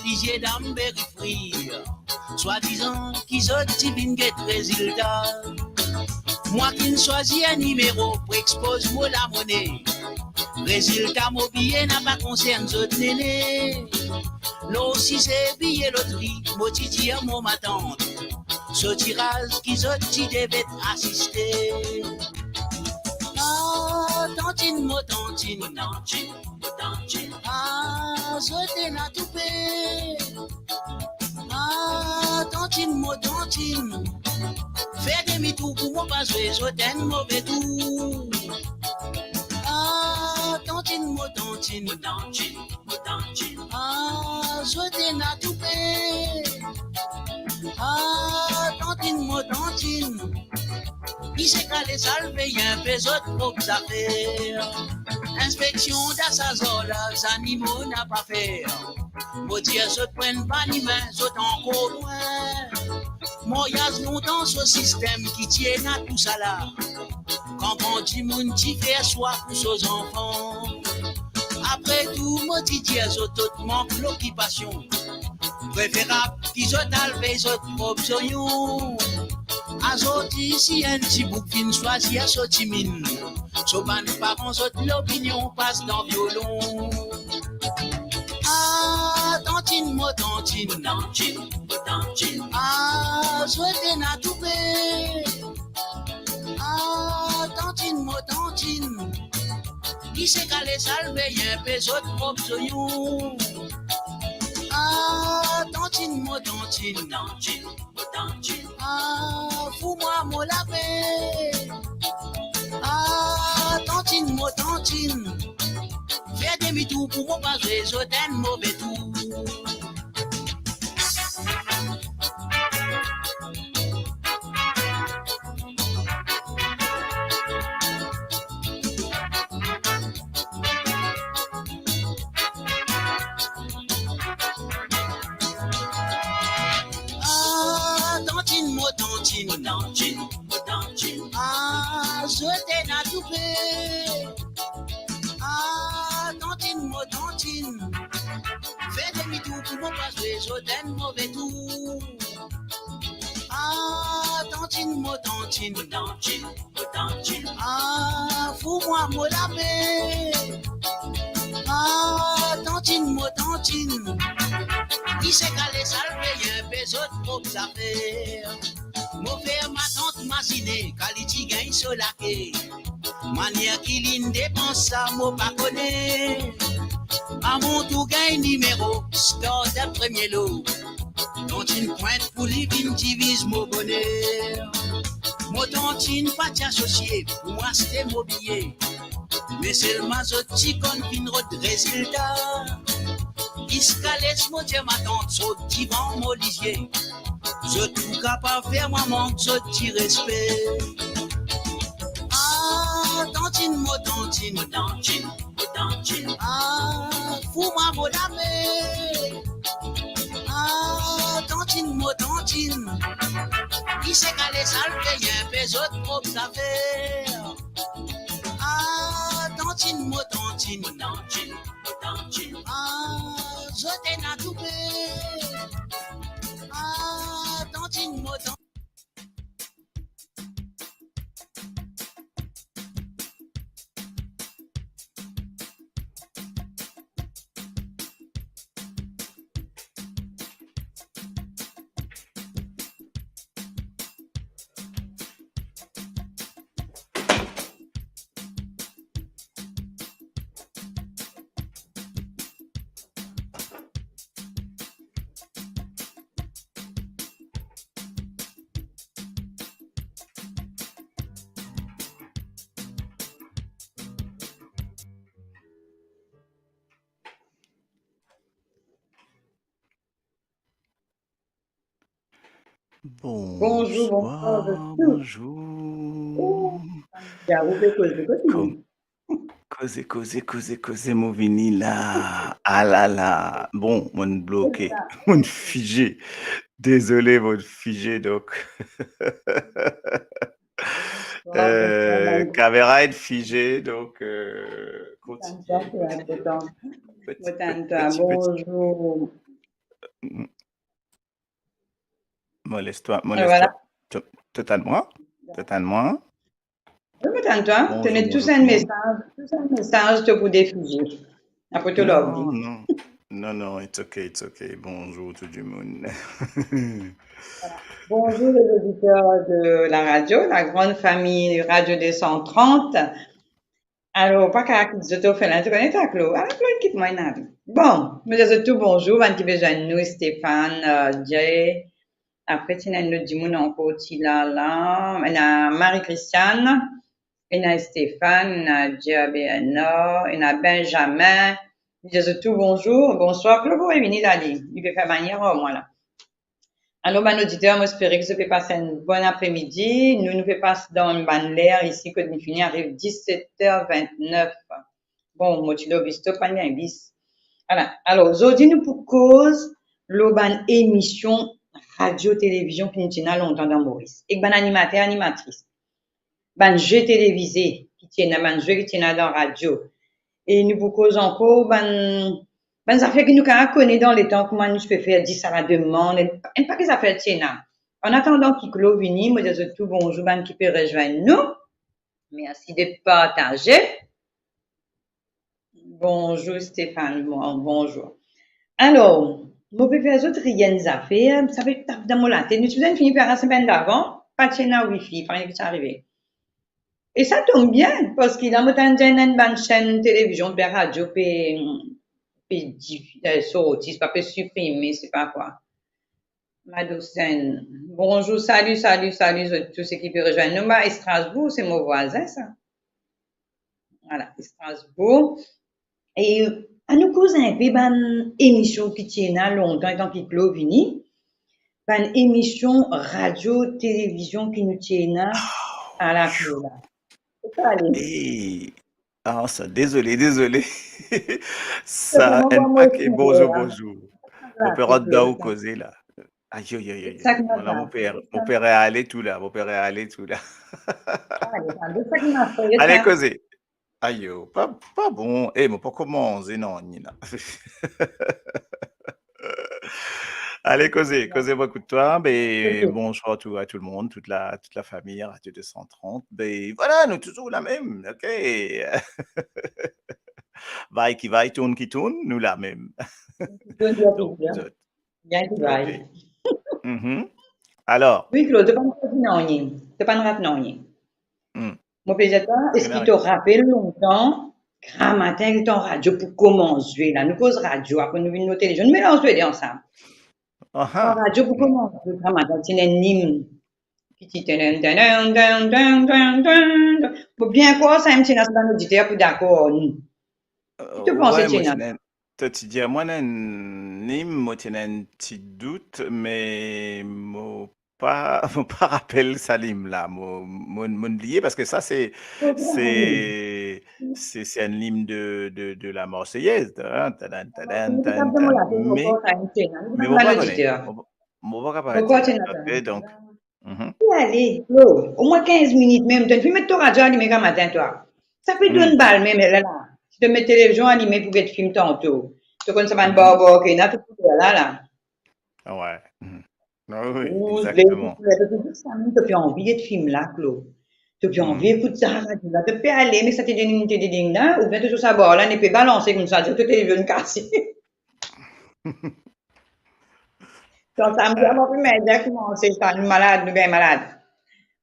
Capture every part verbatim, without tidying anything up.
Lizie dam verifie, swadizan ki zot ti vinn get rezilta. Mwa kinn swazir enn nimero pou expoz mo lamone. Rezilta mo biye napa konsern zot nene. Lor size biye lotri, mo ti dir mo matant, so tiraz ki zot ti devret asiste. Ah, tantinn mo tantinn, ah, zot ena toupe. Ah, tantinn mo tantinn, fer demitour pou mo pa zwe zot enn move tour. Ah, tantinn mo tantinn, ah, zot ena toupe. Ah, tantinn mo tantinn, li se kale salve, enpe zot prop zafer. Inspeksion dasazar la, zanimo napa fer. Mo dir zot pran bann imin, zot ankor lwin. Maryaz lontan so sistem ki ti ena tousala. Kan gran dimoun ti fer swa pou so zanfan. Apre tou, mo ti dir zot, zot mank lokipasion. Preferab ki zot al vey zot prop zonion. Azordi, si enn tiboug finn swazir so timin, so bann paran zot lopinion pas dan violon. Ah, tantinn mo tantinn, ah, zot ena toupe. Ah, tantinn mo tantinn, li se kale salve, enpe zot prop zonion. Ah, tantinn mo tantinn, ah, fou mwa mo lape. Ah, tantinn mo tantinn, fer demitour pou mo pa zwe zot enn move tour. Ah, tantinn mo tantinn, ah, zot ena toupe. Ah, tantinn mo tantinn, fer demitour pou mo pa zwe zot enn move tour. Ah, tantinn mo tantinn, ah, fou mwa mo lape. Ah, tantinn mo tantinn, li se kale salve, enpe zot prop zafer. Mo fer matant mazine, kan li ti gagn so lake. Manier ki linn depans sa, mo pa kone. A mo tour gagn nimero, start premie lo. Tantinn pwint pou li vinn diviz mo boner. Mo tantinn pa ti asosie pou mo aste mobilie. Me selman zot ti konn finn rod rezilta. Ziska les mo dir matant sot divan mo lizie. Zot pou kapav fer mwa mank zot ti respe. Ah, tantinn mo tantinn, ah, fou mwa mo lape. Ah, tantinn mo tantinn, li se kale salve, enpe zot prop zafer. Ah, tantinn mo tantinn, ah, zot ena toupe. Ah, tantinn mo tantinn. Bonjour, bonsoir, bonjour. Ya, ou pe koze, koze. Kom-, koze, koze, koze, koze, mo vini la. Ah la la. Bon, mo'nn bloke, mo'nn fize. Dezole, mo'nn fize, donk. Kamera inn fize, donk, euh, kontigne. Peti, peti, peti, peti. Bonjour. Mo les twa, mo les twa. Totalman, totalman. Wi, mo tann twa. Bonzour, bonzour tout le monde. Tou sa mesaz, tou sa mesaz to pou difize. Apre to love. Non, non. Non, non, it's okay, it's okay. Bonzour tout dimoun. Bonzour les auditeurs de la radio, la grande famille Radio deux cent trente. Alor, pa kapav kit zot, to fer la, to kone ta Klo. Ala Klo kit mwa ena. Bon, mo dir zot tou bonzour, bann ki bizin nou, Stéphane, euh, Jay. Apre, ti ena enn lot dimoun ankor, ti la la. Ena Marie-Christiane, ena Stéphane, ena Jay Bernard, ena Benjamin. Mo dir zot tou bonzour, bonswar, Klo pou revini la li. Li pe fer manier ar mwa la. Alor, bann oditer, mo espere ki zot pe pas enn bon apremidi. Nou, nou pe pas dan bann ler isi, kot nou fini ariv diset er vintnef. Bon, mo ti lor bis, to pa gagn bis. Ala, alor, zordi nou pou koz lor bann emision radio, televizion ki nou ti ena lontan dan Moris, ek bann animater, animatris. Bann ze televize ki ti ena, bann ze ki ti ena dan radio. E nou pou koz ankor bann, bann zafer ki nou kapav kone dan letan, kouma nou ti pe fer dis a la demann, enn, enn pake zafer ti ena. An atandan ki Klo vini, mo dir zot tou bonzour, bann ki pe rezwenn nou. Mersi de partaze. Bonzour Stéphane, bon, bonzour. Alor, mo pe fer zot rienn zafer, sa pe tap dan mo latet. Nou ti bizin fini fer sa semenn davan, pa ti ena wifi, pa nanye ki ti arive. E sa tom bien, parski la mo tann dir ena enn bann senn televizion, pe radio, pe, pe dif-, eh, sorti, pa pe siprime, sepa kwa. Madousenn. Bonzour, sali, sali, sali, zot tou seki pe rezwenn nou. Ba, Strasbourg, se mo vwazin, sa. Vwala, Strasbourg. E anou koz enpe bann emision ki ti ena lontan, letan ki Klo vini. Bann emision radio, televizion ki nou ti ena a la Klo la. Sa ale. Eh, ah, sa, dezole, dezole. Sa, enn pake, bonzour, bonzour. Mo pe rant dan ou koze la. Ayo, ayo, ayo. Mo pe, mo pe ale tou la, mo pe ale tou la. Ale, koze. Ayo, pa, pa bon. Eh, mo poko manze nanye la. Ale, koze, koze mo ekout twa. Be, bonsoir tou, a tou le mond, tout la, tout la fami Radio deux cent trente. Be, vwala, nou touzour la mem, ok? Vay ki vay, tourn ki tourn, nou la mem. Donk, zot. Bien ki vay. Ok. Mhm. Alor? Wi, Klo, to pa'nn perdi nanye. To pa'nn rat nanye. Hmm. Mo pe dir twa, eski to rapel lontan, gramatin, letan radio pou koumans zwe la? Nou koz radio, apre nou vinn lor televizion, nou melanz tou le de ansam. Aha. Kan radio pou koumans zwe, gramatin, ti ena enn lim ki ti tenen, tenen, tenen, tenen, tenen, tenen. Mo bien krwar sa, enn ti ena sa bann oditer pou dakor nou. Ki to panse, ti ena? To ti dir mwa enn lim, mo ti ena enn ti dout, me mo pa, mo pa rapel sa lim la. Mo, mo, mo'nn bliye, parski sa se, se, se, se enn lim de, de, de la Marseillaise, hein, tadan, tadan, tadan, tadan. Me, me mo pa kone, mo, mo pa kapav dir. Ok, donk, Mhm. Pou ale, Klo, omwin kinz minit mem, to finn met to radio alime gramatin twa. Sa pe donn bal mem, la, la. Si to met televizion alime pou get fim tanto. To konn sa bann barbar ki ena, to pou la, la. Ah ouais. Mhm. Ah oui, exactement. Ou le, to pe anvi get fim la, Klo. To pe anvi ekout sa radio la. To pe ale, me sa ti ding, ti ding la, oubien to sou sa bar la, ne pe balanse koumsa, to televizion kase. Kan samdi, mo pe mem dir koumsa, nou malad, nou gagn malad.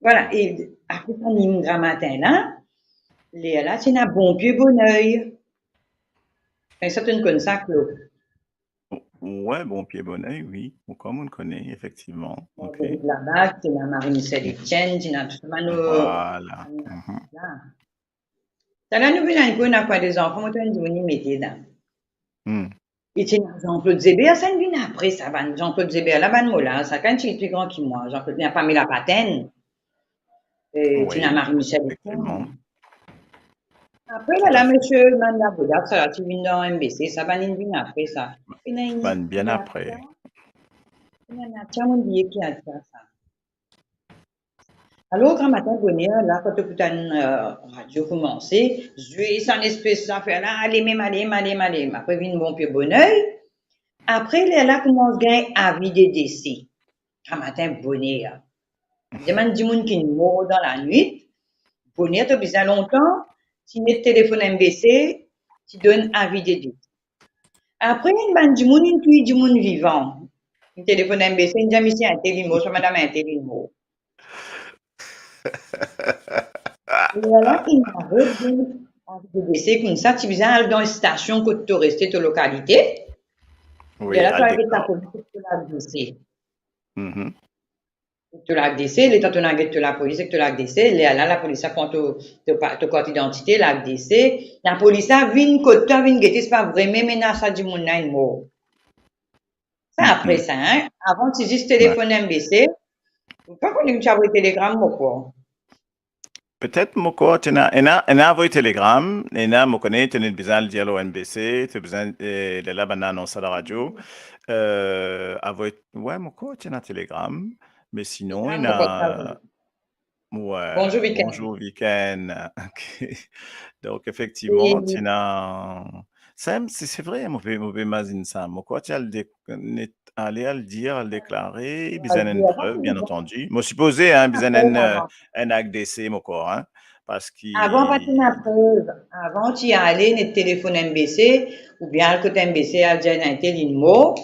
Vwala, e apre sa lim gramatin la, lerla ti ena Bon Pie Bonn Oeil. Eski to konn sa, Klo? Ouais, Bon Pie Bonn Oeil, wi. Mo krwar mo kone, efektivman. Ok. Laba, ti ena Marie-Michelle Etienne, ti ena tou sa bann... Vwala. Mhm. Sa la nou vinn al koz, ena kwa, de zanfan, mo trouv enn dimoun li mete la. Hmm. E ti ena Jean-Claude Zébert, sa inn vinn apre sa, bann Jean-Claude Zébert la, bann mo la, sa kan ti pli gran ki mwa, Jean-Claude, ti ena Pamela Patène, e ti ena Marie-Michelle Etienne. Wi, efektivman. Apre la, la, misie Manda Godard, sa la, ti vinn dan M B C, sa bann inn vinn apre sa. Ena enn... Bann bien apre. Ena Natia, mo bliye ki atir sa. Alor, gramatin boner la, kan to pou tann, eh, radio koumanse, zwe sa enn espes zafer la, ale mem, ale mem, ale mem, ale mem. Apre vinn Bon Pie Bonn Oeil. Apre, lerla koumans gagn avi de dese. Gramatin boner. Dir bann dimoun ki mor dan lanwit, boner to bizin lontan, ti met telefonn M B C, ti donn avi de dese. Apre, enn bann dimoun inn touy dimoun vivan. Inn telefonn M B C, inn dir misie intel inn mor, swa madam intel inn mor. E lerla, inn aret, donk, avi de dese koumsa, ti bizin al dan stasion kot to reste, to lokalite. Wi, lerla, to al get lapolis, to lak dese. Mhm. To lak dese, letan to inn get to lapolis ek to lak dese, lerla lapolis la pran to, to pa-, to kart idantite, lak dese. Lapolis la vinn kot twa, vinn gete, se pa vremem ena sa dimoun la inn mor. Sa apre sa, hein, avan ti zis telefonn M B C, ou pa kone ki ti avoy telegram, mo krwar. Petet mo krwar ti ena, ena, ena avoy telegram, ena mo kone to ena bizin al dir lor M B C, to bizin, eh, lerla bann la anons sa dan radio. Eh, avoy, wi, mo krwar ti ena telegram, me sinon, ena, mo krwar, wi. Wi, Bonjour Week-end. Bonjour Week-end. Ok. Donk, efektivman, ti ena, sa, se, se vre, mo pe, mo pe imazinn sa. Mo krwar ti al de-, net-, ale al dir, al deklare, bizin enn prev, bien antandi. Mo sipoze, hein, bizin enn, eh, enn akt dese, mo krwar, hein, parski avan pa ti ena prev, avan ti ale, net telefonn M B C, oubien al kot M B C, al dir enn intel inn mor.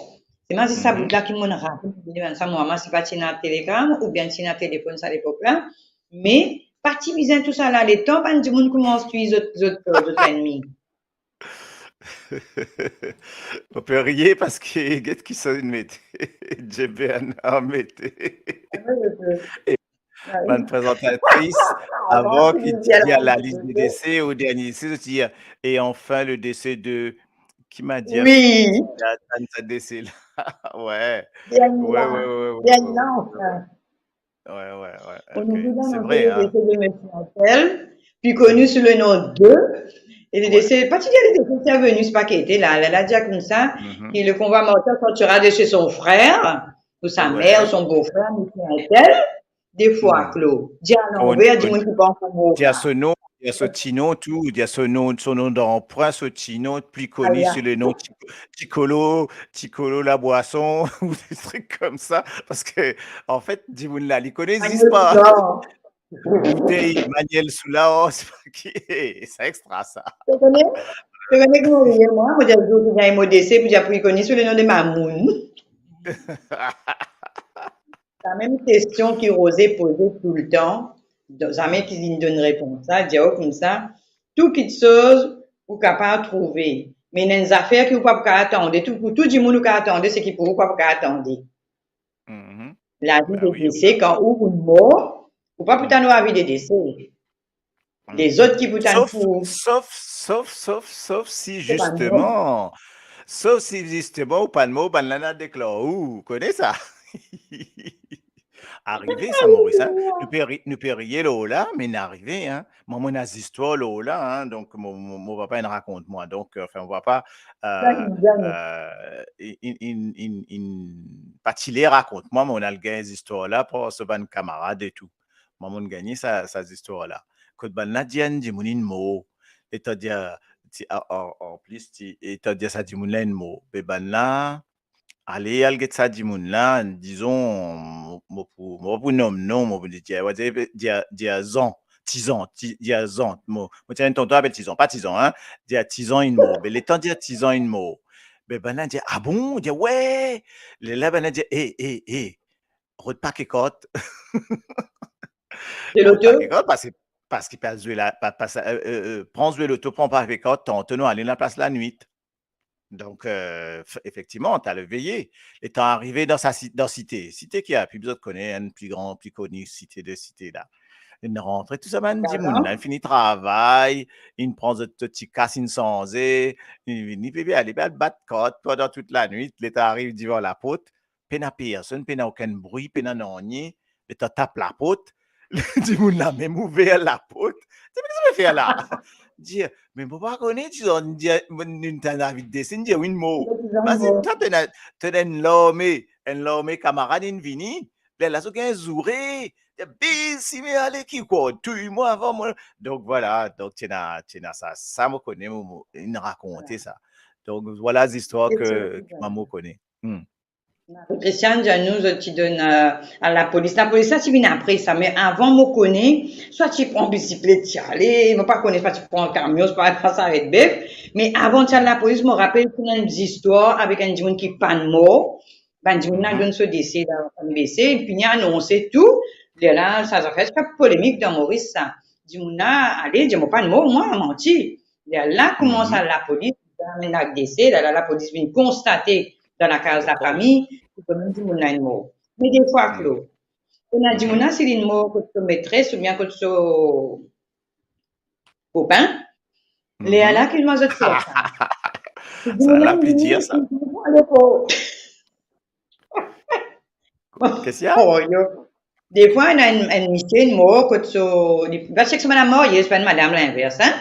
Se mem sa bout la ki mo'nn rapel, sa, mo, mo, si pa ti ena telegram, oubien ti ena telefonn sa lepok la, me pa ti bizin tousala, letan bann dimoun koumans touy zot, zot, zot lennmi. Mo pe riye parski get ki sa inn mete. J B N a mete. E bann prezantatris, avan ki ti dir lalis de dese ou dernie dese, zot ti dir, et enfin le décès de, ki ma dir, wi, sa dese la. Wi. Wi, wi, wi, wi, wi, wi. Wi, wi, wi. On oublie d'annoncer le décès de monsieur Intel, plus connu sous le nom de, et le décès, pa ti dir le décès, c'est venu, c'est pas qui était là, la, la, dir koumsa, et le convoi mortuaire sortira de chez son frère, ou sa mère, ou son beau-frère, monsieur Intel, de fwa klo. Dir alanver, dimoun ki pa ankor mor. Dir so nom, dir so ti nom tou, dir so nom, so nom d'emprunt, so ti nom, plus connu sous le nom Ti-, Tikolo, Tikolo la boisson, ou des trucs comme ça, parski, an fet, dimoun la, li kone zis pa. Manuel Soulard. Boutey, Manuel Soulard, se pa ki, sa extra, sa. To kone, to kone kouma mo riye, mwa, mo dir, zour ki gagn mo dese, pou dir, pou li kone sou le nom de Mamoun. Sa mem kestion ki Roze poze toultan, zame ki li donn repons la, dir ou koumsa, tou kitsoz ou kapav trouve, me ena enn zafer ki ou pa pou kapav tande, tou, pou tou dimoun ou kapav tande, seki pou ou pa pou kapav tande. Mhm. Lavi de dese, kan ou, ou mor, ou pa pou tann avi de dese. Lezot ki pou tann pou ou. Sof, sof, sof, sof, sof si zisteman, sof si zisteman ou pa mor, bann la inn al deklar ou, ou kone sa. Arive sa, Moris, hein. Nou pe ri-, nou pe riye lor la, me inn arive, hein. Mwa, mo ena zistwar lor la, hein. Donk, mo, mo, mo papa inn rakont mwa. Donk, euh, anfin, mo papa, euh, euh, inn, inn, inn, inn, inn pa ti le rakont mwa, me inn al gagn zistwar la par so bann kamarad e tou. Mwa, mo'nn gagne sa, sa zistwar la. Kot bann la dir enn dimoun inn mor, letan dir, ti, a, a, anplis, ti, letan dir sa dimoun la inn mor, be bann la ale al get sa dimoun la, dizon, mo, mo pou, mo pou nom non, mo pou dir, dir, dir, dir Zan, Tizan, Ti-, dir Zan, mo, mo ti ena enn tonton apel Tizan, pa Tizan, hein, dir Tizan inn mor. Be letan dir Tizan inn mor, be bann la dir, "Ah bon?" Dir, "Wi." Lerla bann la dir, "Eh, eh, eh, rod pake kart." Rod pake kart, parski, parski pa zwe la, pa, pa sa, euh, euh, euh, pran zwe loto, pran pake kart, tanto nou ale dan laplas lanwit. Donk, euh, f-, efektivman, ti al veye. Letan arive dan sa si-, dan site, site ki a, pi bizot kone, enn pli gran, pli koni site de site la. Inn rantre, tou sa bann dimoun la, inn fini travay, inn pran zot, zot ti kas, inn sanze, inn vini, bebe, ale, be al bat kart pandan tout lanwit, letan ariv divan laport, pena personn, pena okenn bri, pena nanye, letan tap laport, dimoun la mem ouver laport. Dir, "Me ki sa mo fer la?" Dir, "Me mo pa kone, Tizan, dir, mo, nou tann avi de dese, dir ou inn mor." Imazinn sa, to ena, to ena enn larme, enn larme kamarad inn vini, lerla zot gagn zoure, dir, "Be, si me ale ki kor touy mwa avan mo." Donk, vwala, donk, ti ena, ti ena sa, sa mo kone, mo, mo, inn rakonte sa. Donk, vwala zistwar ke, ke mwa mo kone. Hmm. Marie-Christiane, dir nou, zot ti donn, euh, al lapolis. Lapolis la ti vinn apre sa, me avan mo kone, swa ti pran biziklet ti ale, mo pa kone, swa ti pran kamion, swa pa saret bef. Me avan ti al lapolis, mo rapel ti ena enn zistwar avek enn dimoun ki pann mor. Bann dimoun la donn so dese dan bann bese, fini anonse tou. Lerla sa zafer ti fer polemik dan Moris sa. Dimoun la ale dir mo pann mor, mwa, manti. Lerla koumans al lapolis, amenn ak dese, lerla lapolis vinn konstate dan lakaz lafami ki kanmem dimoun la inn mor. Me defwa, Klo, ena dimoun la, si linn mor kot so metres oubien kot so kopin, lerla ki mwa zot fer sa. Sa la pli dir, sa. Kouma? Oh, yo. Defwa, ena enn, enn misie inn mor kot so, li, pa sek so madam marye, so enn madam linvers, hein?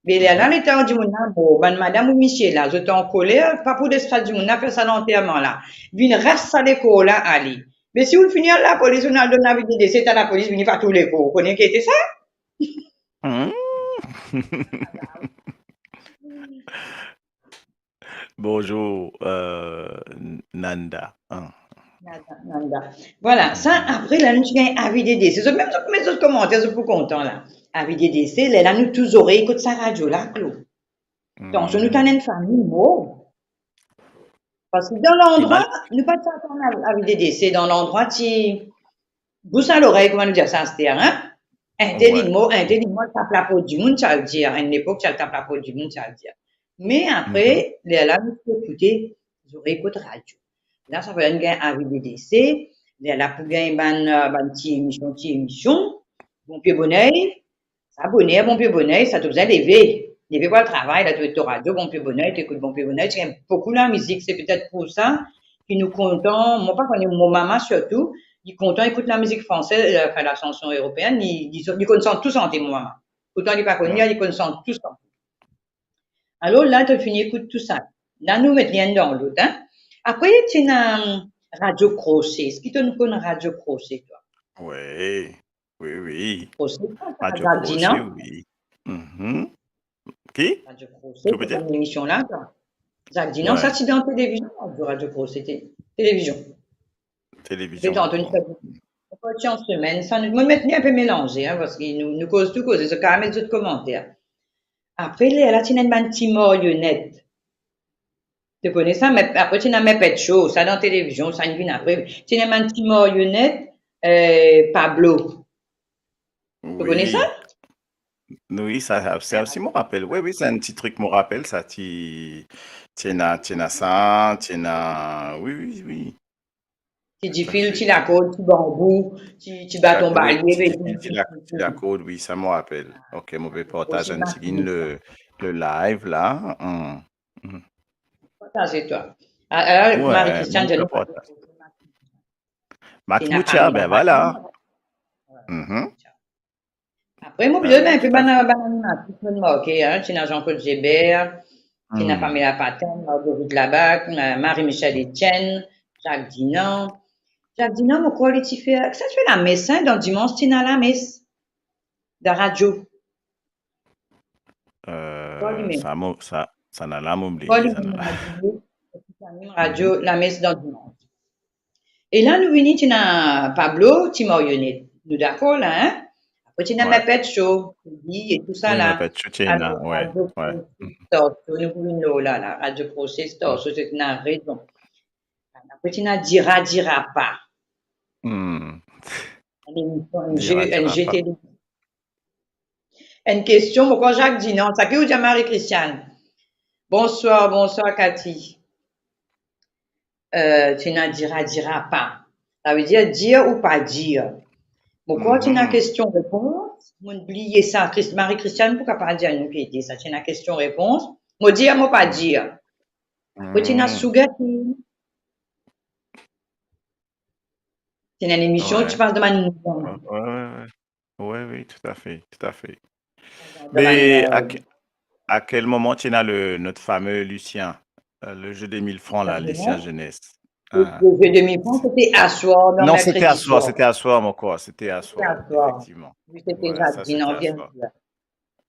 Me lerla, letan dimoun la mor, bann madam ou misie la, zot ankoler, pa pou les sa dimoun la fer sa lanterman la. Vinn ras sa lekor la ale. Me si ou fini al lapolis, ou al donn avi de dese, ta lapolis vini pa tou lekor. Ou kone ki ete sa? Hmm. Bonzour, euh, Nanda. Ah. Nanda, Nanda. Vwala, sa, apre la, nou ti gagn avi de dese. Zot mem, zot met zot komanter, zot pou kontan la. Avi de dese, lerla nou tou zorey kot sa radio la, Klo. Tansion, nou tann enn fami mor. Parski dan landrwa, nou pa ti atann avi de dese, dan landrwa ti bous a lorey, kouma nou dir sa aster, hein? Entel inn mor, entel inn mor, tap laport dimoun, ti al dir. Enn lepok, ti al tap laport dimoun, ti al dir. Me apre, lerla nou ti ekoute zorey kot radio. La, sa fer nou gagn avi de dese, lerla pou gagn bann, euh, bann ti emision, ti emision. Bonpie boner, sa boner, bonpie boner, sa to bizin leve. Leve pou al travay, la to et to radio, bonpie boner, to ekout bonpie boner, ti gagn boukou lamizik, se petet pou sa ki nou kontan, mo pa kone, mo mama sirtou, li kontan ekout lamizik franse, euh, anfin, la chanson européenne, li, li, li konn sant tou sante, mo mama. Pourtan, li pa konn lir, li konn sant tou sante. Alor la, to fini ekout tou sa. La, nou met li enn dan lot, hein. Apre, ti ena, hum, Radio Crochet. Eski to konn Radio Crochet, twa? Wi, wi, wi. Crochet, sa, Radio Crochet, wi. Mhm. Ki? Radio Crochet, se enn emision la, sa. Zak Dinan, sa ti dan televizion, Radio, Radio Crochet, te-, televizion. Televizion. Ti dan, ti an semenn, sa, nou, mo met li enpe melanze, hein, parski nou, nou koz tou koze, zot kapav met zot komanter. Apre, lerla ti ena bann ti marionet. To kone sa, me apre ti ena Muppet Show, sa dan televizion, sa inn vinn apre. Ti ena bann ti marionet, euh, Pablo. To kone sa? Wi, sa, sa, sa osi mo rapel. Wi, wi, se enn ti trik mo rapel, sa ti, ti ena, ti ena sa, ti ena, wi, wi, wi. Ti difil, ti lakord, ti banbou, ti, ti baton balie, ti difil, ti la-, ti lakord, wi, sa mo rapel. Ok, mo pe partaz enn tigit le, le live la. Hmm, hmm. Partaze twa. Ah, ah, Marie-Christiane, mo pe partaz. Max Moutia, ben vwala. Mhm. Apre, mo bizin enpe bann, bann animatris, mo marke, hein, ti ena Jean-Claude Gébert, ti ena Pamela Patton, Marguerite Labarthe, euh, Marie-Michelle Etienne, Jacques Dinan. Jacques Dinan, mo krwar li ti fer, sa ti fer lames, hein, dan dimans ti ena lames. Dan radio. Euh, sa mo, sa, sa na la mo bliye, sa na la. Radio, lames dan dimans. E la, nou vini, ti ena Pablo, ti marionet. Nou dakor la, hein? Apre, ti ena Muppet Show, Piggy e tou sa la. Muppet Show, ti ena, wi, wi. Torso, nou pou vinn lor la, la, Radio Crochet, Torso, ti ena rezon. Apre, ti ena Dira Dira Pa. Hmm. Enn emision, enn ze, enn ze tele. Enn kestion, mo krwar Jacques Dinan, sa ki ou dir Marie-Christiane? Bonswar, bonswar Cathy. Euh, ti ena Dira Dira Pa. Savedir dir ou pa dir. Mo krwar ti ena kestion repons, mo bliye sa. Chris-, Marie-Christiane pou kapav dir nou ki ete sa. Ti ena kestion repons. Mo dir, mo pa dir. Apre ti ena Sugar King. Ti ena enn emision, ti pas dan bann... Wi, wi, wi. Wi, wi, toutafe, toutafe. Me a ke-, a kel moman ti ena le, not fame Lucien, euh, le jeu de mille francs la, Lucien Jeunesse? Le, le jeu de mille francs, sete aswar, dan merkredi swar. Non, sete aswar, sete aswar, mo krwar, sete aswar, efektivman. Wi, sete Jacques Dinan, bien sir.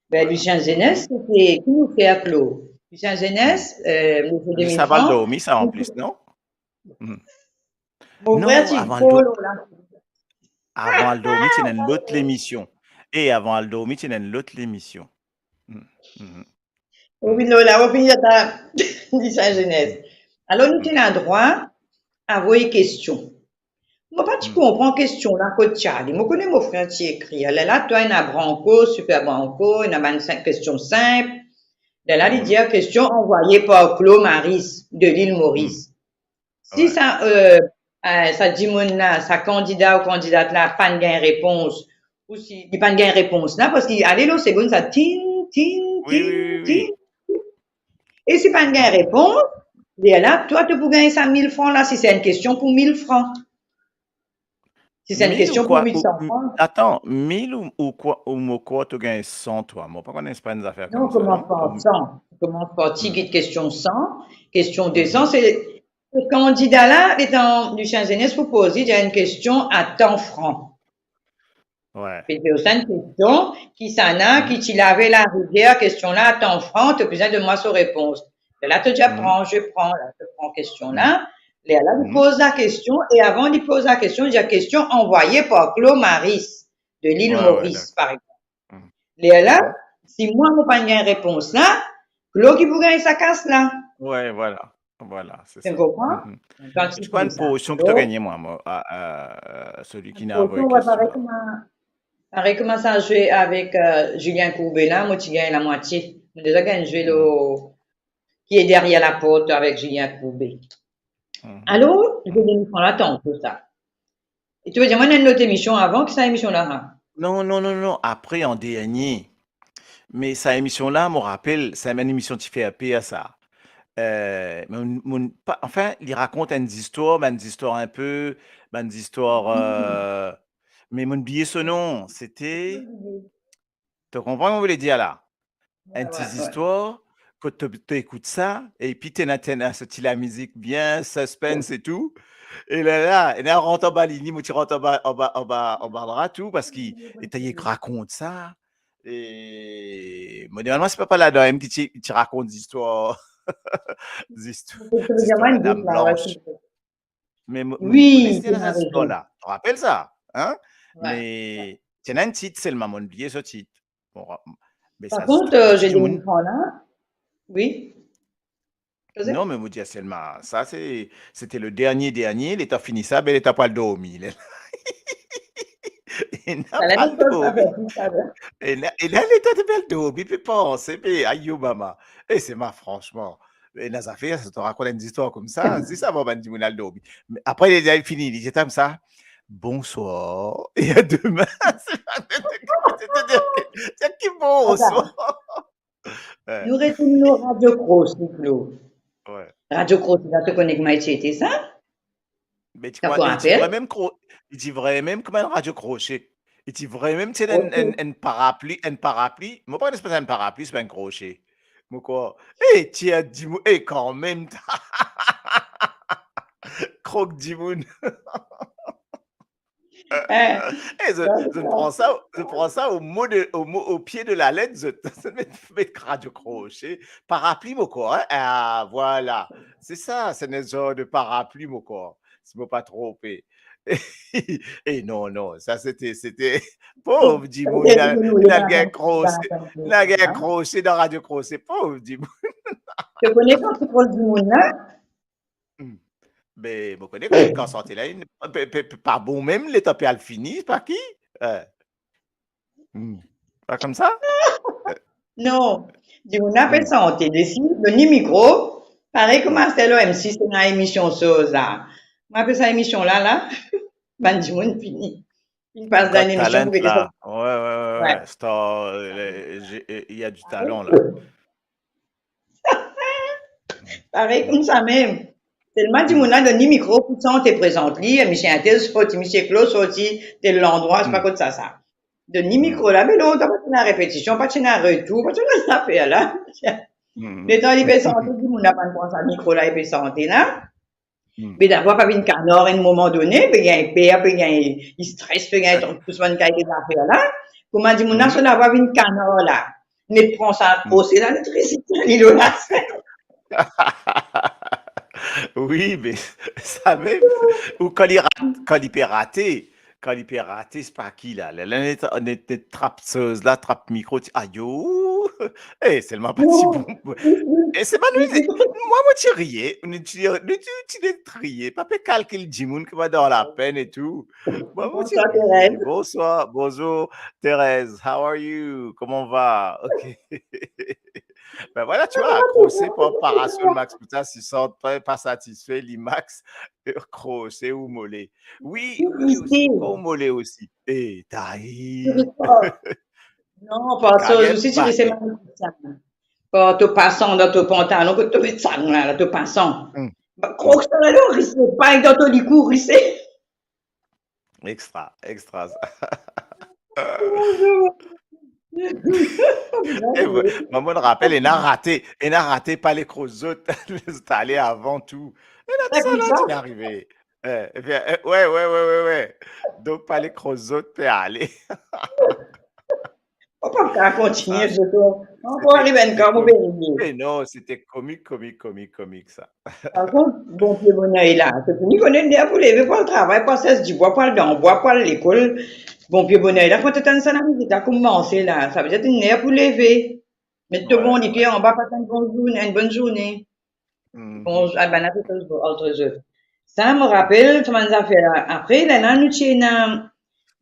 Ben, Lucien Jeunesse, sete ki nou fer, Klo? Lucien Genès, euh, Monsieur Zis avan al Demi-Franc. Dormi, sa, an plis, non? Hmm. Mon Non, frer, ti avan al kol dor-, la. Avan al dormi, ti ena enn lot lemision. E avan al dormi, ti ena enn lot lemision. Hmm, hmm. Ou vinn la, ou fini atann Lucien Genès. Alor, nou ti ena drwa avoy kestion. Mo pa ti konpran kestion la kot ti ale. Mo kone mo frer ti ekrir. Lerla, twa ena Branco, Super Branco, ena bann sin-, kestion sinp. Lerla, li dir kestion anvoye par Claude Maris de l'île Maurice. Si sa, euh, euh, sa dimoun la, sa kandida ou kandidat la, pa'nn gagn repons, ou si li pa'nn gagn repons la, parski ale lor segonn sa, ting, ting, Wi, ting, wi, wi, wi. ting. E si pa'nn gagn repons, lerla, twa, to pou gagn sa mil fran la, si se enn kestion pou mil fran. Si se enn Mil kestion ou kwa, pou mil san ou, fran. Atann, mil ou, ou kwa, ou mo krwar to gagn san, twa. Mo pa konn, se pa enn zafer Non, koumsa, komans non? par Ou san. Komans par tigit kestion san, kestion de san, se, se kandida la, letan Lucien Genès pou poze, li dir enn kestion a tan fran. Wi. Pe dir sa enn kestion, kisannla ki ti lave larivier, kestion la, a tan fran, to bizin donn mwa so repons. Lerla to dir, pran, je prends, la, to pran kestion la. Lerla, li poz la kestion, e avan li poz la kestion, li dir kestion anvoye par Claude Maris de l'île Wi, wi, Maurice, dakor. par exemple. Hmm. Lerla, si mwa, mo pa'nn gagn repons la, Claude ki pou gagn sa kas la. Wi, vwala. Vwala, se sa. To konpran? Mhm. Donk, se Ti pran enn koumsa. porsion ki to Donk, gagne, mwa, mwa, a, a, seli ki enn ena avoy porsion, wi, kestion parey la. kouma, parey kouma sa zwe avek, euh, Julien Courbet la, mo ti gagn lamwatie. Mo deza gagn zwe lor Qui est derrière la porte avec Julien Courbet. Mhm. Alor, zwe lemision la tanto sa. E to dir mwa, ena enn lot emision avan ki sa emision la, ha? Non, non, non, non. Apre, an dernie. Me sa emision la, mo rapel, sa enn emision ti fer per sa. Euh, me mo, mo pa, anfin, li rakont enn zistwar, bann zistwar inpe, bann zistwar, euh, me mo'nn bliye so nom, sete To konpran mo vle dir la? Wi, Enn ti wi, wi. zistwar, kot to, to ekout sa, epi to ena, to ena so ti lamizik bien, suspense e tou. E lerla, ena rant anba lini, mo ti rant anba, anba, anba, anba dra tou, parski li ti rakont sa. E mo demann mwa si papa ladan mem ki ti, ti rakont zistwar, zistwar, Mo pe trouve zistwar zame ladam la, wi, blansh. Me mo, mo Wi, konesn to ena sa rezon. zistwar la. To rapel sa, hein? Wi. Me ti ena enn tit selman, mo'nn bliye so tit. Bon, ra-, me Par sa kont, zistwar, euh, ti dimoun Zedonn Franlin, wi. Koze? Non, me mo dir selman, sa se, sete le dernie, dernie, letan fini sa, be letan pou al dormi. Ena Sa la, pa nou koz dormi. avek li, sa la. Ena, ena letan to pe al dormi, pe panse, pe, ayo mama. E se mwa, fransman. Ena zafer, sa to rakont enn zistwar koumsa, zis avan bann dimoun al dormi. Me apre, li, li fini, li dir koumsa, "Bonsoir, e a demin." Se pa, se, se, se ki bonsoir. Atann. Wi. Nou retourn lor Radio Crochet, Claude. Wi. Radio Crochet la, to kone kouma ti ete sa? Me ti Sa krwar, to li ti rapel? vremem kro-, li ti vremem kouma enn Radio Crochet. Li ti vremem, ti ena enn, Ok. enn, enn parapli, enn parapli. Mo pa kone si enn parapli, si enn krosie. Mo krwar, e, ti a dimoun, e, kanmem, krok dimoun. Eh, Eh, zot, donk, zot euh, pran sa, zot pran sa au mot de, au mot, au pied de la lettre, zot, zot met, met Radio Crochet, parapli, mo krwar, hein? Ah, voilà. Se sa, se enn zar de parapli, mo krwar, si mo pa tronpe. E non, non, sa sete, sete, pov dimoun, ena, ena gagn krosie, ena gagn krosie dan Radio Crochet, pov dimoun. To kone kan ti pran dimoun la? Hmm. Be, mo kone kan, kan sante la, inn, pe, pe, pe, pa bon mem, letan pe al fini, pa ki? Eh. Hmm. Pa koumsa? Non. Dimoun la pe Hmm. sante, desi, donn li mikro, parey kouma Hmm. aster lor M six, ena emision soz la. Mo apel sa emision la, la, bann dimoun fini. Finn pas dan Got emision Talent pou gete la. Sa. Wi, wi, wi, wi. Wi. Star, euh, le, je, euh, il y a du talent la. Parey koumsa mem. Selman dimoun la donn li mikro pou sante, prezant li, misie intel sorti, misie Claude sorti tel landrwa, se pa Hmm. kot sa, sa. Donn li Hmm. mikro la, me lontan pa ti ena repetision, pa ti ena retour, pa ti ena zafer la. Hmm. Letan li pe sante, dimoun la pa'nn pran sa mikro la, li pe sante la. Hmm. Me davwa pa vinn kanar enn moman done, pe gagn per, pe gagn stres, pe gagn Eh. tout bann kalite zafer la. Kouma dimoun la, Hmm. so lavwa vinn kanar la. Net pran sa, hmm, prose la, net resi li lor lasenn. Wi, me sa mem, ou kan li rat-, kan li pe rate, kan li pe rate, se pa ki la, la, la, net, net, net trap soz la, trap mikro, ti, ayo, eh, selman pa ti bon. E se pa nou, mwa, mo ti riye, nou ti, nou ti, ti net riye, pa pe kalkil dimoun ki va dan lapenn e tou. Mwa, mo ti riye. Bonsoir, Thérèse. Bonsoir, bonjour, Thérèse. How are you? Comment va? Ok. Ben voilà, tu vois, krose par, par Parasol Max pou sa, si sant pa, pa satisfe, li Max, krose ou mole. Wi, wi, osi, ou mole osi. Eh, tayi. Non, par sa, osi, ti rise mal. Par to pasan dan to pantalon, kot to met sa la, la, to pasan. Hmm. Ba, krose la, non, rise, pa dan to likou, rise. Extra, extra sa. E wi, mwa, mo rapel, ena rate, ena rate, pa ale kros zot, zot ale avan tou. Ena tou sa la, ti arive. Eh, epi, eh, wi, wi, wi, wi, wi. Donk, pa ale kros zot, pe ale. Ou pa kav kontigne, zot. Ankor arive enn ka, mo pe riye. Me non, sete komik, komik, komik, komik sa. Par kont, bon pie boner la, to fini kone ler pou leve, pou al travay, pou al sers dibwa, pou al dan bwa, pou al lekol. Bon pie boner la, kan to tann sa lamizik la koumanse la, savedir to ner pou leve. Met to bon lipie anba, pas enn bon zourne, enn bonn zourne. Bon, al bann la, ant zot. Sa, mo rapel, sa bann zafer la. Apre, lerla, nou ti ena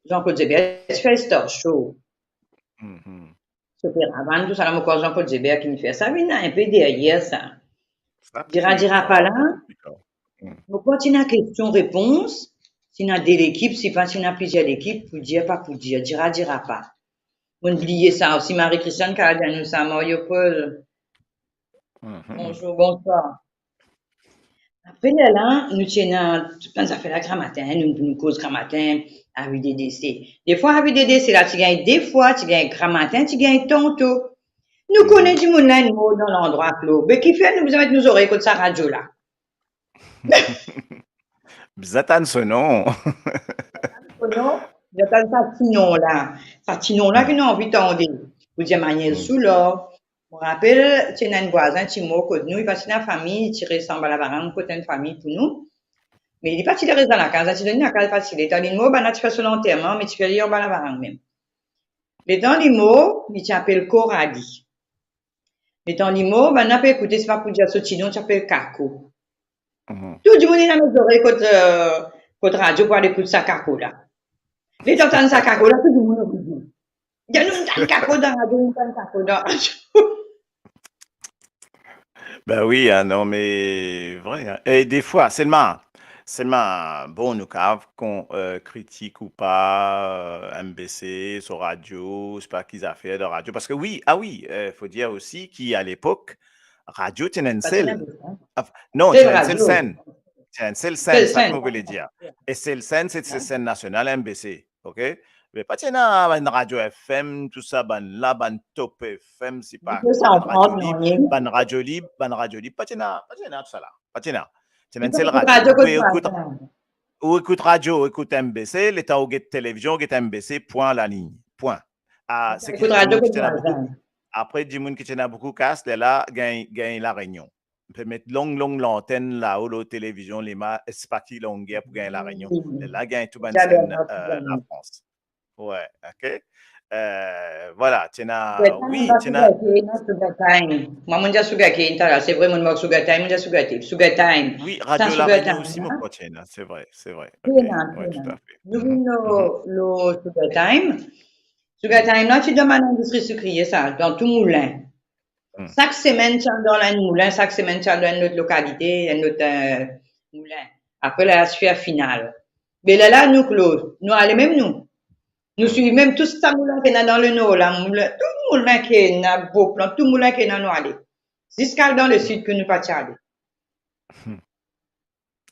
Jean-Claude Zeber, ti fer Star Show. Sofir avan, tou sa la, mo krwar Jean-Claude Zeber ki finn fer sa, vinn enpe deryer sa. Dira dira pa la. Mo krwar ti ena kestion repons, ti ena de lekip, sipa ti ena plizier lekip, pou dir, pa pou dir, dira dira pa. Mo'nn bliye sa osi, Marie-Christiane kapav dir nou sa, Mario Paul. Bonzour, bonswar. Apre lerla, nou ti ena tou bann zafer la gramatin, nou, nou koz gramatin, avi de dese. Defwa avi de dese la, ti gagn defwa, ti gagn gramatin, ti gagn tanto. Nou kone dimoun la inn mor dan landrwa klo. Be kifer nou bizin met nou zorey kot sa radio la? Bizin tann so nom. So nom, bizin tann sa ti nom la. Sa ti nom la ki nou anvi tande. Pou dir Maniel Soulor. Mo rapel, ti ena enn vwazin ti mor kot nou, li pa ti ena fami, li ti res anba lavarang kot enn fami pou nou. Me li pa ti le res dan lakaz la, ti donn li lakaz fasil. Letan li mor, bann la ti fer so lanterman, me ti fer li anba lavarang mem. Letan li mor, li ti apel Korali. Letan li mor, bann la pe ekoute, se pa pou dir so ti nom, ti apel Kako. Tou dimoun inn met zorey kot, eh, kot radio pou al ekout sa Kako la. Letan tann sa Kako la, tou dimoun oblide. Dir nou tann Kako dan radio, nou tann Kako dan radio. Ben wi, hein, non, me vre, hein. E defwa, selman, selman, bon, nou kav kon, eh, kritik ou pa, eh, M B C, so radio, sipa ki zafer dan radio. Parski wi, ah wi, eh, fo dir osi ki alepok, radio ti ena enn sel. Anfin, non, ti ena enn sel senn. Ti ena enn sel senn, sa ki mo vle dir. E sel senn, se, se senn nasional M B C. Ok? Me pa ti ena bann radio F M, tou sa, bann la, bann Top F M, sipa, bann radio lib, bann radio lib, bann radio lib, pa ti ena, pa ti ena tou sa la. Pa ti ena. Ti ena enn sel radio. Ou ekout, ou ekout radio, ou ekout M B C, letan ou get televizion, ou get M B C, pwin, lalign. Pwin. Ah, seki dimoun ki ti ena boukou, apre dimoun ki ti ena boukou kas, lerla gagn, gagn La Réunion. Pe met long, long lantenn lao lor televizion, lima, sipa ki longer pou gagn La Réunion. Lerla gagn tou bann senn, eh, Lafrans. Wi, ok. Eh, vwala, ti ena, wi, ti ena Sugar Time. Mwa, mo'nn dir Sugar Cane, tala, se vre, mo'nn mark Sugar Time, mo'nn dir Sugar Cane, Sugar Time. Wi, Radio La Réunion osi, mo krwar ti ena, se vre, se vre. Ok, wi, toutafe. Nou vinn lor, lor Sugar Time. Sugar Time la, ti dan bann lindistri sikriye sa, dan tou moulin. Sak semenn, ti al dan enn moulin, sak semenn, ti al dan enn lot lokalite, enn lot, eh, moulin. Apre, lerla ti fer final. Me lerla, nou klo, nou ale mem nou. Nou swiv mem tou sa moulin ki ena dan Lenor la, moulin, tou moulin ki ena, Beauplan, tou moulin ki ena, nou ale. Ziska dan Lesid ki nou pa ti ale.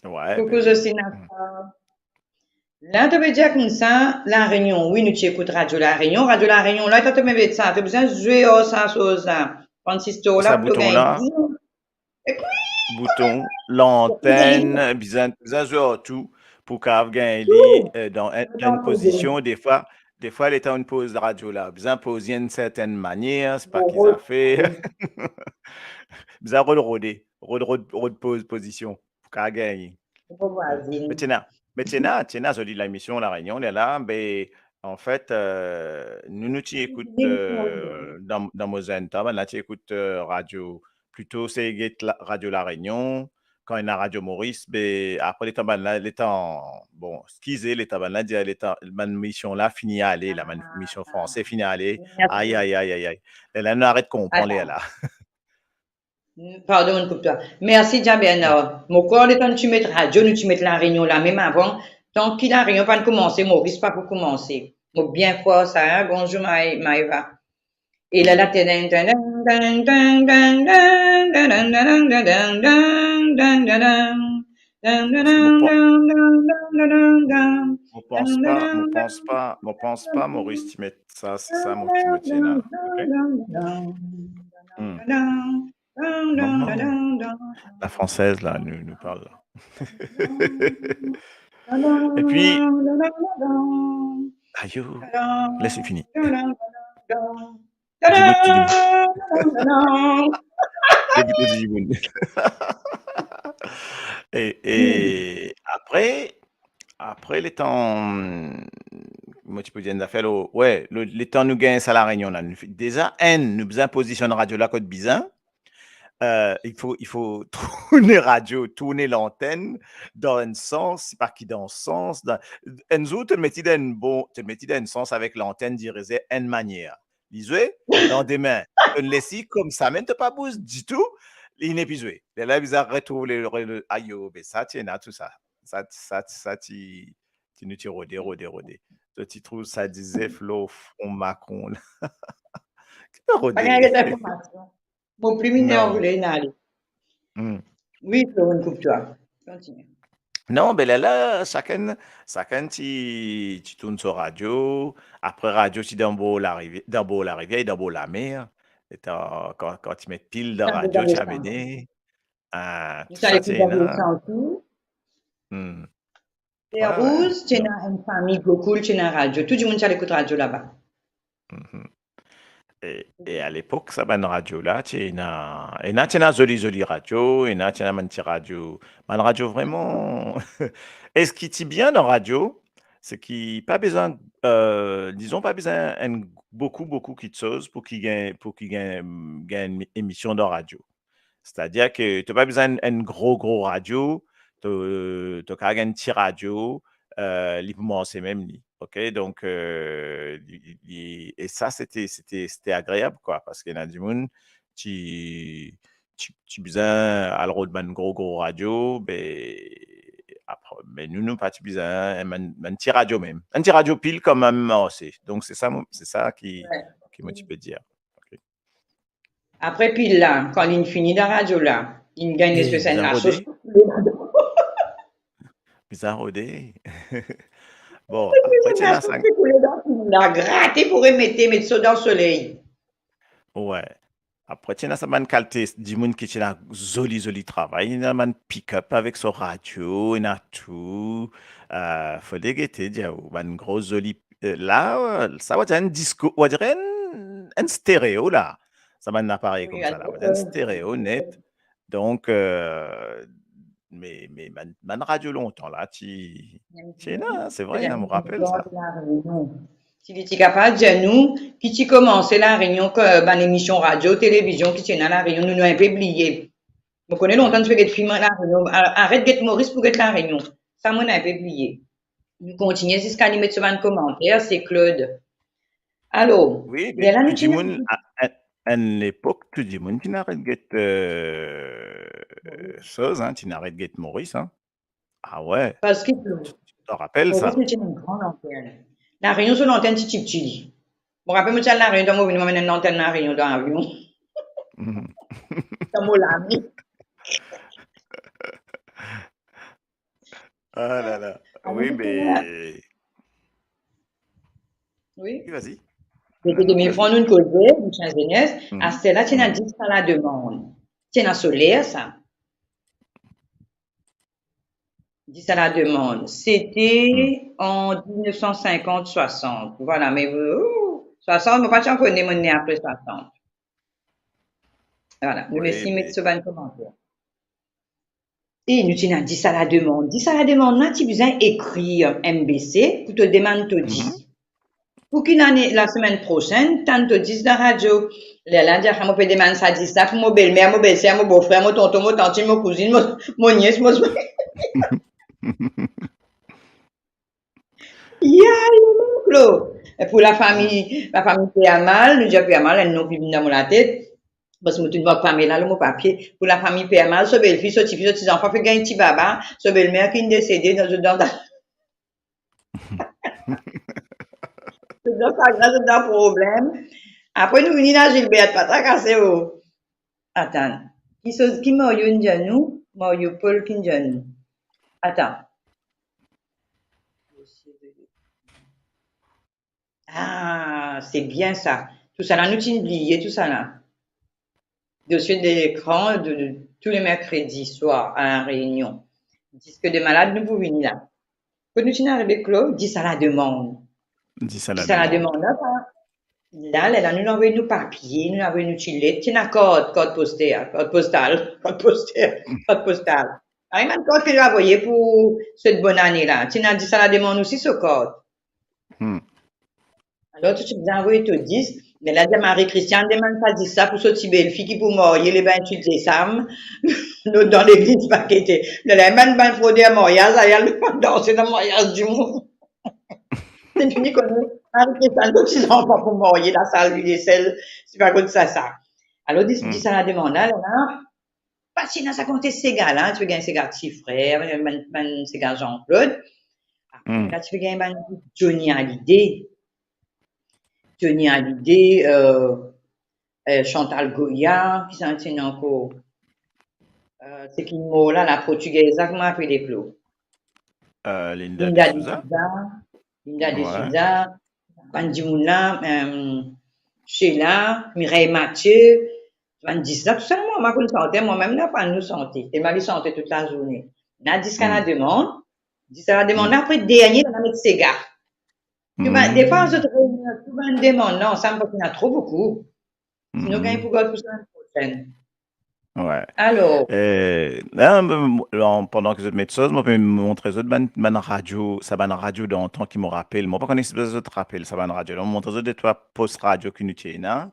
Wi, koukou Josina. La, to pe dir koumsa, La Réunion, wi, nou ti ekout Radio La Réunion. Radio La Réunion la, to, to pe met sa, to bizin zwe ar sa soz la. Transistor la, pou to gagn. Bouton, lantenn, bizin, bizin zwe ar tou pou kav gagn li, eh, dan enn, dan enn pozision, defwa, Defwa, letan ou poz radio la, bizin poz li enn sertenn manier, sepa ki zafer. Bizin rod, rode, rod, rod, rod poz pozision pou kapav gagne. Me ti ena, me ti ena, ti ena zoli lemision La Réunion, lerla, be, anfet, eh, nou, nou ti ekout, eh, dan, dan mo zenn tan, bannla ti ekout, eh, radio, plito se get la, Radio La Réunion, kan ena Radio Maurice, be, apre letan bannla, letan, bon, eskize, letan bannla dir, letan bann emision la fini ale, la, bann emision franse fini ale, ay, ay, ay, ay, ay. Lerla nou aret konpran, lerla. Pardon, mo koup twa. Mersi, Jean Bernard. Mo krwar letan nou ti met radio, nou ti met La Réunion la mem avan. Tan ki La Réunion pa'nn koumanse, Maurice pa pou koumanse. Mo bien krwar sa, hein. Bonzour, Maë-, Maëva. E la, la, tadam, tadam, tadam, tadam. Mo pans pa, mo pans pa, mo pans pa, Maurice, ti met sa, se sa, mo, mo ti ena, ok? Hmm. Non, non. La Française, la, nou, nou parl la. Epi, ayo, les li fini. Dimoun, dimoun. Dimoun, dimoun. E, e apre, apre letan, mo ti pou dir enn zafer, lo, we, lo, letan nou gagn sa La Réunion la, nou, deza, enn, nou bizin pozisionn radio la kot bizin. Eh, il faut, il faut tourner radio, tourner l'antenne dans un sens, sepa ki dan sans, dan, enn zour, to met li dan enn bon, to met li dan enn sans avek lantenn dirize enn manier. Li zwe, landime, to les li koumsa, mem to pa bouz ditou, li nepli zwe. Lerla bizin retrouv le, le, le, ayo, be sa, ti ena tou sa. Sa, sa, sa, ti, ti nou ti rode, rode, rode. To ti trouv sa dizef lor fron makron la. Ki to rode? Pa gagn letan pou makron. Mo pli miner, non. Ou le ale. Hmm. Wi, Florine, koup twa. Kontinie. Non, be lerla, sakenn, sakenn ti, ti tourn so radio. Apre radio ti dan bor larivi-, dan bor larivier, dan bor lamer. Letan, kan, kan ti met pil dan radio, ti amene. Ah, tou sa ti ena. Hmm. Terre Rouge, ti ena enn fami Gokoul, ti ena radio. Tou dimoun ti al ekout radio laba. Mhm. E, e alepok, sa bann radio la, ti ena, ena ti ena zoli, zoli radio, ena ti ena bann ti radio, bann radio vreman, e seki ti bien dan radio, seki pa bizin, eh, dizon, pa bizin enn boukou, boukou kiksoz pou ki gagn, pou ki gagn, gagn emision dan radio. Setadir ke to pa bizin enn gro, gro radio, to, to kapav gagn ti radio, eh, li pou marse mem li, ok? Donk, eh, li, li, e sa, sete, sete, sete agreab, kwa, parski ena dimoun ti, ti, ti bizin al rod bann gro, gro radio, be, apre, me nou, nou pa ti bizin, bann, bann ti radio mem. Bann ti radio pil kanmem marse. Donk, se sa mo, se sa ki, ki mo ti pe dir. Ok. Apre pil la, kan linn fini dan radio la, linn gagn enn espes enn lasos pou koule ladan. Bizin rode. Bon, apre ti ena sa. Enn lasos pou koule dan pil la, grate pou remete, met so dan soley. Wi. Apre ti ena sa bann kalite dimoun ki ti ena zoli, zoli travay, ena bann pick-up avek so radio, ena tou. Eh, fode gete, diaou, bann gro zoli, eh, la, sa, ou dir enn disko, ou dir enn, enn stereo la. Sa bann aparey koumsa la, ou dir enn stereo net. Donk, eh, me, me bann, bann radio lontan la, ti, ti ena, se vre, mo rapel sa. Si li ti kapav dir nou ki ti koumanse La Réunion, ki bann emision radio, televizion ki ti ena La Réunion, nou, nou inpe bliye. Mo kone lontan nou ti pe get fim La Réunion, a-, aret get Moris pou get La Réunion. Sa mo inpe bliye. Nou kontinie ziska nou met so bann komanter, se Claude. Alor, wi, me tou dimoun, a, a, enn lepok, tou dimoun ti ena aret get, eh, soz, hein, ti ena aret get Moris, hein. Ah wi. Parski, to rapel sa? Moris ti ena enn gran lantenn. La Réunion so lantenn ti, ti, ti li. Mo rapel mo ti al La Réunion, mo vini, mo amenn enn lantenn La Réunion dan avion. Mhm. Dan mo lame. Ah la la. Wi, me... Wi, vas-y. Depi de mil fran nou koze, nou ti enn zenes, aster la ti ena dis a la demann. Ti ena so ler sa. Dis à la demande. C'était en dix-neuf cent cinquante, soixante. Voilà, mais, euh, soixante, mo pa ti ankor ne, mo ne apre soixante. Voilà, nou les met so bann komanter. E nou ti ena dis à la demande. Dis à la demande la, ti bizin ekrir M B C pou to demann to dis. Pou ki lane, lasemenn prosenn, tann to dis dan radio. Lerla dir, mo pe demann sa dis la pou mo belmer, mo belser, mo bofrer, mo tonton, mo tantin, mo kouzinn, mo, mo nies, mo... Ya, ya, mem Klo. E pou lafami, lafami Permal, nou dir Permal, enn non ki vinn dan mo latet. Parski mo ti vinn vwar Pamela lor mo papie. Pou lafami Permal, so belfi, so tifi, so tizanfan, fek gagn ti baba, so belmer ki finn desede dan, dan, dan, zot dan sagrin, zot dan problem. Apre nou vini la, Gilbert, pa trakase, oh. Atann. Ki soz, ki Mario inn dir nou? Mario Paul ki inn dir nou. Atann. Ah, c'est bien ça. Tousala, nou ti bliye tousala. Dossier de l'écran de, de tous les mercredis soir à La Réunion. Disque de malade, nou pou vini la. Kot nou ti ena arive, Klo? Dis à la demande. Dis à la demande. Dis à la demande, la, pa. La, la, la, nou avoy nou papie, nou avoy nou ti let, ti ena kart, kart poster, kart postal, kart poster, kart postal. Ariv bann kart ki nou avoye pou set bonn ane la. Ti ena dis à la demande osi, so kart. Hmm. Alor, to ti bizin avoy to dis, me la, dir Marie-Christiane demann sa dis la pou so ti belfi ki pou marye, le vingt-huit décembre, nou dan legliz, pa gete. Lerla, bann, bann froder maryaz, al, al danse dan maryaz dimoun. Ti fini kone, Marie-Christiane, to ti zanfan pou marye, lasal, lwil, sel, ti pa konn sa, sa. Alor, dis, dis à la demande la, la, pa ti ena sa kote sega la, ti pe gagn sega Ti Frer, bann, bann sega Jean-Claude. Apre, la, ti pe gagn bann Johnny Hallyday. Johnny Hallyday, euh, euh, Chantal Goya, ki sa ti ena ankor? Euh, seki mor la, la portigez la, kouma apel, Klo? Euh, Linda, Linda de Souza. Souza. Linda de Souza. Bann dimoun la, euh, Sheila, Mireille Mathieu, bann dis la, tousala, mwa, mwa konn sante, mwa mem, la pa nou sante. Telman li sante tout lazourne. Ena dis à la demande. Dis à la demande, apre dernie, nou met sega. Tou bann, defwa, zot reini tou bann demann la ansam, parski ena tro boukou. Si nou gagn pou gard pou semenn prosenn. Wi. Alor. Eh, la, mo, la, pandan ki zot met soz, mo pe montre zot bann, bann radio, sa bann radio dantan ki mo rapel. Mo pa kone si zot rapel sa bann radio la. Mo montre zot de trwa post radio ki nou ti ena.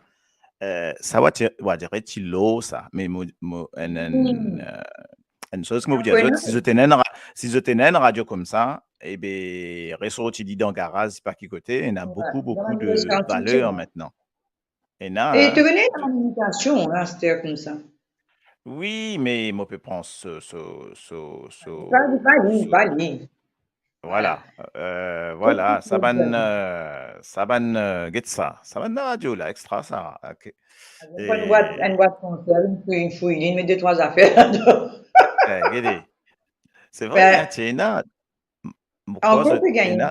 Eh, sa, wa ti, wa dire ti lor sa. Me mo, mo, enn, enn, eh, enn soz ki mo pou dir zot, si zot ena enn ra-, si zot ena enn radio koumsa, ebe, resorti li dan garaz, pa ki kote, ena boukou, boukou de valer aster. Ena, e to kone, ena bann limitasion, aster koumsa. Wi, me mo pe pans so, so, so, so, pa li, pa li, so pa li. Vwala, eh, vwala, sa bann, eh, sa bann, eh, get sa, sa bann radio la, extra sa, ok. Enn bwat, enn bwat konserv, enn fouy, enn fouy, li met de trwa zafer ladan. Eh, gete. Se vre, ben, ti ena, ankor pe gagn, ena,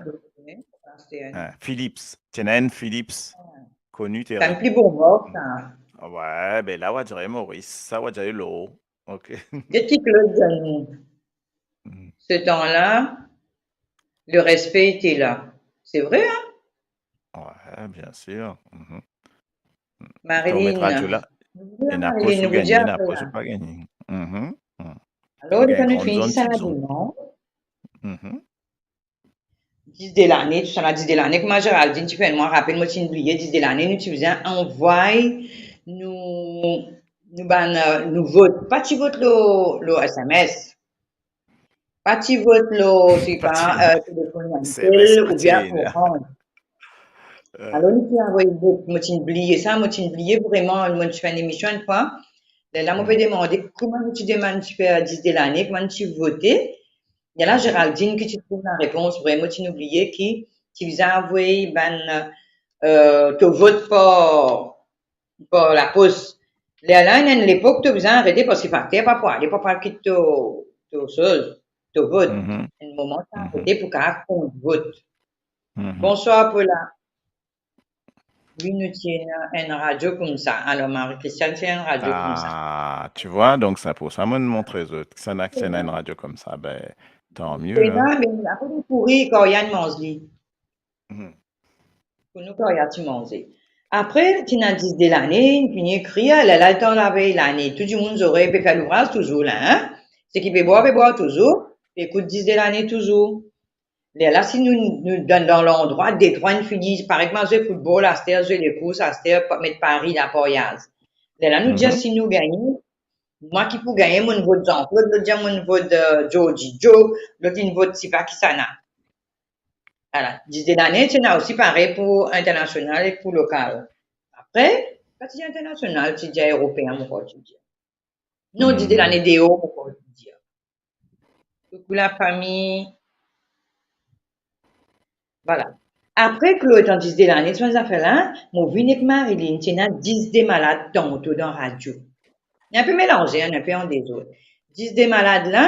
eh, Philips, ti ena enn Philips, koni, tre. Sa enn pli bon mark, sa. Wi, be la, wa dir Maurice, sa wa dir lor. Ok. Get ki Claude dir nou. Ce temps-là, le respect était là. C'est vrai, hein? Wi, bien sûr. Marilyn. Ena pos ou gagne, ena pos ou pa gagne. Alor, nou gagn dis à la demande. Dis de lane, tousala, dis de lane, kouma Géraldine ti fer mwa rapel, mo ti bliye, dis de lane, nou ti bizin anvway nou, nou bann, eh, nou vot, pa ti vot lor, lor S M S. Pa ti vot lor, se pa, eh, telefonn Yantel oubien Orange. Alor, nou ti anvoy vot, mo ti bliye sa, mo ti bliye vreman, mo ti fer enn emision enn fwa. Lerla mo pe demande kouma nou ti demann ti fer dis de lane, kouma nou ti vote. Ena Géraldine ki ti trouv larepons, vreman ti bliye, ki ti bizin anvoy bann, eh, to vot par, par lapos. Lerla, ena enn lepok to bizin arete parski fakter pa pou ale, pa pou al kit to, to soz, to vot. Enn moman, to arete pou kapav kont vot. Bonswar, Paula. Wi, nou ti ena enn radio koumsa. Alor, Marie-Christiane ti ena enn radio koumsa. Ah, tu vois, donk se pou sa mo montre zot. Kisannla ki ti ena enn radio koumsa, be, Tan mie, la. Apre li kouri, Koriann manz li. Hmm. Pou nou, Koriann ti manze. Apre, ti ena dis de lane, fini ekrir, lerla letan lavey lane, tou dimoun zorey pe fer louvraz touzour la, hein? Seki pe bwar, pe bwar touzour, pe ekout dis de lane touzour. Lerla, si nou, nou dan, dan landrwa, detrwa inn fini, parey kouma zwe foutbol, aster zwe lekours, aster pa-, met pari, laparyaz. Lerla, nou dir, mhm, si nou gagne, mwa ki pou gagne, mo'nn vot Jean-Claude, lot dir mo'nn vot, euh, Georgie Joe, lot inn vot sipa kisannla. Ala, dis de lane, ti ena osi parey pou internasional ek pou lokal. Apre, kan ti dir internasional, ti dir eropeen, mo krwar ti dir. Non, dis de lane deor, mo krwar ti dir. Koukou lafami. Vwala. Apre, Claude, an dis de lane, ti bann zafer la, mo vinn ek Marilyn, ti ena dis de malad tanto dan radio. Li inpe melanze, hein, li inpe an dezord. Dis de malad la,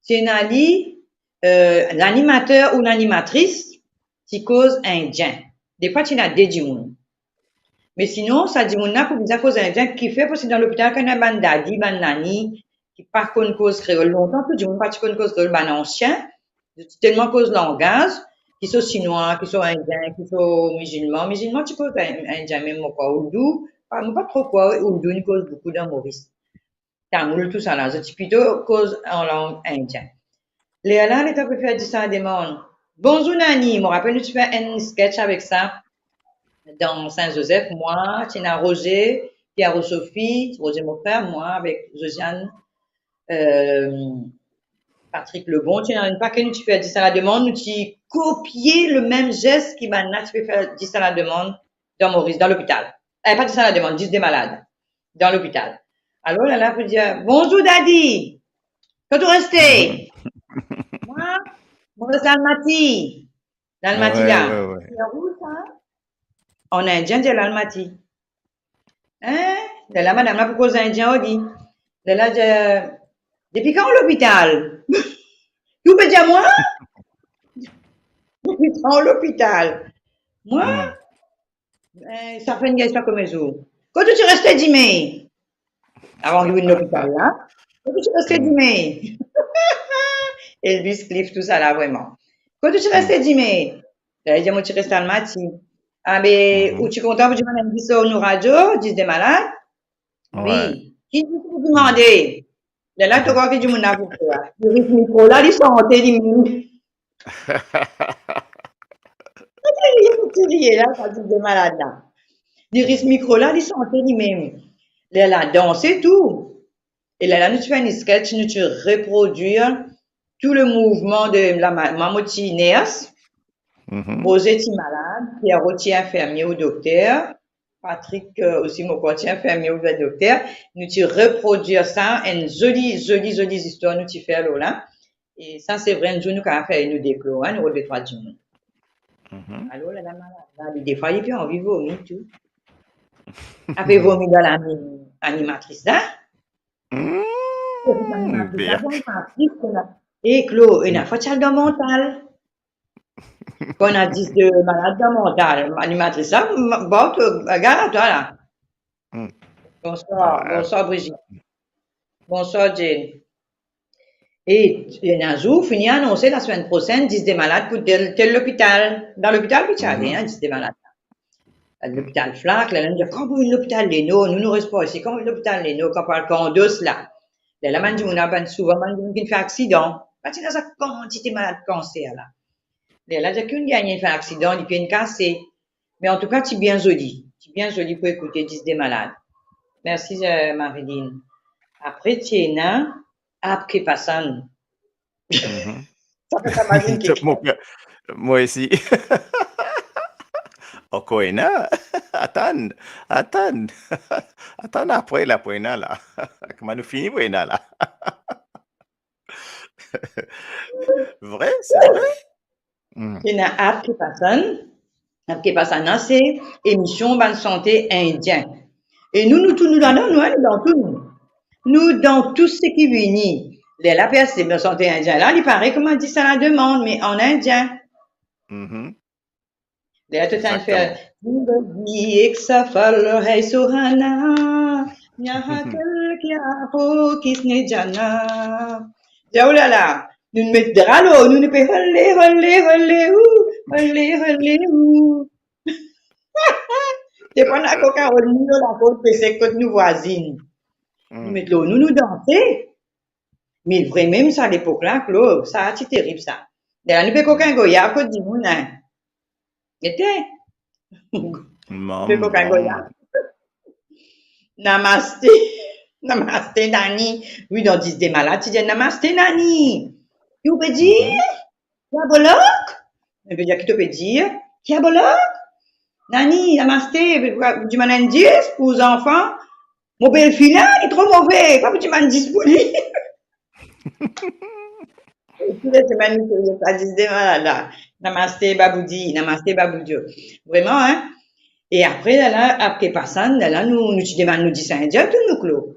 ti ena li, euh, lanimater ou lanimatris ti koz indien. Defwa ti ena de dimoun. Me sinon, sa dimoun la pou bizin koz indien, kifer? Parski dan lopital, kan ena bann dadi, bann nani ki pa konn koz kreol, lontan tou dimoun pa ti konn koz kreol, bann ansien, zot ti telman koz langaz, ki so sinwa, ki so indien, ki so mizilman. Mizilman ti koz in-, indien mem, mo krwar, ourdou, pa, mo pa tro krwar ourdou inn koz boukou dan Moris. Tamoul, tousala, zot ti plito koz an lang indien. Lerla, letan pe fer dis sa demann, "Bonzour Nani", mo rapel nou ti fer enn sketch avek sa dan Sin Zozef, mwa, ti ena Roze, Pierre ou Sophie, Roze mo frer, mwa avek Josiane, euh, Patrick Lebon, ti ena enn pake, nou ti fer dis sa demann, nou ti kopie lemem zes ki bannla ti pe fer dis sa demann dan Moris, dan lopital. Eh, pa dis sa demann, dis de malad. Dan lopital. Alor, lerla pou dir, "Bonzour, dadi. Kot ou reste?" "Mwa, mo reste Almati." Lalmati la. Ah, ouais, ouais, ouais. Ti rouz sa. An indien, dir Lalmati. Hein? Lerla madam la pou koz indien, ou di. Lerla dir, "Depi kan ou lopital?" Ou pe dir mwa? "Depi kan ou lopital?" Mwa? Hmm. Eh, sa fer enn gagn sa kouma zour. "Kot ou ti reste dime?" Avan li vinn lopital la. "Kot ou ti reste dime?" Elvis Cliff, tousala, vreman. "Kot ou ti reste dime?" Lerla li dir, "Mo ti reste Almati." "Ah be, ou ti kontan pou dir bann dis lor nou radio, dis de malad?" "Wi." "Ki dis ou pou dimande?" Lerla to krwar ki dimoun la pou fer? Li ris mikro la, li sante limem. Li ti riye la, sa dis de malad la. Li ris mikro la, li sante limem. Lerla danse tou. E lerla nou ti fer enn sketch, nou ti reprodwir tou le mouvman de la ma-, mwa mo ti ners, mhm, Roze ti malad, Pierrot ti infirmie ou dokter, Patrick, euh, osi mo krwar ti infirmie oubien dokter, nou ti reprodwir sa, enn zoli, zoli, zoli zistwar nou ti fer lor la. E sa, se vre, enn zour nou kapav fer nou de, Claude, hein, nou rod de trwa dimoun. Mhm. Alor, lerla malad la, li, defwa, li pe anvi vomi tou. Apre vomi dan lami-, animatris la. Mm, animatris la, bien. Bon, animatris la. E Claude, ena fwa ti al dan mantal. Kan ena dis de malad dan mantal, animatris la, m-, bon, to, gard twa la. Hmm. Bonswar, ouais, bonswar Brigitte. Bonswar Jane. E ena zour, fini anonse lasemenn prosenn, dis de malad pou tel, tel lopital. Dan lopital pou ti ale, mhm, hein, dis de malad. Lopital Flacq, lerla nou dir, "Kan pou vinn lopital Leno, nou, nou res par isi, kan pou vinn lopital Leno, kan pou al Kandos la?" Lerla bann dimoun la, bann souvan bann dimoun ki finn fer aksidan. Pa ti ena sa kantite malad kanser la. Lerla dir ki enn gagn fer aksidan, lipie inn kase. Me antouka, ti bien zoli. Ti bien zoli pou ekoute dis de malad. Mersi, euh, Marilyn. Apre, ti ena Aap Ke Pasann. Mhm. Sa fer sa mazinn ki... Mo pe-, mo osi. Ankor ena? Atann, atann. Atann apre la pou ena la. Kouma nou fini pou ena la. Vre, se vre. Hmm. Ena Aap Ke Pasann. Aap Ke Pasann la, se emision bann sante indien. E nou, nou tou, nou ladan, nou, hein, nou dan tou nou. Nou dan tou seki vini. Lerla pe aste bann sante indien la, li parey kouma dis sa la demann, me an indien. Mhm. Lerla to tann fer, exactement, "Zindagi ek safar hai suhana, yahan kal kya ho kisne jana." Dir, "Oh la la, nou met dra lor nou, nou pe ole, ole, ole, ou, ole, ole, ou. Depi nou kokin rod nou lor lakor, pe sek kot nou vwazinn. Nou met lor nou, nou danse. Me vremem sa lepok la, Claude, sa ti terib sa. Lerla nou pe kokin goyav kot dimoun, hein. Gete. Pe kokin goyav. Namaste. Namaste, Nani. Wi, dan dis de malad, ti dir, "Namaste, Nani." Ki ou pe dir? Diabolok? Sa ve dir ki to pe dir? Diabolok? Nani, namaste, pou dimann enn dis pou zanfan. Mo belfi la, li tro move, pa pou dimann dis pou li. E tou le semenn, nou pe dir sa dis de malad la. Namaste, baboudi, namaste, baboudio. Vreman, hein? E apre, lerla, apre pasann, lerla, nou, nou ti demann nou dis Indien, tou nou, Claude.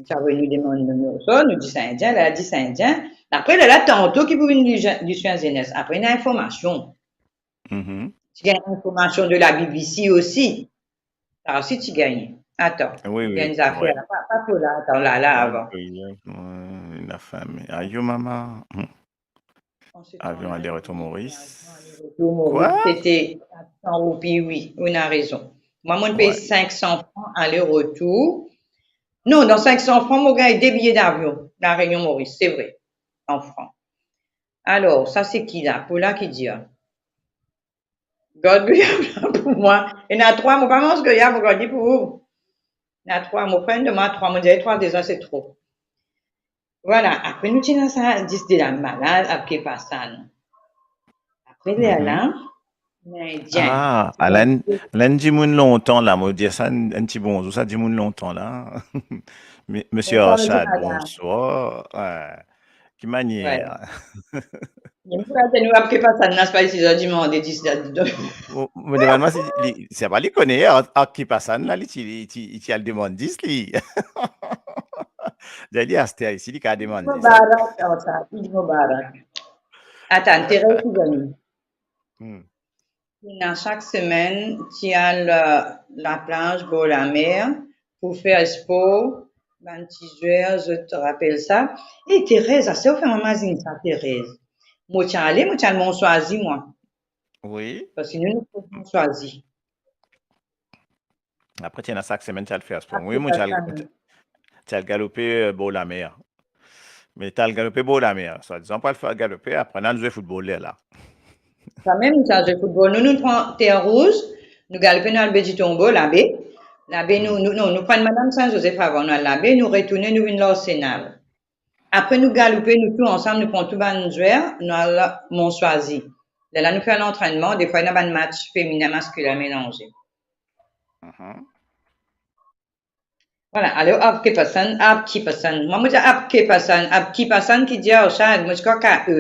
Sa ve nou demann nou, nou, sa, nou dis Indien, lerla dis Indien. Apre, lerla, tanto ki pou vinn Lusien, Lusien Zenes. Apre, ena informasion. Mhm. Ti gagn informasion de la B B C osi. Sa osi ti gagn. Atann, wi, wi, gagn zafer la. Pa, pa tro la, atann, la, la, avan. Wi, wi, wi, lafin, me ayo mama. Hmm. Avion aller-retour Maurice. Avion aller-retour Maurice, sete sink san roupi, wi, ou ena rezon. Mwa, mo pey sink san fran aller-retour. Non, dan sink san fran, mo gagn de biye davion, La Réunion Maurice, se vre, an fran. Alor, sa se ki la? Pou la ki dir? Gard goyav la pou mwa. Ena trwa, mo pa manz goyav, mo gard li pou ou. Ena trwa, mo pran enn de mwa, trwa, mo dir trwa deza, se tro. Vwala, apre nou ti ena sa, dis de la malad, apre pasann. Apre, lerla, Indien. Ah, ala enn, ala enn dimoun lontan la, mo dir sa enn, enn ti bonzour, sa dimoun lontan la. Me-, Misie Archad, bonswar. Ki manier? Wi. Mem pou nou apre pasann la, se pa isi, sa dimande dis la, didon. Mo, mo demann mwa si li, se pa li kone, ar-, ar ki pasann la, li ti, li ti, li ti al demann dis li. Dir li aster isi, li kav demann dis. Mubarak, ar sa, Eid Mubarak. Atann, Terez ki gagn. Hmm. Ena sak semenn, ti al, euh, laplaz, bor lamer, pou fer spor, bann ti zwer, zot rapel sa. E Terez, aster ou fer mwa mazinn sa, Terez. Mo ti ale, mo ti al Mont Choisy, mwa. Wi. Parski nou, nou Mont Choisy. Apre, ti ena sak semenn, ti al fer spor. Wi, mo ti al, ti al galoupe, euh, bor lamer. Me ti al galoupe bor lamer. Swadizan pou al fer galoupe, apre nou al zwe foutbol lerla. Kanmem, nou ti al zwe foutbol. Nou, nou pran Terre Rouge, nou galoupe, nou al Baie du Tombeau, Labe. Labe, nou, nou, non, nou pran Madame Saint-Joseph avan, nou al Labe, nou retourne, nou vinn L'Arsenal. Apre, nou galoupe, nou tou ansam, nou pran tou bann zwer, nou al Mont Choisy. Lerla nou fer lantrennman, defwa ena bann match feminin, maskilin melanze. Mhm. Vwala, alor, apre pasann, apre pasann. Mwa, mo dir apre pasann, apre pasann ki dir sa, mo ti krwar K E.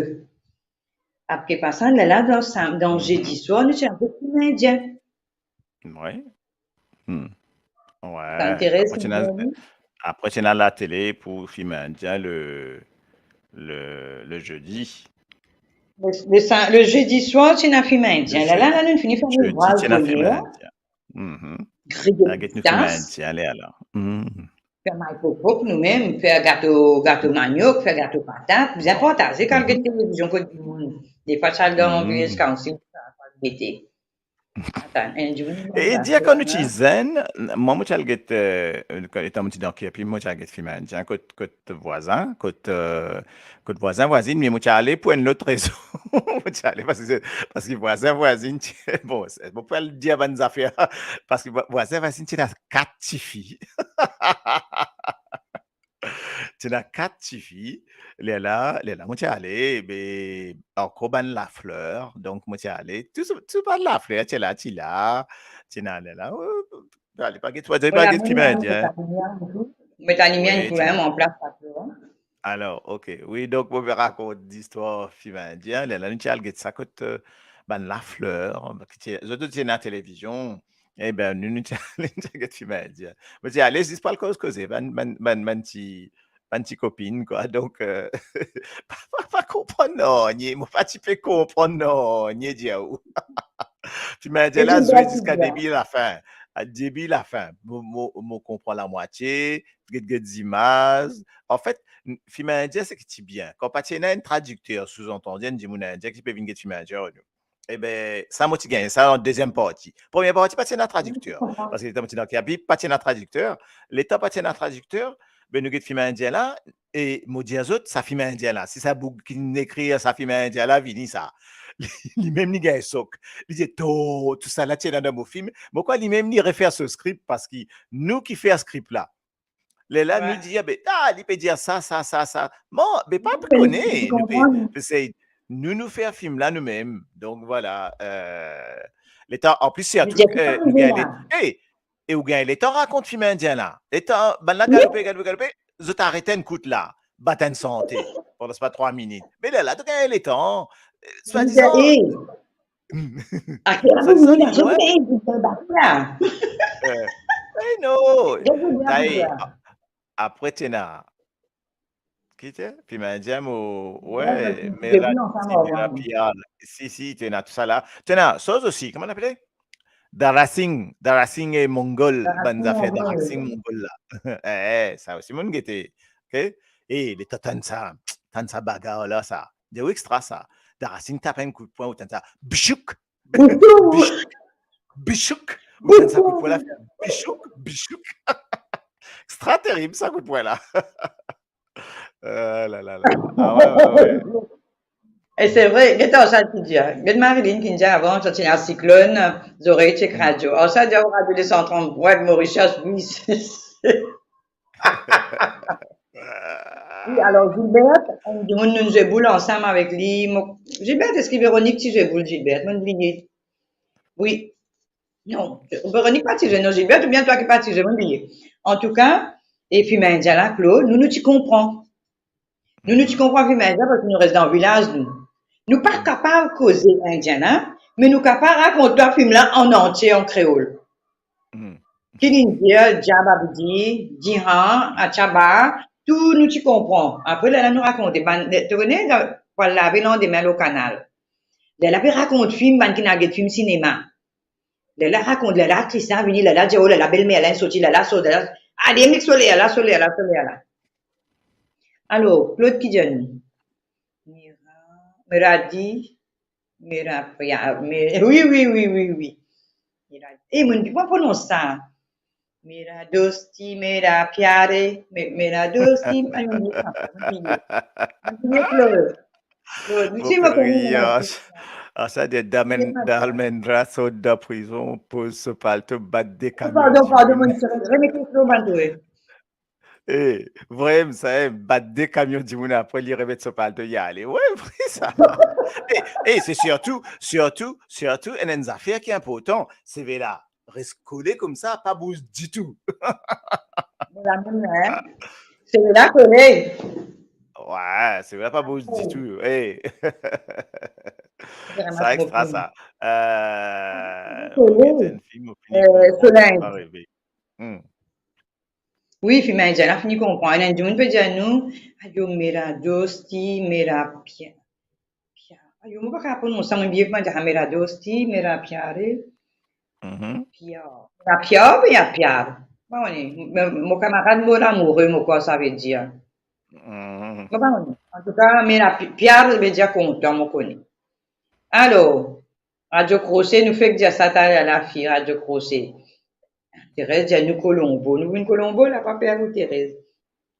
Apre pasann, lerla, dan sam-, dan zedi swar, nou ti al get fim indien. Wi. Hmm. Wi. Sa interes mwa. Apre, ti ena, apre, ti ena latele pou fim indien le, le, le zedi. Le, le sa-, le zedi swar, ti ena fim indien. Le zedi. Lerla, la, nou fini fer nou livraz. Zedi, ti ena fim indien. Mhm. Gri de pitas. Get nou fim indien, ale alor. Mhm. Fer malpropop noumem, fer gato, gato maniok, fer gato patat, bizin partaze kan get televizion kot dimoun. Defwa, ti al dan Village Council, sa, sa gete. Atann, enn dimoun... E dir kan nou ti zenn, mwa, mo ti al get, euh, kan, letan mo ti dan Kirpy, mo ti al get fim indien kot, kot vwazin, kot, euh, kot vwazin, vwazinn, me mo ti ale pou enn lot rezon. Mo ti ale parski, parski vwazin, vwazinn ti, bon, se, mo pou al dir bann zafer, parski vwa-, vwazin, vwazinn ti ena kat tifi. Ti ena kat tifi. Lerla, lerla, mo ti ale, be, ankor bann lafler. Donk, mo ti ale, tou, tou bann lafler, ti la, ti la. Ti ena, lerla, oh, ale, pa get, pa get fim indien. Met limie, met limie, wi, ti ena. An plas, pa tro. Alor, ok. Wi, donk, mo pe rakont listwar fim indien. Lerla, nou ti al get sa kot, euh, bann lafler, ki ti, zot, zot ti ena televizion. E be, nou, nou ti al, nou ti al get fim indien. Mo ti ale zis pou al koz koze, bann, bann, bann, bann ti, bann ti kopinn, kwa. Donk, euh, pa, pa, pa konprann nanye, mo pa ti pe konprann nanye, dir ou. Fim indien la zwe ziska debi lafin. Debi lafin, mo, mo, mo konpran lamwatie, get, get zimaz. Anfet, n-, fim indien, seki ti bien. Kan pa ti ena enn tradikter, souzantandi enn dimoun indien ki pe vinn get fim indien ar nou. Ebe, sa mo ti gagn sa an deziem parti. Premie parti, pa ti ena tradikter. Wi, mo konpran. Paski letan mo ti dan Kabib, pa ti ena tradikter. Letan pa ti ena tradikter, be nou get fim indien la, e mo dir zot, sa fim indien la, si sa boug ki ekrir sa fim indien la vini sa, li, li mem li gagn sok. Li dir, "To, tou sa la ti ena dan mo fim." Mo krwar li mem li refer so skrip, paski nou ki fer skrip la. Lerla nou dir, "Be, ah, li pe dir sa, sa, sa, sa." Bon, be pa pe kone, nou pe, pe sey, nou, nou fer fim la nou mem. Donk, vwala, eh, letan, anplis, se enn trik, eh, nou gagn le-, eh, e ou gagn letan rakont fim indien la. Letan, bannla galope, galope, galope, zot aret enn kout la, bat enn sante, pandan sepa trwa minit. Me lerla, to gagn letan, eh, swadizan, eh, swadizan, eh, eh, non. Apre, ti ena, ki ti ena? Fim indien, mo, we, Mera Pyar. Si, si, ti ena tou sa la. Ti ena, soz osi, kouma apele? Dara Singh, Dara Singh e Mongol, bann zafer Dara Singh, Mongol la. Eh, eh, sa osi, mo'nn gete. Ok? Eh, letan tann sa, tann sa bagar la, sa. Dir ou extra sa. Dara Singh tap enn kout pwin, ou tann sa, bichouk, bichouk, bichouk. Ou tann sa kout pwin la, bichouk, bichouk. Extra terib, sa kout pwin la. Ah la la la. Ah, we, we, we. E se vre, get ar sa ki dir. Get Marilyn ki dir avan, sa ti ena siklonn, zorey ti ek radio. Ar sa dir, radio de san trant, we, Mauritius, wi, se, se. Wi, alor, Gilbert, enn dimoun nou zwe boul ansam avek li. Mo, Gilbert, eski Véronique ti zwe boul, Gilbert? Mo'nn bliye. Wi. Non, Véronique pa ti zwe, non, Gilbert, oubien twa ki pa ti zwe, mo'nn bliye. Antouka, e fim indien la, Claude, nou, nou ti konpran. Nou, nou ti konpran fim indien paski nou res dan vilaz, nou. Nou pa kapav koze indien, hein, me nou kapav rakont twa fim la an antie an kreol. Hmm. Ki li'nn dir, Jab Abdi, Jihan, Achaba, tou nou ti konpran. Apre, lerla nou rakonte, bann, to kone, pou al lave landime lor kanal. Lerla pe rakont fim, bann ki ena get fim sinema. Lerla rakont, lerla aktris la vini, lerla dir, "Oh lerla, belmer la inn sorti, lerla sort, lerla, ale, mix so lerla, so lerla, so lerla." Alor, Claude ki dir nou? Mera, Mera di, Mera Pyar, me, wi, wi, wi, wi, wi. Mera, eh, mo'nn pa prononse sa. Mera dosti, mera pyare, me, mera dosti, ah, mo'nn bliye sa, mo'nn bliye. Mo'nn bliye, Claude. Claude, mo pe rir, ah, sa, ah, sa dir Dharmen-, Dharmendra sort dan prizon, poz so palto, bat de kamion dimoun. Pardon, pardon, mo'nn remete so palto, wi. Eh, vremem sa, eh, bat de kamion dimoun, apre li remet so palto, li ale. We, vre sa. Eh, eh, se sirtou, sirtou, sirtou, enn, enn zafer ki inportan, seve la res kole koumsa, pa bouz ditou. Mo lamour, hein? Seve la kole. We, seve la pa bouz ditou. Eh. Sa extra, sa. Euh, kole. Ok, se enn fim, mo fini, euh, Solange. Pa reve. Hmm. Wi, fim indien la fini konpran. Enn dimoun pe dir nou, "Ayo, mera dosti, mera pya-, pya-." Ayo, mo pa kapav prononse sa, mo bliye kouma dir, "Mera dosti, mera pyare." Mhm. Pya-, mera pya-, mera pyar. Bon, mo, mo kamarad, mo lamoure, mo krwar sa ve dir. Mhm. Mo pa kone. Antouka, mera pi-, pyar ve dir kontan, mo kone. Alor, Radio Crochet, nou fek dir sa taler la, fi, Radio Crochet. Thérèse dir nou Colombo. Nou vinn Colombo la, pa per ou, Thérèse.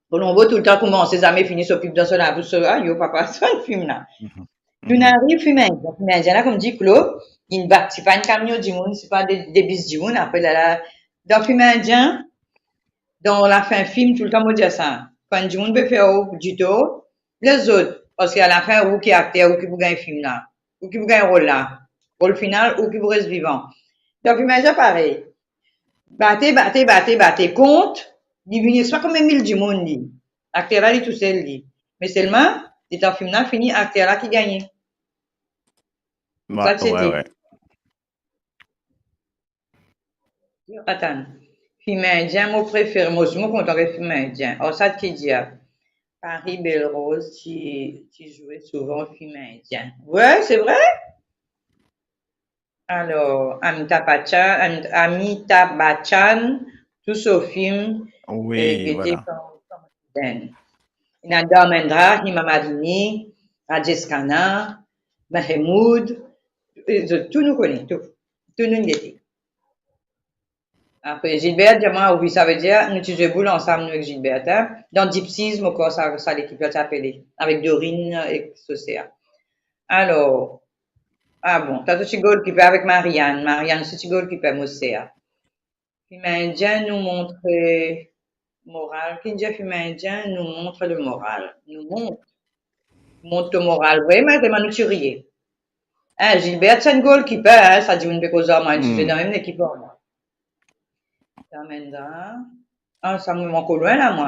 Colombo toultan koumanse, zame fini, so pib dan so labous, so, ayo, papa, sa enn fim la. Mhm. Nou'nn ariv fim indien. Fim indien la, kouma dir Claude, inn bat, ti pa enn kamion dimoun, ti pa de, de bis dimoun, apre la, la, dan fim indien, dan lafin fim, toultan mo dir sa, kan enn dimoun pe fer ou ditor, les zot, paski alafin, ou ki akter, ou ki pou gagn fim la, ou ki pou gagn rol la, rol final, ou ki pou res vivan. Dan fim indien parey. Bate, bate, bate, bate, kont, li vini, swa konbien mil dimoun li. Akter la, li tousel li. Me selman, letan fim la fini, akter la ki gagne. Sa, we, se we, te we. Atann. Fim indien, mo prefere, mo, mo kontan get fim indien. Ar sa ki dir, Paris Belrose, ti, ti zwe souvan fim indien. We, se vre? Alor, Amitabh Bachchan, Am-, Amitabh Bachchan, tou so film, wi, eh, gete, voilà, kan, kan mo ti zenn. Ena Dharmendra, Hema Malini, Rajesh Khanna, Mehmood, eh, zot tou nou kone, tou, tou nou gete. Apre, Gilbert dir mwa, wi, savedir nou ti zwe boul ansam, nou ek Gilbert, hein. Dan Gypsies, mo krwar sa, sa lekip la ti apele, avek Dorine ek so ser. Alor, ah bon, ta to ti golkiper avek Marianne, Marianne osi ti golkiper, mo ser. Film indien nou montre moral, ki dir film indien nou montre le moral. Nou mont, mont to moral, vre, me telman nou ti riye. Eh, Gilbert, ti enn golkiper, hein, sa dimoun pe koz ar mwa, ti zwe dan mem lekip ar mwa. Dharmendra. Ah, sa mo ankor lwin la, mwa.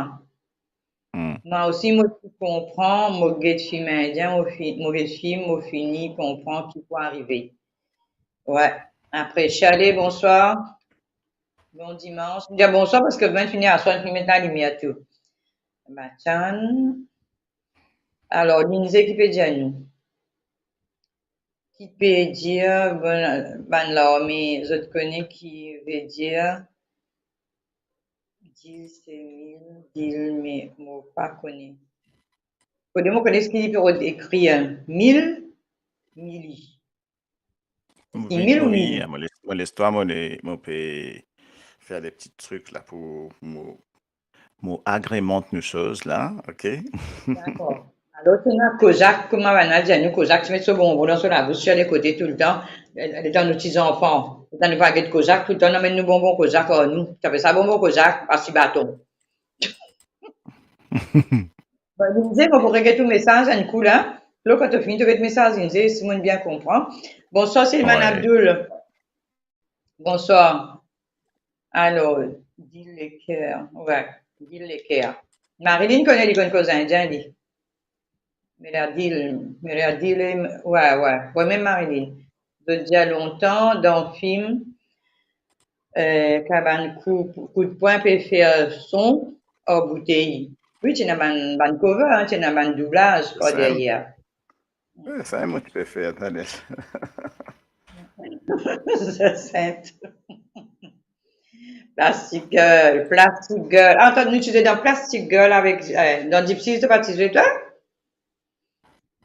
Hmm. Mwa osi, mo ti konpran, mo get film indien, mo fi-, mo get film, mo fini konpran ki pou arive. Wi. Apre, Charlie, bonswar. Bon dimans. Mo dir bonswar parski mo finn fini aswar, finn met lalimier tou. Bachchan. Alor, Lindsay ki pe dir nou? Ki pe dir, bon, bann larme, zot kone ki vedir dil, se mil, dil, me mo pa kone. Kone, mo kone ki li pe rod-, ekrir, mil, mili. Wi, mil ou wi, mili? Mo les-, mo les twa, mo le-, mo pe fer de pti trik la pou mo, mo agremant nou soz la, ok? Dakor. Alor, ti ena Kozak, kouma bann la dir nou, Kozak ti met so bonbon dan so labous, ti ale kote toultan, letan nou ti zanfan. Letan nou pa get Kozak, toultan nou amenn nou bonbon Kozak ar nou. Ti apel sa bonbon Kozak, asi baton. Bon, Lindsay, mo pou reget to mesaz enn kou la. Flo, kan to fini, to get mesaz, Lindsay, si mo bien konpran. Bonswar, Selman Abdoul. Bonswar. Alor, Dil Leker. Wi, Dil Leker. Marilyn kone, li konn koz indien, li. Mela Dil, Mela Dil, wi, wi. Wi, mem Marilyn. Zot dir lontan dan film, eh, kan bann kou, kout pwin pe fer son ar boutey. Wi, ti ena bann, bann cover, hein, ti ena bann doublaz par deryer. Wi, sa, mo ti pe fer, tande. Plastic Girl, Plastic Girl. Ah, atann, nou ti zwe dan Plastic Girl avek, eh, dan Gypsies, to pa ti zwe, twa?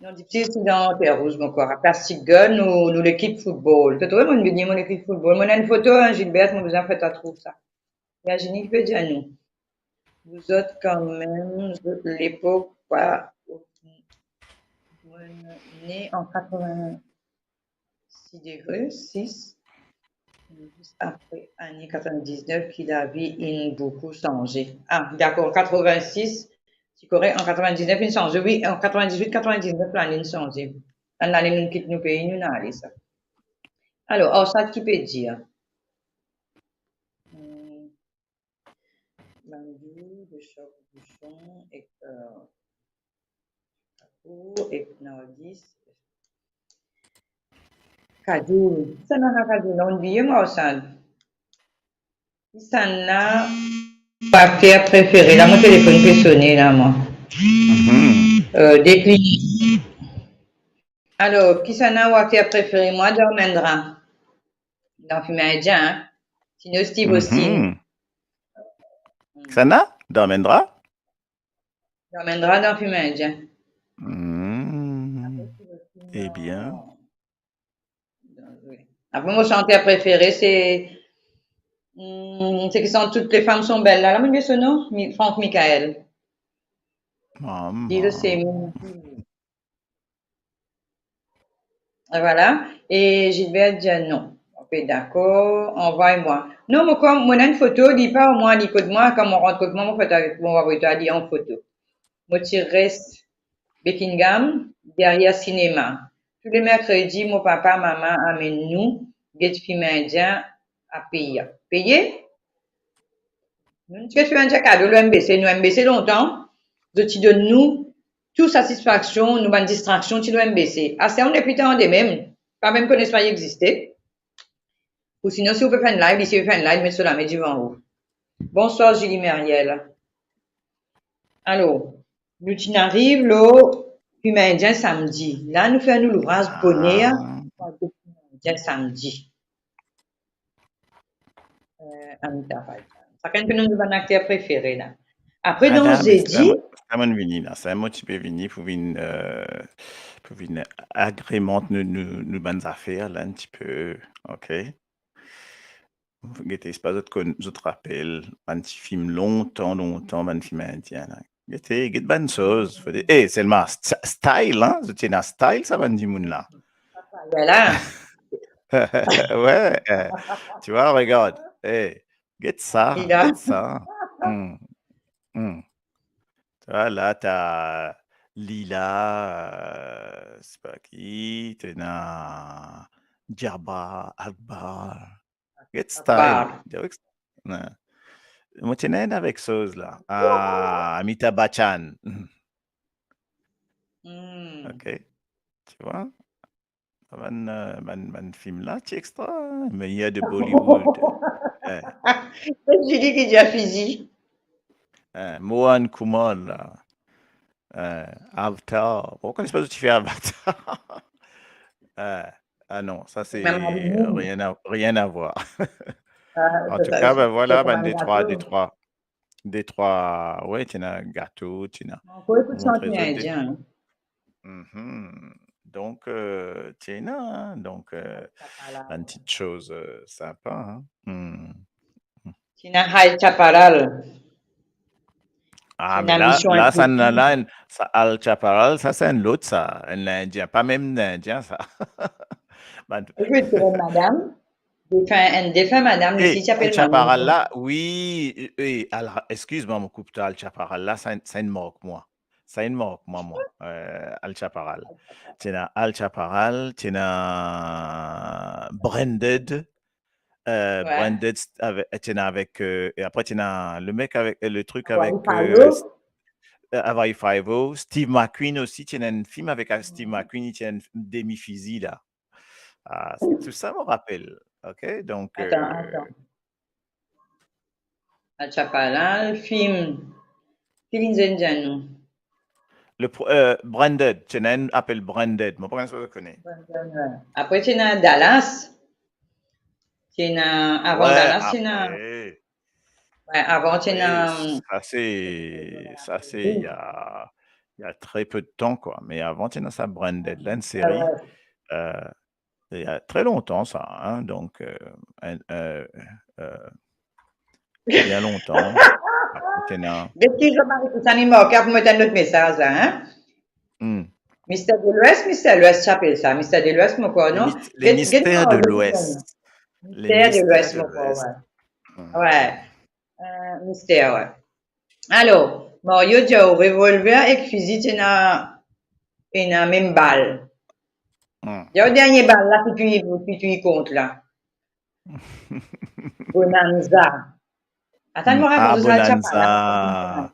Non, Gypsies, ti dan Terre Rouge, mo krwar. Plastic Girl, nou, nou lekip foutbol. To trouve, mo vinn dir mo lekip foutbol. Mo ena enn foto, hein, Gilbert, mo bizin fer twa trouv sa. Virginie ki pe dir nou. Vous autres quand même, zot lepok pa, mo ne an katrevinsis degre, sis. Zis apre ane katrevindiznef ki lavi inn boukou sanze. Ah, dakor, katrevinsis, ti korek, an katrevindiznef inn sanze. Wi, an katrevindizwit, katrevindiznef, lane inn sanze. Bann lane nou kit nou pei, nou inn ale sa. Alor, Arsad ki pe dir? Hmm. Bandou, de chok, bouchon, ek, euh, Kapoor, ek Nardis. Kadoul. Kisannla Kadoul? Non, oubliye mwa, Arsad. Kisannla ou akter prefere? La, mo telefonn pe sone la, mwa. Mhm. Euh, dekline. Alor, kisannla ou akter prefere? Mwa, Dharmendra. Dan film indien, hein. Sinon, Steve Austin. Mhm. Kisannla? Dharmendra? Dharmendra dan film indien. Hmm. Apre, Steve Austin, eh bien, dan, dan, wi. Apre, mo santer prefere, se, hmm, seki sant Toutes les femmes sont belles la. La, mo bliye so nom, Mi-, Franck Michaël. Mama. Dil se mil. Vwala. E Gilbert dir non. Ok, dakor. Anvway mwa. Non, mo krwar mo ena enn foto, li pa ar mwa, li kot mwa, kan mo rant kot mwa, mo foto avek, mo anvway twa li an foto. Mo ti res Buckingham, deryer sinema. Tou le merkredi, mo papa, mama amenn nou get film indien a peye. Peye? Nou ti pe fer enn kado lor M B C, nou M B C lontan, zot ti donn nou tou satisfaksion, nou bann distraksion ti lor M B C. Aster nou nepli tande mem, pa mem kone si li existe. Ou sinon, si ou pe fer enn live, li ti pe fer enn live, met so lame divan ou. Bonswar, Julie Meriel. Alor, nou ti ariv lor film indien samdi. La, nou fer nou louraz boner. Ah. Indien samdi. Euh, Amitabh Bachchan. Sakenn pe donn nou bann akter prefere la. Apre, dan zedi, sa mo vini la, sa mo ti pe vini pou vinn, euh, pou vinn agremant nou, nou, nou bann zafer la, enn tipe, ok? Gete, espa zot konn, zot rapel, bann ti fim lontan, lontan, bann fim indien la. Gete, get bann soz, fode, eh, selman st-, style, hein, zot ti ena style, sa bann dimoun la. Voilà. Ouais, eh, tu vois, regarde, eh, get sa, get sa. Hmm, hmm. Tu vois, la, t'as Lila, euh, c'est pas qui, t'as Jabbar, Akbar. Get style. Akbar. Direk, ouais. Mo ti ena enn avek soz la. Ah, Amitabh Bachchan. Hmm. Ok. Tu vois? Bann, euh, bann, bann fim la, ti extra, hein, meilleur de Bollywood. Eh. Julie ki dir Fizi. Eh, Mohan Kumar la. Eh, Avatar. Pourquoi n'est-ce pas tu fais Avatar? Eh, ah non, ça c'est rien à, rien à voir. En tout cas, ben voilà, ben deux, trois, deux, trois, deux, trois, ouais, ti ena gato, ti ena. Ankor pou montre zot de- indien, hein. Mhm. Donc, euh, ti ena, hein, donc, euh, une petite chose, euh, sympa, hein. Hmm. Ti ena Hal Chaparal. Ah, mais là, là, ça, là, là, ça, Hal Chaparal, ça, c'est un autre, ça, un Indien, pas même un Indien, ça. Écoute, c'est une madame, défunt, une défunt madame, eh, ici, qui s'appelle Hal Chaparal, là, oui, eh, eh, alors, excuse-moi, mon couple, Hal Chaparal, là, ça, ça, il me manque, moi. Ça, il me manque, moi, moi, euh, Hal Chaparal. Ti ena Hal Chaparal, ti ena Branded, euh, ouais. Branded st-, avec, ti ena avec, euh, et après, ti ena le mec avec, euh, le truc avec, euh, Hawaii Five-O. St-, euh, Hawaii Five-O, Steve McQueen aussi, ti ena un film avec, euh, Steve McQueen, ti ena un demi-fizi, là. Ah, c'est, tout ça me rappelle. Ok, donc, attends, euh, attends. Hal Chaparal, film. Ki film zot inn dir nou? Le pro-, euh, Branded, ti ena enn apel Branded, mo pa konn si zot kone. Branded, ouais. Apre ti ena Dallas. Ti ena, avan Dallas, ti ena, ouais, avan ti ena, ça c'est, ça c'est, il y a, il y a très peu de temps, quoi. Mais avant, ti ena sa Branded, là, une série, euh, il y a très longtemps, ça, hein, donc, euh, un, euh, euh, bien longtemps. Apre ti ena... Get ki zot mari pou sa, li manke pou met enn lot mesaz la, hein? Hmm. Mystère de l'Ouest, Mystère de l'Ouest, ti apel sa Mystère de l'Ouest, mo krwar, non? Les mys-, les mystères de l'Ouest. Mystère de l'Ouest, mo krwar, ouais. Hmm. Ouais. Euh, Mystère, ouais. Alor, Mario dir, revolver ek fizi ti ena, ena mem bal. Hmm. Dir dernie bal la, ki touy, ki touy kont la. Bonanza. Atann, mo rakont zot sa, Bonanza.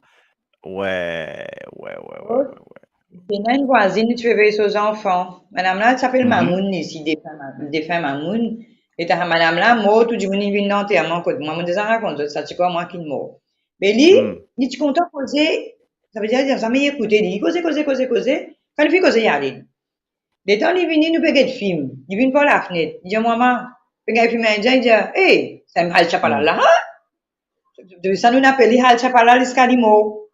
Ouais, ouais, ouais, ouais, ouais, ouais. Ti ena enn vwazinn, li ti pe vey so zanfan. Madam la, ti apel Mamoun, li ti defin Ma-, defin Mamoun. E ta madam la mor, tou dimoun inn vinn lanterman kot mwa. Mo deza rakont zot sa, ti krwar mwa ki mor. Me li, li ti kontan koze, savedir, li zame ekoute li. Li koze, koze, koze, koze. Kan li fini koze, li ale. Letan li vini, nou pe get film. Li vinn par lafnet. Li dir mwa, "Ma, pe gagn film indien." Li dir, "Ey, sa Hal Chaparal la, ha?" Depi sa, nou apel li Hal Chaparal ziska li mor.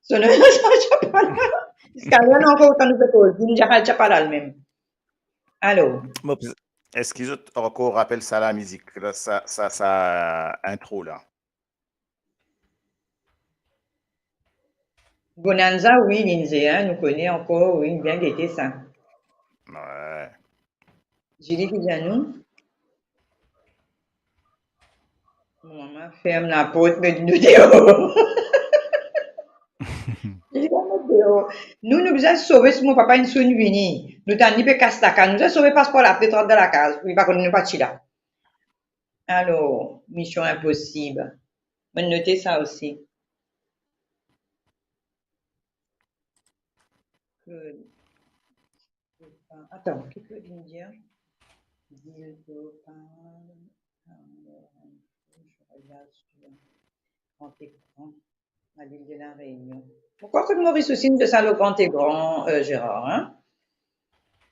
So nom Hal Chaparal. Ziska li mor, ankor kan nou pe koz, nou dir Hal Chaparal mem. Alor. Bon, eski zot ankor rapel sa lamizik la, sa, sa, sa intro la? Bonanza, wi, Lindsay, hein, nou kone ankor, wi, bien gete sa. Ouais. Julie ki dir nou? Mo mama ferm laport, met nou deor. Julie, met deor. Nou, nou bizin sove si mo papa inn swinn vini. Nou tann li pe kas lakaz. Nou bizin sove, pas par lafnet, rant dan lakaz. Li pa kone nou pa ti la. Alor, Mission Impossible. Mo note sa osi. Claude. Attends, ki Claude inn dir? Dil Dopin, je regarde sur grand écran. À l'île de la Réunion. Pourquoi kot Moris osi nou fer sa lor gran ekran, euh, Gérard, hein?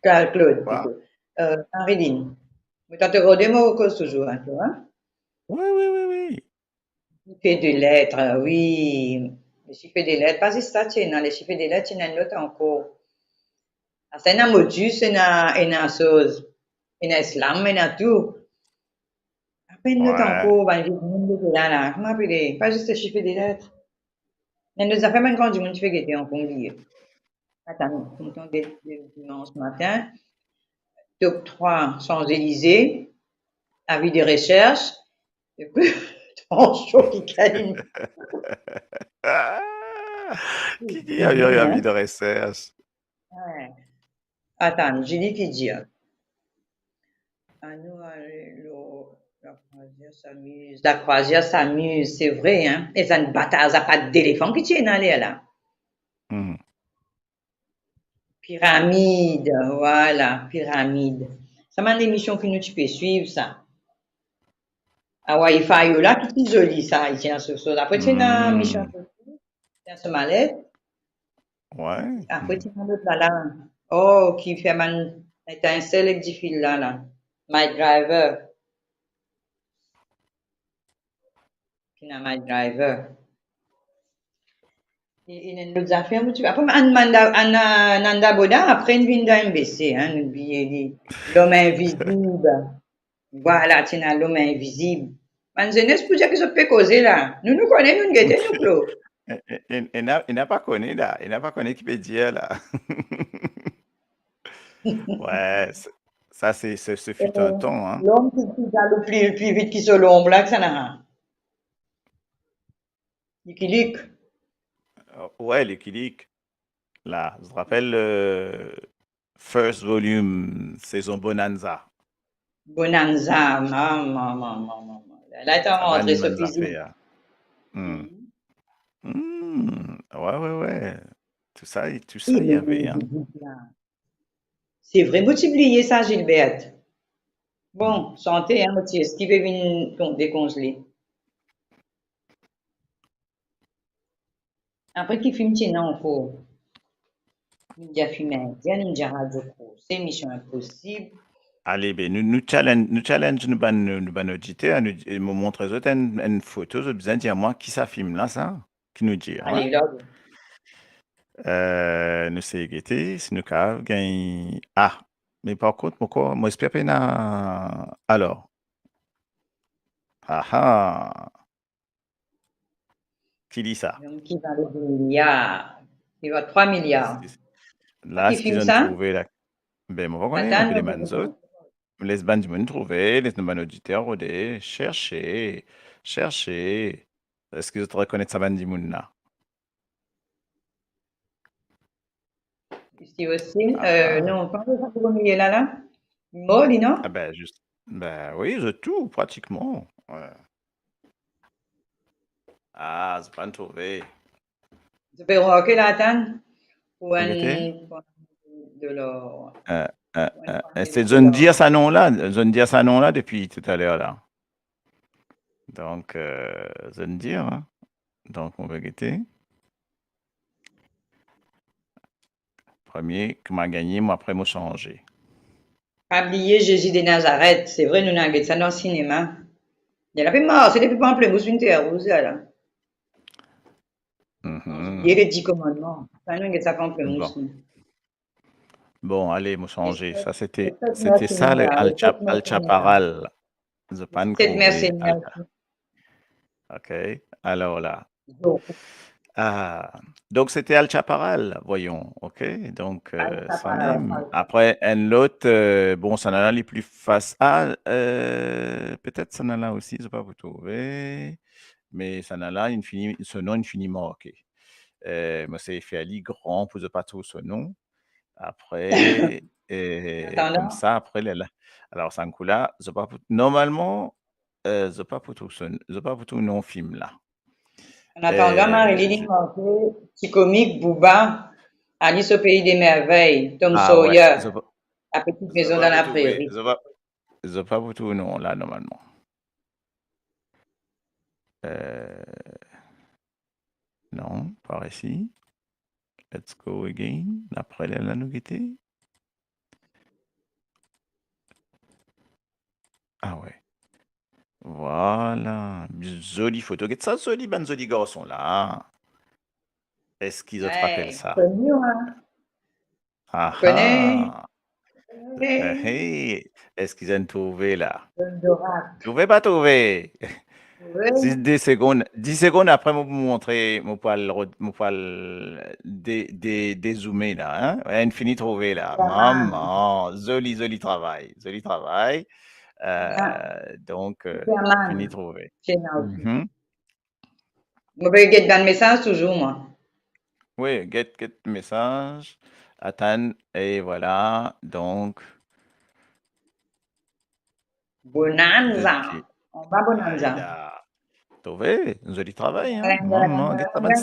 Carl Claude, plito. Euh, Marilyn. Mo tann to rode mo koz touzour, hein, to, hein? Wi, wi, wi, wi. Chiffre de lettres, wi. Le chiffre de lettres, pa zis sa ti ena, le chiffre de lettres ti ena enn lot ankor. Asa ena modus, ena, ena soz, ena islam, ena tou. Apre enn lot ankor, bann vye dimoun ki ete la, la. Kouma apele? Pa zis le chiffre de lettres. Enn lot zafer, bann gran dimoun ti pe gete ankor, mo bliye. Atann, kouma get, dimans matin, top trwa Champs-Élysées, avis de recherche, epi tansion ki gagn. Ah, ki, ki avi, avi, avi de recherche? Wi. Atann, Julie ki dir. Anou ale lor la croisière s'amuse. La croisière s'amuse, se vre, hein. E sa enn batar zapat delefan ki ti ena lerla. Hmm. Piramid, vwala, piramid. Sa bann lemision ki nou ti pe swiv sa. A, Wi-Fi la ki ti zoli sa, isi an so, so. Apre ti ena mision, ti ena so malet. Wi. Apre ti ena lot la, la. Oh, ki fer bann etinsel ek difil la, la. MacGyver. Finn ena MacGyver. E, e enn lot zafer, mo ti, apre, Ananda, Ana-, Nanda Bodha, apre, inn vinn dan M B C, hein, nou bliye li. Lom invizib. Vwala, ti ena lom invizib. Bann zenes pou dir ki zot pe koze la. Nou, nou kone, nou gete, nou, Claude. E, e, e, ena, ena pa kone la, ena pa kone ki pe dir la. Wi, sa, sa se, se, ce fut un temps, hein. Lom ki, ki galop pli, pli vit ki so lonb la, kisannla? Lucky Luke. Euh, wi, Lucky Luke. La, zot rapel, euh, first volume, sezon Bonanza. Bonanza, mama, mama, mama. La, la, ti rantre so fizi. Hmm. Hmm, wi, wi, wi. Tou sa, tou sa, wi, wi, hein. Se vre, mo ti bliye sa, Gilberte. Bon, sante, hein, mo ti, eski pe vinn kon-, dekonzle? Apre ki fim ti ena ankor? Inn dir fim indien, inn dir Radio Crochet, Mission Impossible. Ale, be, nou, nou challenge, nou challenge nou bann, nou, nou bann oditer, nou, e mo montre zot enn, enn foto, zot bizin dir mwa ki sa fim la, sa, ki nou dir, ale, hein? La. Euh, nou sey gete, si nou kapav gagn, ah, me par kont, mo krwar, mo esper pena, alor. Aha. Ki li sa? Lom ki vale de miliar. Li vale trwa miliar. La, ki fim sa? Trouve la? Be, mo pa kone, atann, mo pe demann zot. Les bann dimoun trouve, les nou bann oditer rode, serse, serse. Eski zot rekonet sa bann dimoun la? Steve Austin, euh, non, pa sa premie la, la. Mor li, non? Ah ben, zis, ben wi, zot tou, pratikman. Wi. Ah, zot pa'nn trouve. Zot pe remarke la, atann, pou enn, pou enn de lor. Euh, euh, euh, se zot inn dir sa non la, zot inn dir sa non la depi toutaler la. Donk, euh, zot inn dir, hein. Donk, mo pe gete. Premie ki mo gagne, mo apre mo sanze. Pa bliye Zezi de Nazaret, se vre, nou ena get sa dan sinema. Li la pe marse depi Pamplemous vinn Terre Rouge la, la. Mhm. Li le Di Komannman. Sa, nou get sa Pamplemous, bon. Bon, ale, mo sanze. Sa, se te, se te sa, le Al Chap-, Al Chaparral. Zot pa'nn trouve Al Cha-, ok, alor la. Ah, donk se te Al Chaparral, voyons, ok. Donk, euh, sa mem. Apre, enn lot, euh, bon, sannla li pli fas-, ah, euh, petet sannla osi, zot pa pou trouve. Me sannla, inn fini, so non inn fini marke. Euh, mo sey fer li gran pou zot pa trouv so non. Apre, e, koumsa, apre, la, la. Alor, sa kou la, zot pa pou, normalman, euh, zot pa pou trouv so, zot pa pou trouv non fim la. An atandan, euh, Marie-Line inn marke ti komik Booba, Alice au pays des merveilles, Tom Sawyer, La petite maison dans la prairie. Ah wi, zot pa, zot pa pou trouve, zot pa, zot pa pou trouv non la, normalman. Euh, non, par isi. Let's go again. Apre, la, la, nou gete. zoli foto. Get sa zoli, bann zoli garson la. Eski zot rapel sa? Koni, wi. Aha. Koni. Eh, eh. Eski zot inn trouve la? Zot inn trouve pa trouve? Wi. Zis de segonn, dis segonn apre mo pou montre, mo pou al rod-, mo pou al de-, de-, dezoume la, hein? Inn fini trouve la. Mama, zoli, zoli travay, zoli travay. Euh, donk, euh, fini trouve. Mhm. Mo pe get bann mesaz touzour, mwa. Wi, get, get mesaz. Atann, e vwala, donk. Bonanza. Ok. Anba Bonanza. Trouve, zoli travay, hein? Mama, get sa bann,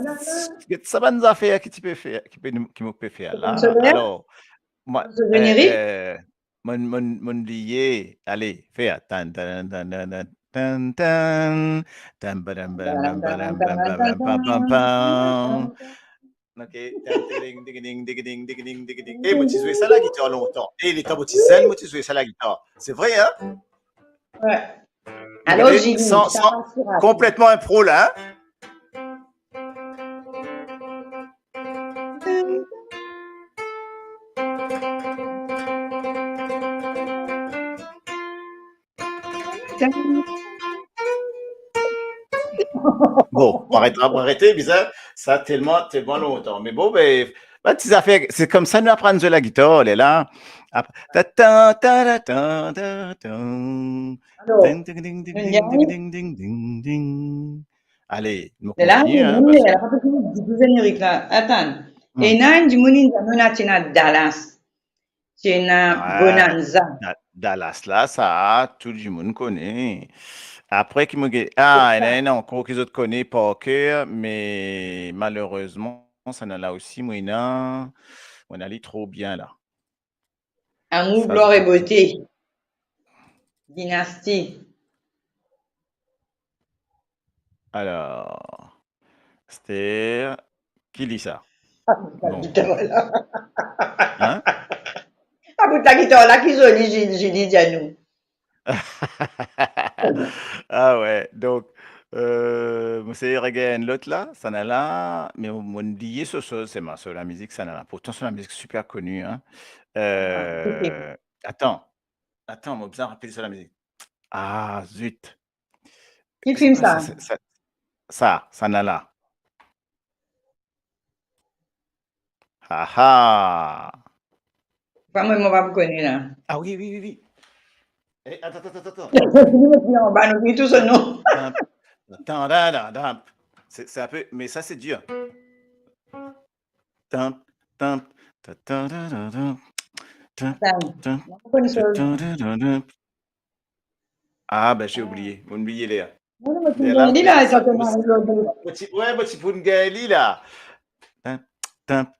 get sa bann zafer ki ti pe fer, ki pe, ki mo pe fer la. Alor, mwa, eh, eh, Mo'nn, mo'nn, mo'nn bliye. Ale, fer. Tan, tan, tan, tan, tan, tan, tan. Tan, badam, badam, badam, badam, badam, badam, pam, pam, pam. Ok. Tan, tiring, digining, digining, digining, digining. Eh, mo ti zwe sa lagitar lontan. Eh, letan mo ti zenn, mo ti zwe sa lagitar. Se vre, hein? Wi. Alor, Julie, san, san, konpletman inpro la, hein? Bon, mo aret la, mo aret, bizar, sa telman, telman lontan. Me bon, be, bann ti zafer, se koumsa nou aprann zwe lagitar, lerla. Ap-, ta, ta, ta, ta, ta, ta, ta. Alor, ding, ding, ding, ding, ding, ding, ding, ding, ding. Ale, nou kontinie, hein, parski nou finn fini ditou zenerik la. Atann. Ena enn dimoun inn dir nou ena, ti ena Dallas. Ti ena Bonanza. Da-, Dallas la, sa, tou dimoun kone. Apre ki mo ge-, ah, ena enn ankor ki zot kone par ker, me malerezman, sannla osi, mo ena, mo ena li tro bien la. Amour, gloire et beauté. Dynastie. Alor, Esther, ki li sa? Bon. Lagitar la. Hein? Akout lagitar la, ki zoli, Julie, Julie, dir nou. Ah wi, donk, euh, mo sey regagn lot la, sannla, me mo, mo'nn bliye so, so, sannla, so lamizik, sannla. Pourtan, so lamizik super koni, hein. Ah, ok. Euh, atann, atann, mo bizin rapel so lamizik. Ah, zut. Ki fim sa? Sa, sa, sa, sannla. Aha. Pa mwa, mo pa pou kone la. Ah wi, wi, wi, wi. Eh, atann, atann, atann, atann. Li met li anba, nou, li tou so non. Atann, atann, atann, atann. C'est, c'est un peu, mais ça, c'est dur. Tan, tan, ta, ta, ta, ta, ta. Tan, tan, ta, ta, ta, ta. Ah, ben, j'ai oublié. Mo'nn bliye ler. Non, non, mo ti gagn li la, sa, sa, mo ti, wi, mo ti pou gagn li la. Tan, tan.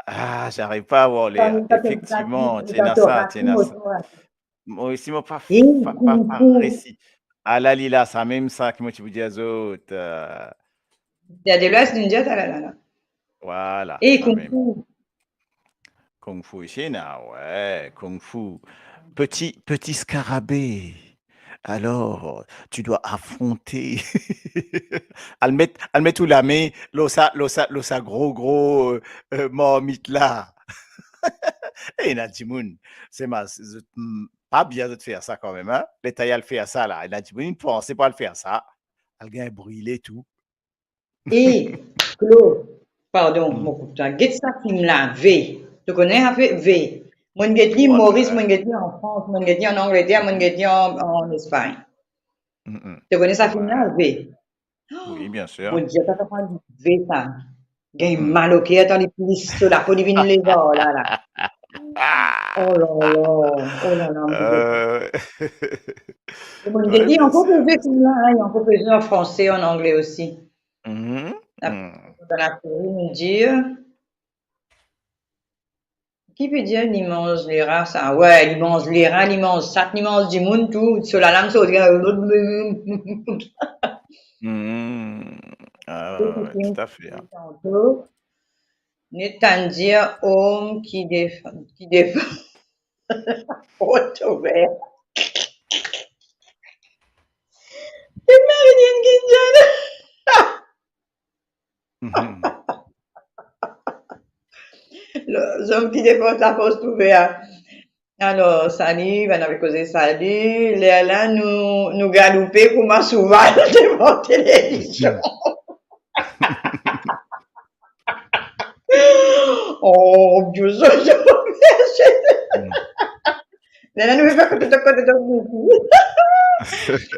Ah, j'arrive pas à avoir l'air. Effectivement, ti ena sa, ti ena sa. Mo osi, mo pa, pa, pa, pa resi. Ala li la, sa mem sa ki mo ti pou dir zot, euh. Dia de lwes, nou dir sa la, la, la. Vwala, sa mem. Kung Fu. Kung Fu isi, na, wi, Kung Fu. Petit, petit scarabée. Alors, tu dois affronter. Al met, al met ou lame lor sa, lor sa, lor sa gro, gro, euh, euh, marmit la. E ena dimoun, se mal, zot, mm, pa bien zot fer sa kanmem, hein? Leta al fer sa la, ena dimoun inn panse pou al fer sa, al gagn brile tou. E, Claude, pardon, mo koup twa. Get sa fim la, V. To kone sa fim V? Mo'nn get li Moris, mo'nn get li an Frans, mo'nn get li an Angleter, mo'nn get li an, an Espagn. Mm, mm. To kone sa fim la, V? Wi, bien sir. Mon Die, sa, sa finn V sa. Gagn mal oker, atann, li plis so lapo, li vinn lever la, la. Oh la la, oh la la, mon Die. Euh. E mo'nn get li ankor pe zwe fim la, hein, li ankor pe zwe an franse, an angle osi. Mhm. Dan la seri, nou dir, ki pe dir li manz lera sa? Wi, li manz lera, li manz sat, li manz dimoun tou. So lalang sort. Mhm. Ah, tout à fait, hein. Netanyahu ki def-, ki def-, Porte ouverte. Marilyn Ginjan. Zom ki deport laport ouver. Alor, sali, bann ave koze sali. Lerla nou, nou galoupe kouma souval devan televizion. Oh, Dieu, Dieu, Dieu, Dieu. Lerla nou fer kote to, kote to, kote to.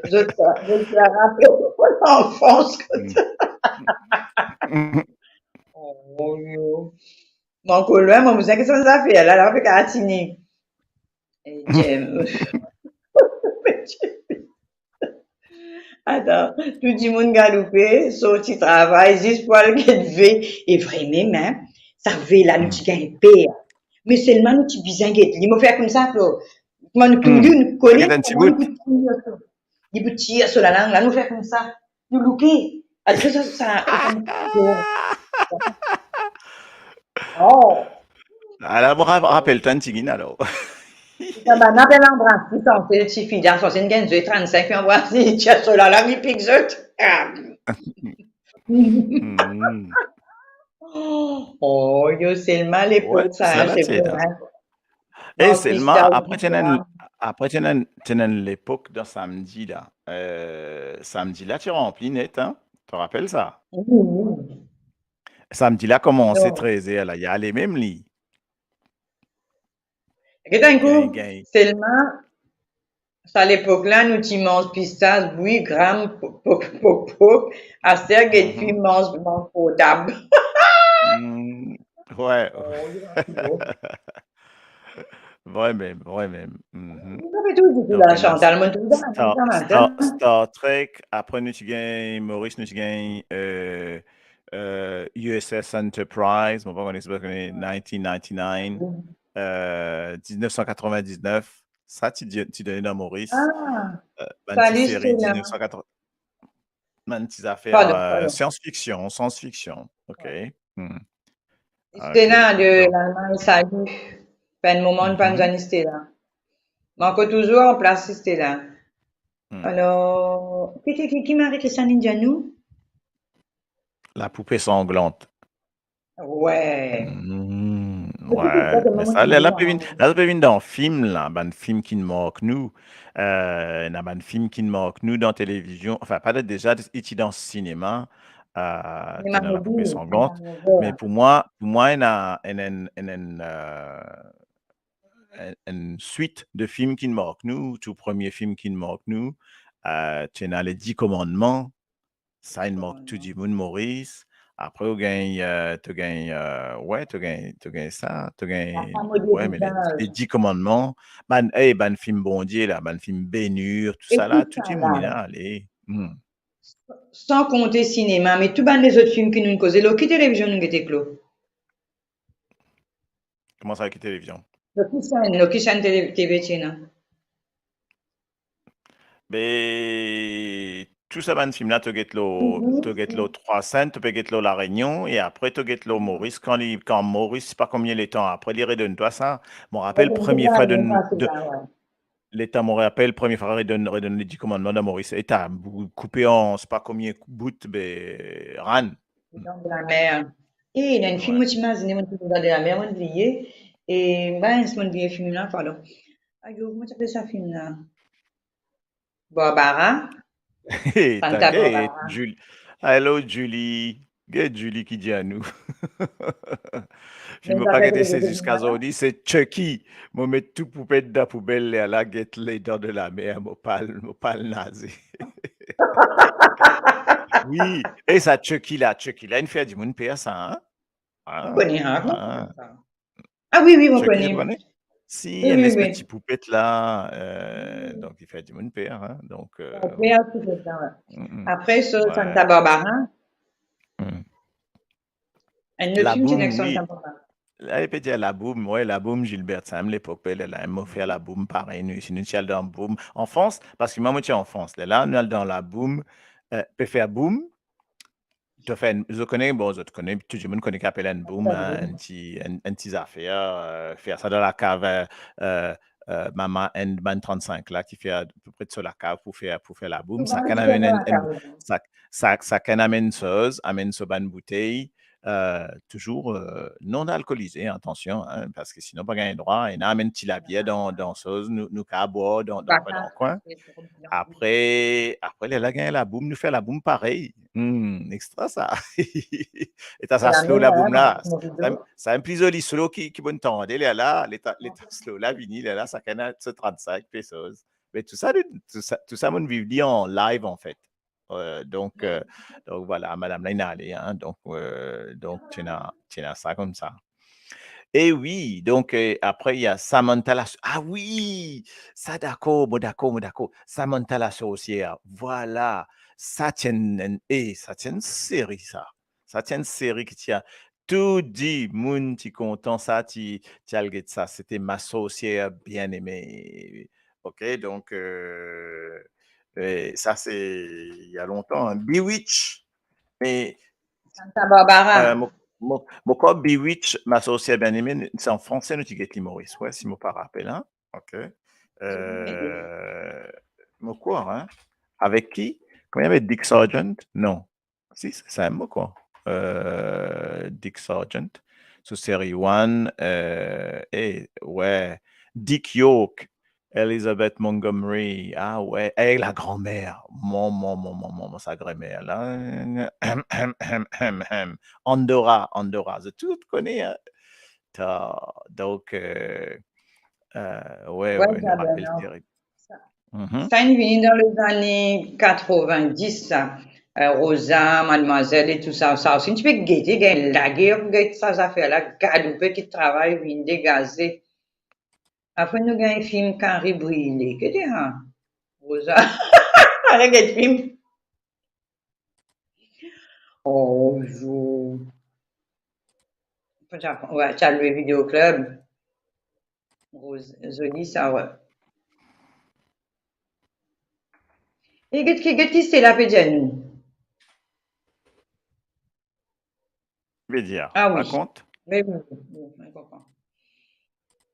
Zot, zot, zot, laport, lanfans, kote. Oh, yo. Mo ankor lwin, mo bizin get sa zafer la, la, pe katini. E, Jem. Atann, tou dimoun galoupe, sorti travay, zis pou al get ve. E vremem, hein, sa ve la, nou ti gagn per. Me selman nou ti bizin get li. Mo fer koumsa, Flo. Kouma nou, hmm, nou kole, get enn ti bout. Li pou tir so lalang la, nou fer koumsa. Nou louke. Al fer sa, sa. Oh. Ala, mo ra-, rapel twa enn tigit, alor. Sa bann apel anbras, li sanse tifi, li sanse gagn zwe trannsink, li anbras, li tir so lalang, li pik zot. Ah. Hmm. Oh, yo, selman lepok, ouais, sa, sa la, se vre, hein. E selman, apre, ti ena enn, apre, ti ena enn, ti ena enn lepok dan samdi la. Euh, samdi la, ti ranpli net, hein. To rapel sa? Wi, wi. Samdi la, koumanse trez er la, li ale mem li. Get enn kou, gagn, gagn. Selman, sa lepok la, nou ti manz pistas, bwi, gram, pok, pok, pok, pok. Aster, get fim, manz, manz portab. Hmm, ouais. Oh, wi, wi. Vremem, vremem. Mhm. Donk, ena Chantal, Star, Star, Star Trek, apre nou ti gagn Maurice, nou ti gagn, euh, euh, U S S Enterprise, mo pa kone si ou kone, nineteen ninety-nine, euh, dix-neuf cent quatre-vingt-dix-neuf, sa ti di-, ti done dan Maurice. Ah, euh, bann ti seri dix-neuf cent quatre-vingts, bann ti zafer, pardon, euh, pardon, science-fiction, science-fiction. Ok. Ouais. Hmm. Ok, Stella de Lalmagn, salut. Fer enn moman nou pa, mhm, zwenn Stella. Me ankor touzour an plas Stella. Hmm. Alor, ki, ki, ki, ki Marie-Christine inn dir nou? La poupée sanglante. Ouais. Hmm, ouais. Me sa, la, la pe vinn, la pe vinn dan fim la, bann fim ki mark nou. Euh, ena bann fim ki mark nou dan televizion. Anfin, pa deza, i ti dan sinema. Euh, sinema, ena La poupée sanglante. Me pou mwa, pou mwa, ena, ena, ena, ena, euh, enn, enn swit de fim ki mark nou, tou premie fim ki mark nou, euh, ti ena Les Dix Commandements, sa inn mark tou dimoun Maurice. Apre, ou gagn, euh, to gagn, euh, ouais, to gagn, to gagn sa, to gagn, ouais, me les, les Dix Commandements, bann, eh, bann fim Bondie la, bann fim Ben Hur, tousala, tou dimoun la, ale. Hmm. San konte sinema, me tou bann lezot fim ki nou koze, lor ki televizion nou gete, Flo? Kouma sa, ki televizion? Lor ki senn, lor ki senn tele-, T V ti ena? Be, tou sa bann fim la, to get lor, mhm, to get lor trwa senn, to pe get lor La Réunion, e apre to get lor Maurice. Kan li, kan Maurice, pa konbien letan apre, li redonn twa sa. Mo rapel, ouais, premie fwa donn, donn, letan mo rapel, premie fwa redonn, redonn Les Dix Commandements dan Maurice, e ta bou-, koupe an, se pa konbien bout, be, rann. Les Dents de la Mer. E, ena enn fim, ouais, mo ti mazine, mo ti Les Dents de la Mer, mo bliye. E, ben, mo bliye fim la, pardon. Ayo, kouma ti apel sa fim la? Barbara? Hey, Santa Barbara. Julie. Hello, Julie. Get Julie ki dir anou. Fim mo pa gete, se ziska zordi, se Chucky. Mo met tou poupet dan poubel, lerla get Les Dents de la Mer, mo pa al, mo pa al naze. Wi, e sa Chucky la, Chucky la, inn fer dimoun per sa, hein? Ah, mo kone, hein, ah. Ah wi, wi, mo kone. Chucky, to kone? Si, wi, wi, wi. Enn lespes ti poupet la, euh, donk, li fer dimoun per, hein, donk, euh, wi, enn poupet la, ouais. Mm, mm. Apre, so, ouais. Santa Barbara. Mm. Enn lot fim, Laboum, wi. Santa Barbara. La, li pe dir Laboum, wi, Laboum, Gilbert, sa mem lepok, be, lerla, mo fer Laboum, parey, nou, si nou ti al dan boum. An Frans, parski mwa, mo ti an Frans, lerla, nou al dan laboum, euh, pe fer boum, to fer enn, zot kone, bon, zot kone, tou dimoun kone ki apel enn boum, hein, enn ti, enn, enn ti zafer, euh, fer sa dan lakav, euh, euh, euh, mama enn bann trannsink la ki fer apepre so lakav pou fer, pou fer laboum. Sakenn amenn enn, enn, sa, sa, sakenn amenn soz, amenn so bann boutey, euh, touzour, euh, non alkolize, atansion, hein, parski sinon pa gagn drwa, ena amenn ti labier dan, dan soz, nou, nou kav bwar dan, dan, dan kwin. Apre, apre, lerla gagn laboum, nou fer laboum parey. Hmm, extra sa. Eta sa slow laboum la. Sa, sa enn pli zoli slow ki, ki mo'nn tande, lerla, leta, leta slow la vini, lerla, sakenn so trannsink pesos. Me tou sa, tou sa, tou sa, mo'nn viv li an live, anfet. Euh, donk, euh, donk vwala, madam la inn ale, hein, donk, euh, donk, ti ena, ti ena sa koumsa. E wi, donk, euh, apre, ena Samantha la, ah wi, sa dakor, mo dakor, mo dakor. Samantha la sorcière, vwala. Sa ti enn, enn, eh, sa ti enn seri, sa. Sa ti enn seri ki ti a, tou dimoun ti kontan sa, ti, ti al get sa. C'était Ma sorcière bien-aimée. Ok, donk, euh, eh, sa se, ena lontan, hein. Bewitch, me, Santa Barbara. Euh, mo, mo, mo krwar Bewitch, Ma sorcière bien-aimée, se an franse nou ti get li Moris, wi, si mo pa rapel, hein. Ok. Euh, mo krwar, hein. Avek ki? Kouma li apel, Dick Sargent? Non. Si, se sa mem, mo krwar. Euh, Dick Sargent. So seri one, euh, eh, wi. Dick York, Elizabeth Montgomery. Ah wi, eh, la granmer. Mo, mo, mo, mo, mo, mo, sa granmer la. Andorra, Andorra. Zot tou kone, hein. Ta, donk, euh, euh, wi, wi, nou rapel terib. Sa, sa inn vini dan lezane katrovin-dis, sa. Euh, Rosa, Mademoiselle e tou sa, sa osi. Nou ti pe gete, gagn lager pou get sa zafer la, galoupe, kit travay, vinn degaze. Apre nou gagn fim Kari Brile. Gete, ha? Rosa. Ala get fim. Oh, zo. Wi, ti al lwe Video Club. Roz-, zoli sa, wi. E get ki, get ki Stella pe dir nou? Ve dir, ah wi, rakont. Me wi, wi, wi, mo konpran.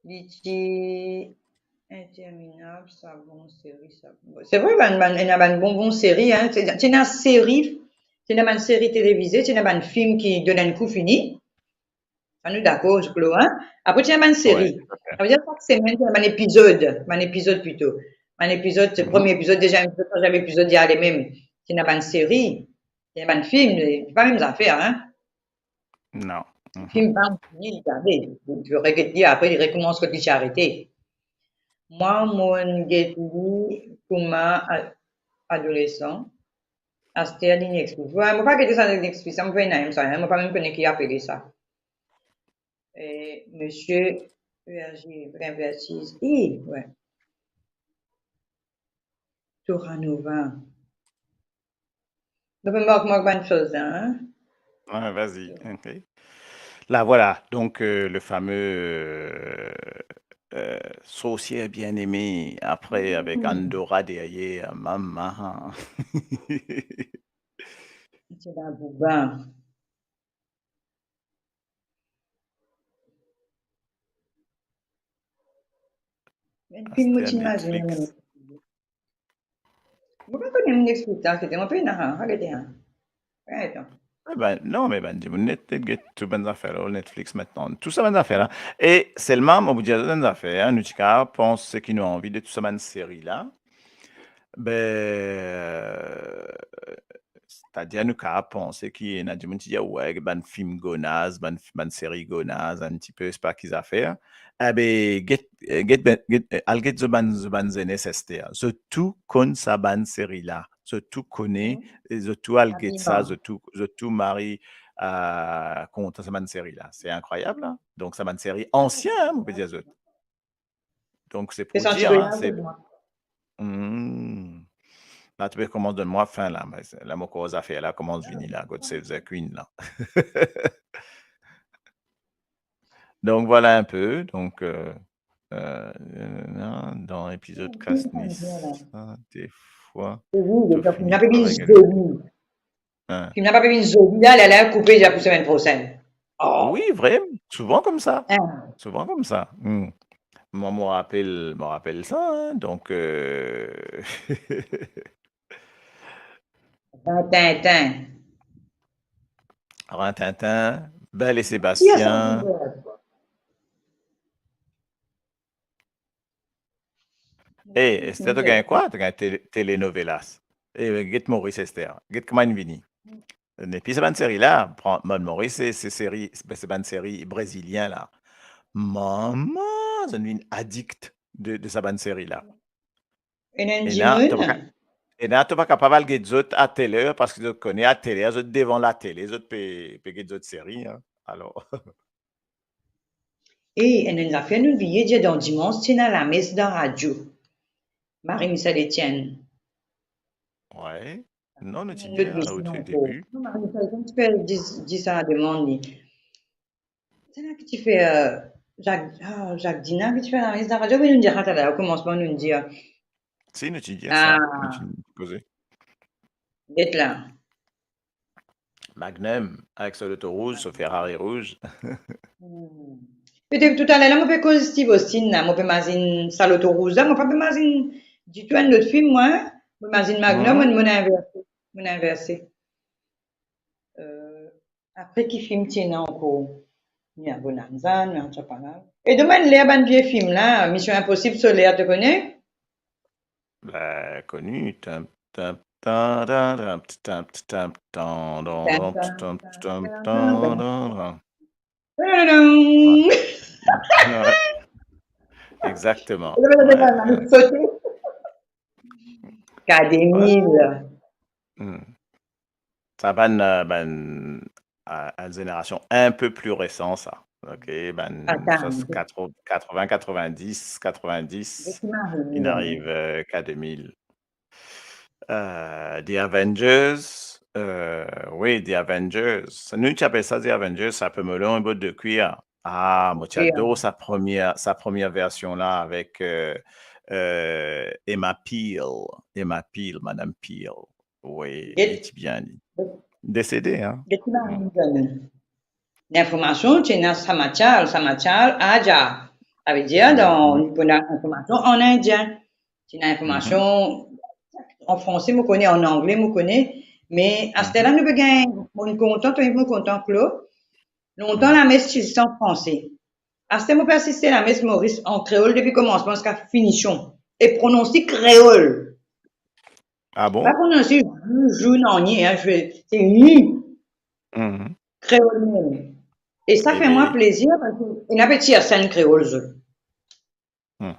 Li ti interminab, sa bon seri, sa bon. Se vre, bann, bann, ena bann bon, bon seri, hein. Ti, ti ena seri, ti ena bann seri televize, ti ena bann fim ki donn enn kou fini. Sa nou dakor, Claude, hein? Apre, ti ena bann seri. Wi, toutafe. Sa ve dir sak semenn, ti ena bann epizod, bann epizod plito. Bann epizod, mhm, premie epizod, dezienm epizod, trwazienm epizod, ti ale mem. Ti ena bann seri, ti ena bann fim, se pa mem zafer, hein? Non. Mhm. Fim pa fini, li gade. Li reget li, apre li rekoumans kot li ti arete. Mwa, mo'nn get li kouma a-, adolesan. Aster li Netflix. Wi, mo pa gete sa Netflix, sa mo pe ena mem sa, hein, mo pa mem kone ki apele sa. E Misie Vergier, Vertiz, i, wi. Torah Nova. Donk, mo, mo, bann soz la, hein? Ouais, vas-y. Ok. Là, voilà. Donc, euh, le fameux, euh, euh, Sorcière bien-aimée, après, avec Andorra derrière, maman. C'est la bouba. Enn fim mo ti imazine. Mo pa kone enn spektak, mo pe ena, ha, gete, ha. Atann. Eh ben, non, me bann dimoun net, net get tou bann zafer la, Netflix aster. Tou sa bann zafer la. E selman, mo pou dir zot enn zafer, hein, nou ti kapav panse ki nou anvi de tou sa bann seri la. Be, euh, setadir nou kapav panse ki ena dimoun ti dir, "Wey, bann fim gonaz, bann, bann seri gonaz, enn tipe, sepa ki zafer." Ebe, get, get, get, al get zot bann, zot bann zenes aster. Zot tou konn sa bann seri la. Zot tou kone, e zot tou al get sa, zot tou, zot tou mari, euh, kontan sa bann seri la. Se inkrwayab, la. Donk, sa bann seri ansien, hein, mo pe dir zot. Donk, se pou dir, hein, se, hmm. La, to pe koumans donn mwa fin, la, me la, mo krwar zafer la koumans vini, la, kot Save the Queen, la. Donk, voilà un peu. Donk, euh, euh, dan epizod Kasnis, sa, defwa, wi, to fini par regret. Hein. Fim la pa pe vinn zoli la, la, la, koupe, li pou semenn prosenn. Oh. Wi, vre, souvan koumsa. Hein. Souvan koumsa. Hmm. Mwa, mo rapel, mo rapel sa, hein, donk, euh, Rintintin. Rintintin, Belle et Sébastien. Eh, Esther, to gagn kwa? To gagn tele-, telenovelas. Eh, get Moris, Esther. Get kouma inn vini. Epi sa bann seri la, pran, bann Moris, se, se seri, se, se bann seri brezilien la. Mama, zot vinn adikt de, de sa bann seri la. Ena enn dimoun. Ena, to pa ka-, ena, to pa kapav al get zot a tel er, parski zot kone a tel er, zot devan latele, zot pe, pe get zot seri, hein. Alor. E ena enn zafer nou bliye dir, dan dimans, ti ena lames dan radio. Marie-Michèle Etienne. Ouais. Non, nou ti dir, o tou debi. Non, Marie-Michèle Etienne ti fer di, di sa demann li. Sena ki ti fer, euh, Jacques, ah, Jacques Dina ki ti fer lames dan radio, me nou dir sa taler, o komansman nou dir. Si, nou ti dir sa, nou ti koze. Get la. Magnum, avek so loto rouz, so Ferrari rouz. Hmm. Petet toutaler la, mo pe koz Steve Austin la, mo pe mazinn sa loto rouz la, mo pa pe mazinn ditou enn lot fim, mwa. Mo mazinn Magnum, mo, mo inverse. Mo inverse. Euh, apre ki fim ti ena ankor? Ena Bonanza, ena Chapala. E domann ler bann vie fim la, Mission Impossible, so ler, to kone? Be, koni, tam, tam, tan, tan, tam, tam, tam, tan, dan, dan, tam, tam, tan, dan, dan. Tadam! Ouais. Ouais. Exactement. Ouais, ouais. K deux mille. Hmm. Sa bann, euh, bann, euh, enn zenerasion un peu plus récent, sa. Ok, bann sos-, quatre-vingts, quatre-vingt-dix, quatre-vingt-dix, inn ariv, euh, K deux mille. Euh, The Avengers, euh, oui, The Avengers. Nou ti apel sa The Avengers, sa pe mole enn bot de kwir. Ah, mo ti ador sa premie, sa premie version la avek, euh, euh, Emma Peel. Emma Peel, Madame Peel. Oui, li ti bien, li. Desede, hein? Get ki bann linformasion, ti ena Samachal, Samachal, Aja. Savedir, dan, pou ena linformasion an indien. Ti ena linformasion an franse, mo kone, an angle, mo kone. Me aster la, nou pe gagn, mo kontan, to, mo kontan, Claude. Lontan, lames ti zis an franse. Aster mo pe asiste lames Moris an kreol depi komansman ziska finision. E prononse kreol. Ah bon? Pa prononse jou, jou, nanye, hein, je, se ni. Kreol mem. E sa fer mwa plezir, parski ena pe tir senn kreol, zot. Hmm.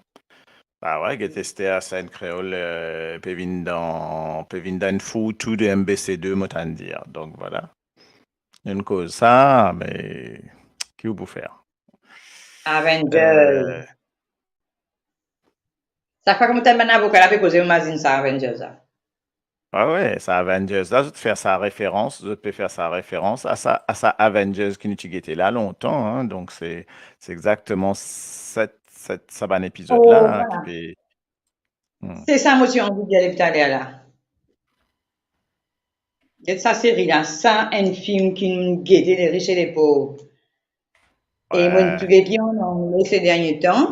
Ba ouais, get Esther, senn kreol, euh, pe vinn dan, pe vinn dan enn fourtou de M B C deux, mo tann dir. Donk, vwala. Enn koz sa, me ki ou pou fer? Avengers. Euh. Sa fer kouma tann bann avoka la pe koze, mo mazinn sa Avengers la. Ah ouais, sa Avengers la, zot fer sa referans, zot pe fer sa referans a sa, a sa Avengers ki nou ti gete la lontan, hein. Donk, se, se exakteman set, set, sa bann epizod la, hein, ki pe, hmm. Se sa mo ti anvi dir depi taler la. Get sa seri la, sa enn fim ki nou gete, Les Riches et les Pauvres. E mo inn tou get li an angle se dernie tan.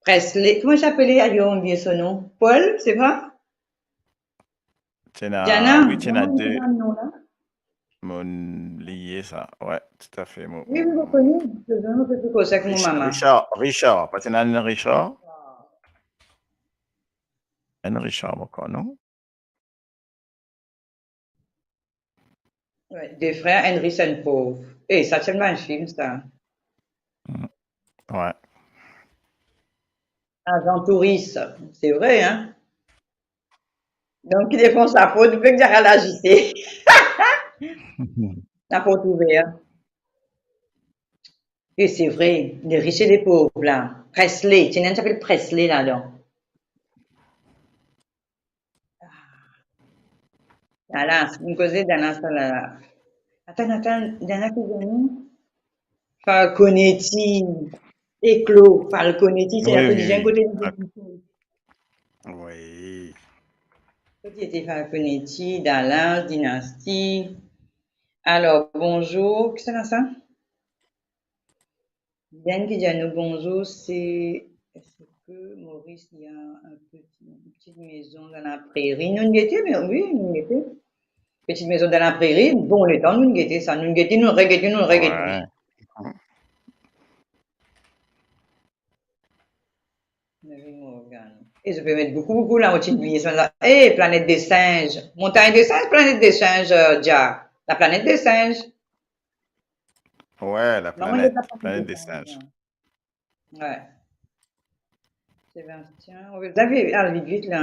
Presley, kouma ti apele, ayo, mo bliye so nom. Paul, se pa? Ti ena, Diana, wi, ti ena de. Mo bliye sa. Ouais, toutafe. Mo, wi, wi, mo kone, mo pe koz ek mo mama. Richard, Richard, pa ti ena enn Richard? Enn Richard, mo krwar, non? Ouais, de frer, enn ri, enn pov. E sa ti enn bann fim, sa. Mm. Ouais. Agent Touriste, se vre, hein? Donk, ki defans laport, ou pe dir al aziste. Laport ouver. E se vre, Les Riches et les Pauvres la. Presley, ti ena enn ti apel Presley ladan. Dallas, nou koze Dallas la, la. Atann, atann, Dallas, ki zami? Falconetti, Eclos, Falconetti, se la polisie kote nou. Wi. Kote ete Falconetti, Dallas, Dynastie. Alor, bonzour, kisannla sa? Bien ki dir nou bonzour, se, est-ce que Maurice, il y a un petit, une petite maison dans la prairie? Nou'nn gete, me wi, nou'nn gete. Petite maison dans la prairie, bon letan nou'nn gete sa, nou'nn gete, nou'nn regete, nou'nn regete. Wi. Marie Morgan. E zot pe met boukou, boukou la, mo ti bliye sa la. E, Planète des singes. Montagne des singes, Planète des singes, euh, Dia. La Planète des singes. Wi, la Planète, Planète des singes. Wi. Sébastien, wi, zot pe al vit, vit la.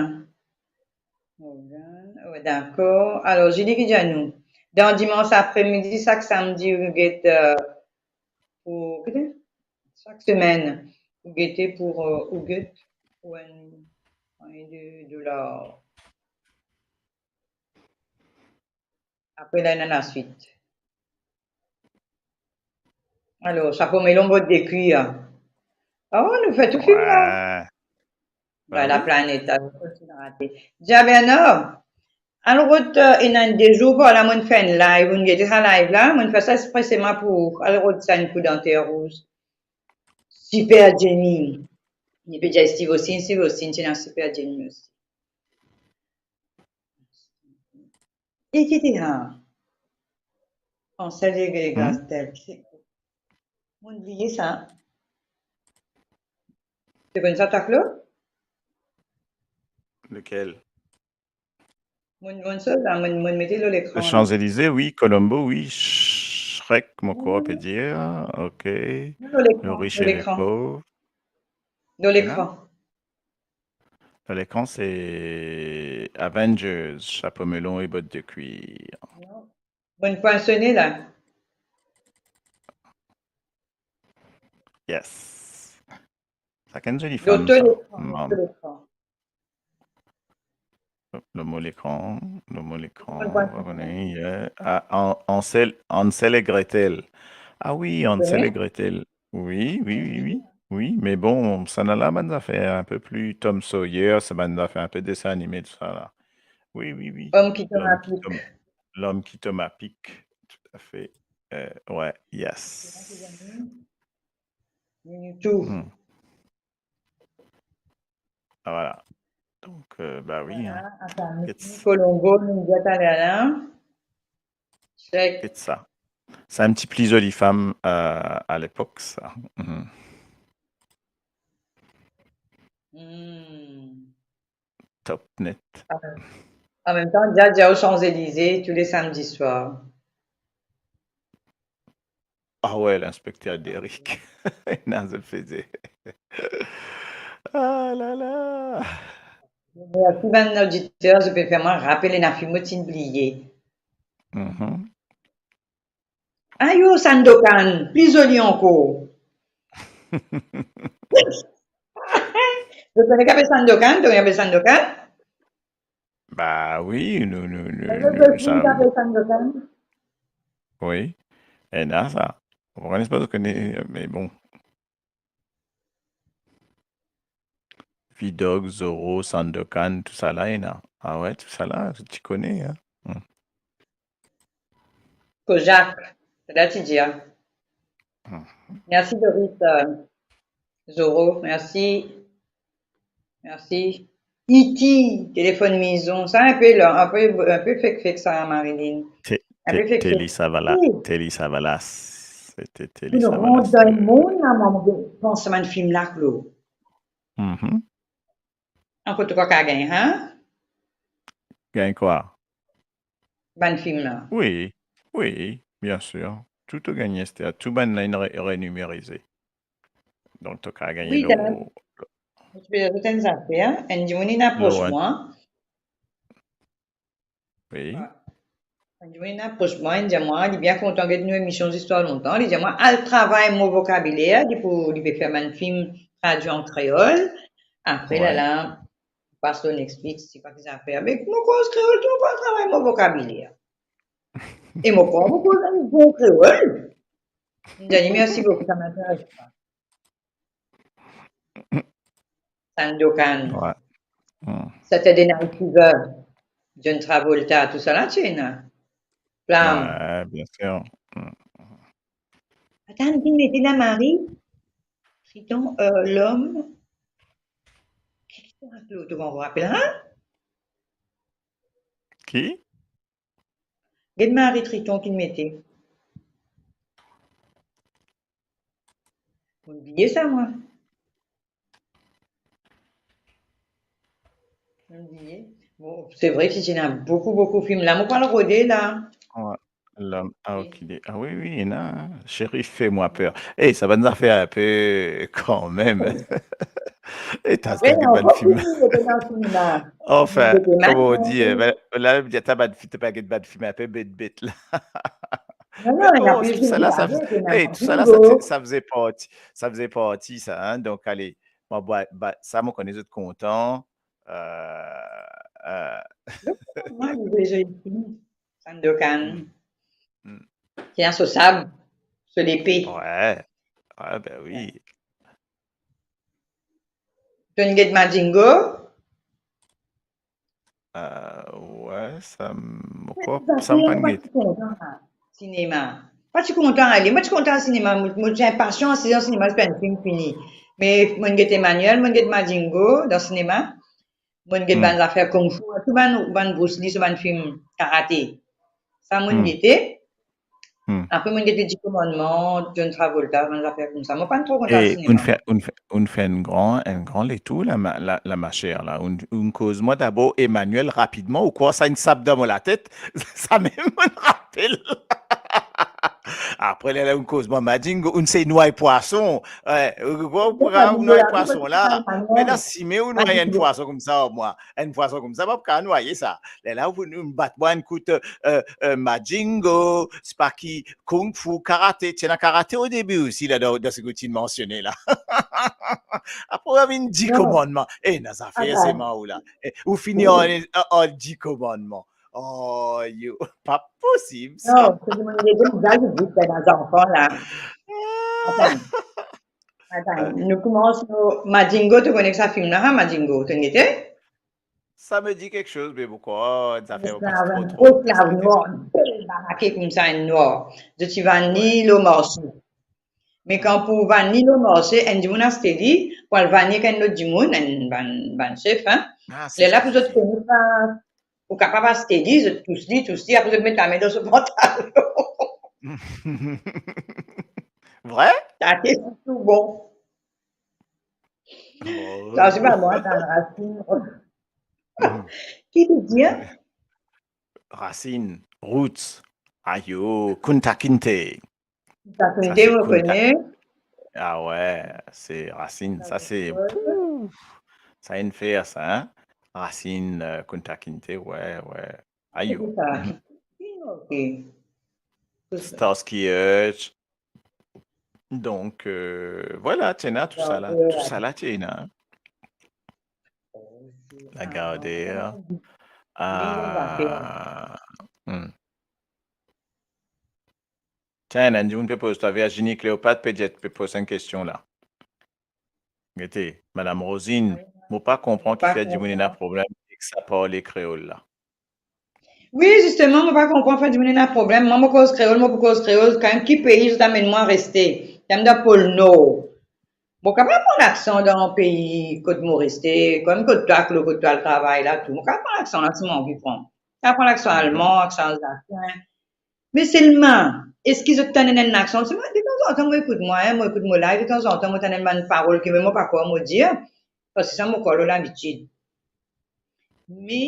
Morgan, wi, dakor. Alor, Julie ki dir nou, dan dimans apremidi, sak samdi, ou get, euh, pou, ki dir? Sak semenn, ou gete pou, euh, ou get pou enn, enn de dolar. Apre la, ena laswit. Alor, Chapo Melon, bot de kwir. Oh, nou fer tou fim la. Wi. Ba, wi. La Planète, alor, kontign rate. Dia Bernard, alor, euh, ena enn de zour par la, mo'nn fer enn live, ou'nn gete sa live la, mo'nn fer sa expreseman pou ou. Alor, sa enn kou dan Terre Rouge. Super Jenny. Li pe dir Steve Austin, Steve Austin, ti ena Super Jenny osi. E ki ti la? Ansel e Gastel. Mo'nn bliye sa. To konn sa, Taklo? Lekel? Mo'nn, mo'nn sa la, mo'nn, mo'nn mete lor lekran la. Champs-Élysées, wi, Colombo, wi, Shrek, mo krwar pe dir, ok. Non, lor lekran, lor lekran. Le riche et le pauvre. Lor lekran. Lor lekran, se Avengers, Chapo Melon e bot de kwir. Non. Mo'nn pwin sone la. Yes. Sa enn zoli fam, sa. Lor lekran, lor lekran. Lor mo lekran, lor mo lekran, yeah. Ah, An-, Ansel, Ansel e Gretel. Ah wi, Ansel e Gretel. Wi, wi, wi, wi. Wi, me bon, sa ena la bann zafer inpe pli Tom Sawyer, sa bann zafer inpe desin anime, tou sa la. Wi, wi, wi. L'homme qui tombe à pic. L'homme qui tombe à pic, tout à fait. Euh, ouais, yes. Tou. Hmm. Ah, voilà. Donk, euh, ba wi, hein. Voilà, atann, Colombo, nou dir taler la. Check. Get sa. Sa enn ti pli zoli fam, euh, a lepok, sa. Mhm. Hmm. Top net. An mem tan, Dia, Dia aux Champs-Élysées tous les samedis soirs. Ah ouais, l'inspecteur Derrick. Non, je le faisais. Ah là là. Mersi bann oditer, zot pe fer mwa rapel ena fim mo ti bliye. Mhm. Ayo, Sandokan, pli zoli ankor. Zot kone ki apel Sandokan? Zot kone ki apel Sandokan? Ba wi, nou, nou, nou, nou, sa, wi. Ena sa. Mo pa kone, pa kone, me bon. Vidog, Zorro, Sandokan, tousala ena. Ah ouais, tousala, ti kone, hein. Hmm. Kojak, sa ti dir. Hmm. Mersi, Doris, euh, Zorro, mersi. Mersi. E T, Telefone Mezon, sa inpe la, inpe, inpe fek fek sa, Marilyn. Te-, inpe te-, fek fek. Telly Savalas, wi. Telly Savalas. Se te Telly Savalas. Inn rant dan lemond la, mwa, mo pans sa bann fim la, Klo. Mhm. Ankor to krwar ki gagn, hein? Gagn kwa? Bann fim la. Wi, wi, bien sir. Tou to gagne, Esther. Tou bann la inn re-, renimerize. Donk, to kav gagne. Wi, lor, dan, mo ti pe azout enn zafer, enn dimoun inn apros mwa. Wi. Enn dimoun inn apros mwa, inn dir mwa, li bien kontan get nou emision Zistwar Lontan. Li dir mwa, al travay mo vokabiler, li pou, li pe fer bann fim tradwi an kreol. Apre, wi, lala, pas lor Netflix, sipa ki zafer. Me mo koz kreol, to pa travay mo vokabiler. E mo krwar mo koz enn bon kreol. Dani, mersi boukou, sa m'intéresse pas. Sandokan. Wi. Hmm. Saturday Night Fever, John Travolta, tousala, ti ena. Flam. Wi, bien sir. Hmm. Atann, ki mete la, Marie? Triton, euh, l'homme. Ki ti ankor, to rapel, hein? Ki? Get Marie Triton ki mete. Mo bliye sa, mwa. Mo bliye. Bon, se vre ki ti ena boukou, boukou fim la. Mo pou al rode la. Ouais. L'homme a occupé. Ah oui, oui, ena, hein. Cherif, fais-moi peur. Eh, sa bann zafer inpe kanmem. Eh, ta, ta get bann fim. Enfin, kouma dir, ben, la, ta bann fi-, ta pa get bann fim inpe bet, bet la. Non, non, ena plis sa la, sa, eh, tou sa la, sa, sa faze parti, sa faze parti, sa, hein. Donk, ale, bon, ba, ba, sa, mo kone zot kontan. Euh, euh. Mwa, li deza fini. Sandokan. Ti ena so sab, so lepe. Ouais. Ouais, ben oui. To'nn get Madingo? Euh, ouais, sa, mo krwar, sa mo pa'nn get. Sinema. Pa ti kontan ale, mo ti kontan al sinema, mo, mo ti inpasian asize dan sinema, ziska enn fim fini. Me mo'nn get Emmanuelle, mo'nn get Madingo dan sinema. Mo'nn get bann zafer kung fu, tou bann, bann Bruce Lee, so bann fim karate. Sa mo'nn gete. Apre mo'nn get Dix Commandements, John Travolta, bann zafer koumsa. Mo pa'nn tro kontan al sinema. Eh, ou'nn fer, ou'nn fer, ou'nn fer enn gran, enn gran letour la, ma, la, la, ma chère, la. Ou'nn, ou'nn koz mwa dabor Emmanuelle rapidman, ou krwar sa inn sap dan mo latet? Samem mo'nn rapel. Apre, lerla ou'nn koz mwa Madingo, ou'nn sey nway pwason. Eh, ou krwar, ou krwar ou nway pwason la? Me la, sime ou nway enn pwason koumsa, omwin. Enn pwason koumsa, pa pou kapav nwaye sa. Lerla, ou, ou bat mwa enn kout, euh, euh, Madingo, se pa ki, kung fu, karate. Ti ena karate o debi osi la, dan, dan seki ou ti mansione la. Apre, ou vinn Dix Commandements. Eh, ena zafer, se marou la. Eh, ou fini ar, ar, ar Dix Commandements. Oh, yo, pa posib, sa. Non, se ki mo'nn gete, mo'nn gete, ena zanfan la. Atann. Atann, nou koumans par Madingo, to kone sa fim la, ha, Madingo, to'nn gete? Ça me dit quelque chose, me mo krwar, zafer pa tro, tro. Gro slav nwar, bel barake koumsa, enn nwar. Zot ti vann li lor marse. Me kan pou vann li lor marse, enn dimoun aste li, pou al vann li ek enn lot dimoun, enn bann, bann sef, hein. Lerla pou zot kone sa, ou kapav aste li, zot tous li, tous li, apre zot met lame dan so pantalon. Vre? Sa ti tou bon. Sa, se pa mwa, sa, Racine. Ki li dir? Racine, roots. Ayo, Kunta Kinte. Kunta Kinte, mo kone. Ah ouais, se Racine, sa se, pouf, sa inn fer sa, hein? Racine, euh, Kunta Kinte, ouais, ouais. Ayo. Ok. Starsky Hutch. Donk, euh, vwala, ti ena tou sa la, tou sa la ti ena. Lagardère. Ah. Tiens, ena dimoun pe poz twa, Virginie Cléopâtre pe dir, pe poz enn kestion la. Gete, Madame Rosine, mo pa konpran kifer dimoun ena problem ek sa parle kreol la. Wi, zisteman, mo pa konpran fer dimoun ena problem. Mwa, mo koz kreol, mo pou koz kreol. Kan mem ki pei zot amenn mwa reste? Kan mem dan Pol Nor. Mo kapav pran laksan dan pei kot mo reste, kan mem kot twa, kot twa al travay la, tou. Mo kapav pran laksan la, si mo anvi pran. Kapav pran laksan alman, laksan alzasen. Me selman, eski zot tann enn laksan? Selman, detanzantan, mo ekout mwa, hein, mo ekout mo live, detanzantan, mo tann enn bann parol ki mem mo pa krwar mo dir, parski sa mo krwar lor labitid. Me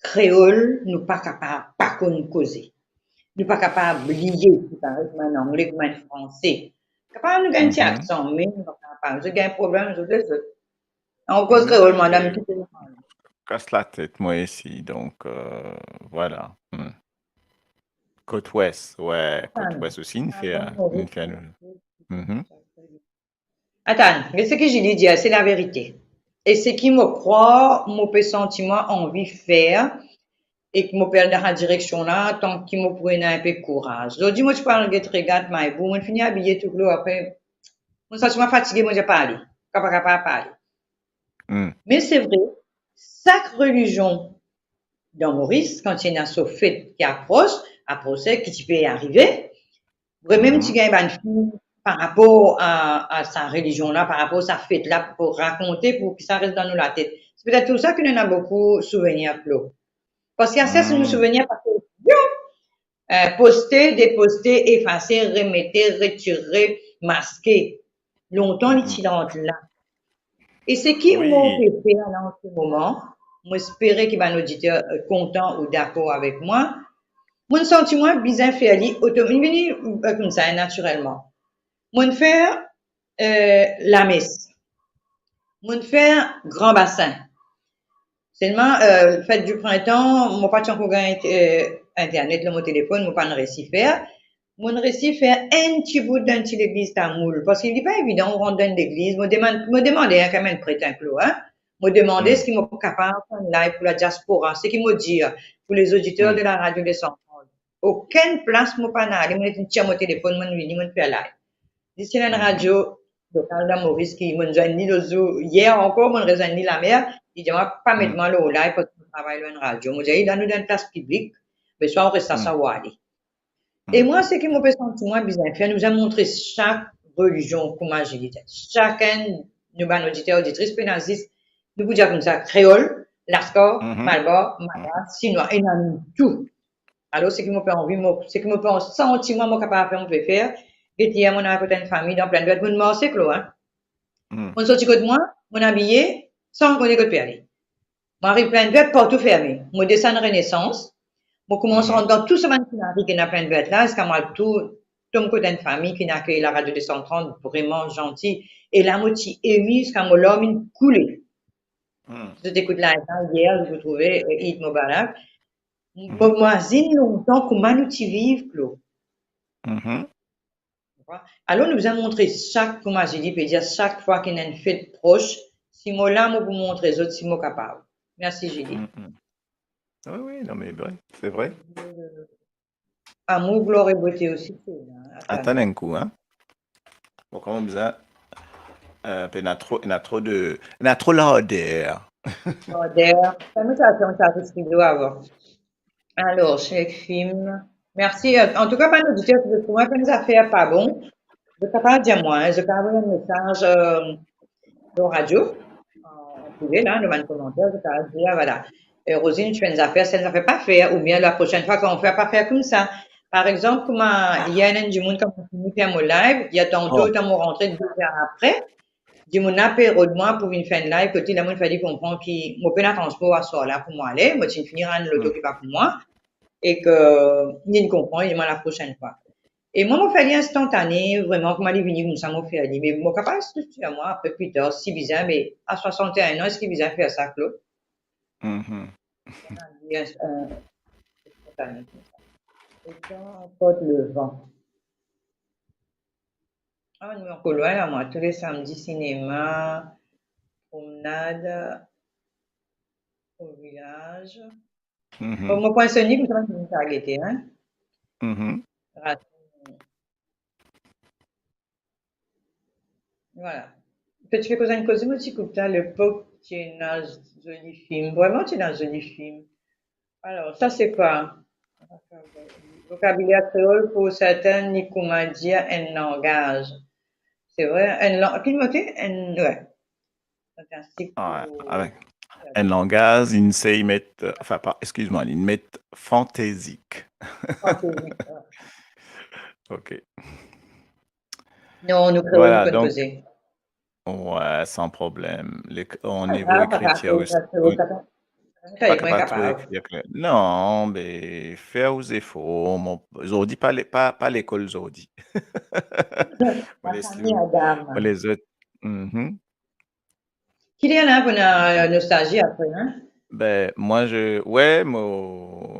kreol, nou pa kapav pa konn koze. Nou pa kapav bliye ki parey kouma enn angle, kouma enn franse. Kapav nou gagn ti aksan, me nou pa kapav. Zot gagn problem, zot lezot. An koz kreol, madam, ki pe kas latet, mwa osi, donk, euh, vwala. Kot Wes, wi, kot Wes osi, inn fer, inn fer nou. Atann, me seki Julie dir, se laverite. E seki mo krwar, mo pe santi mwa anvi fer, e ki mo pe al dan sa direksion la, tanki mo pou ena inpe kouraz. Zordi, mo ti pou al get regat Maybou, mo fini abiye tou glou, apre, mo santi mwa fatige, mo dir pa ale, pa kapav pa ale. Me se vre, sak relizion dan Moris, kan ti ena so fet ki apros, aprose, ki ti pe arive, vre mem ti gagn bann fi, par rapor a, a sa relizion la, par rapor sa fet la, pou rakonte, pou ki sa res dan nou latet. Se petet pou sa ki nou ena boukou souvenir, Claude. Parski ase nou souvenir, parski, eh, poste, deposte, efase, remete, retire, maske. Lontan, li ti rant la. E seki mo pe fer la an se moman, mo espere ki bann oditer, eh, kontan ou dakor avek mwa, mo'nn santi mwa bizin fer li oto-, li vini, eh, koumsa, natirelman. Mo'nn fer, eh, lames. Mo'nn fer Gran Basin. Selman, eh, fet di printan, mo pa ti ankor gagn, eh, internet lor mo telefonn, mo pa'nn resi fer. Mo'nn resi fer enn ti bout dan enn ti legliz tamoul, parski li pa evidan ou rant dan enn legliz. Mo demann, mo demande, hein, kanmem, pret, hein, Claude, hein. Mo demande eski mo kapav fer enn live pou ladiaspora, seki mo dir pou lezoditer de la radio de San Okenn plas mo pa'nn ale, mo'nn tir mo telefonn, mo'nn vini, mo'nn fer live. Li ti ena enn radio lokal dan Moris ki mo'nn zwenn li lot zour, yer ankor, mo'nn rezwenn li lamer, li dir mwa pa met mwa lor live parski mo travay lor enn radio. Mo dir li, la nou dan enn plas piblik, be swa ou res la, swa ou ale. E mwa, seki mo pe santi mwa bizin fer, nou bizin montre sak relizion kouma Julie. Sakenn, nou bann oditer, oditris, pena zis, nou pou dir koumsa, kreol, laskar, malbar, malgre, sinwa, ena nou tou. Alor, seki mo pe anvi, mo, seki mo pe santi mwa mo kapav fer, mo pe fer. Get yer, mo'nn al kot enn fami dan Plaine Verte, mo'nn marse, Claude, hein. Mo'nn sorti kot mwa, mo'nn abiye, san kone kot pe ale. Mo ariv Plaine Verte, partou ferme. Mo desann Renaissance, mo koumans rant dan tou sa bann fimari ki ena Plaine Verte la, ziska mo al tou, tom kot enn fami ki inn akey la radio de San Okenn, vreman zanti. E la, mo ti emi ziska mo larm inn koule. Si zot ekout live la yer, zot pou trouve, eh, Eid Mubarak. Mo, mo imazinn lontan kouma nou ti viv, Claude. Alor, nou bizin montre sak, kouma Julie pe dir, sak fwa ki ena enn fet pros, si mo la, mo pou montre zot si mo kapav. Mersi, Julie. Wi, wi, non, me vre, se vre. Amour, glwar e bote osi, se la. Atann enn kou, hein. Bon, kouma bizin, eh, pe ena tro, ena tro de, ena tro larder. Larder. Sa, nou ti al fer enn ti rido avan. Alor, Sek Film. Mersi. Antouka, bann oditer, si zot trouv enn zafer pa bon, zot kapav dir mwa, hein, zot kapav avoy enn mesaz, eh, lor radio, an prive la, dan bann komanter, zot kapav dir, ah, vwala, eh, Rosine, ti fer enn zafer, sa enn zafer pa fer, oubien laprosenn fwa, kan ou fer, pa fer koumsa. Par exanp, kouma yer, ena enn dimoun, kan mo fini fer mo live, yer tanto, letan mo rantre, de zer apre, dimoun la pe rod mwa pou vinn fer enn live kot li, la mo'nn fer li konpran ki mo pena transpor aswar la pou mo ale, mo ti fini rann loto ki pa pou mwa, e ki li konpran, li dir mwa laprosenn fwa. E mwa, mo fer li instantane, vreman, kouma li vini koumsa, mo fer li. Me mo kapav striktir mwa apre, pli tar, si bizin, me a swasant-e-enn an, eski bizin fer sa, Claude? Li, eh, instantane koumsa. Letan port levan. Ah, nou ankor lwin la, mwa. Tou le samdi, sinema, promenad o vilaz. Bon, mo pou enn soni, koumsa, nou sa gete, hein? Rat-, vwala. Pe ti pe koz enn koze, mo ti koup twa, lepok ti ena zoli film. Vreman, ti ena zoli film. Alor, sa se kwa? Vokabiler kreol, pou sertin, li kouma dir enn langaz. Se vre, enn lang-, ki mo te? Enn, wi. Fantastik. Wi, pou, avek enn langaz, inn sey met, anfin, pa, eskiz mwa, inn met fantezik. Fantezik, wi. Ok. Non, nou kreol, vwala, nou konn koze. Wi, san problem. Le, o nivo ekritir osi, pa kapav trouv ekrir. Non, be, fer ou zefor. Mo, zordi pa le-, pa, pa lekol zordi. Mo les, mo les zot. Ki ler la pou ena nostalzi apre, hein? Ben, mwa, je, wi, mo,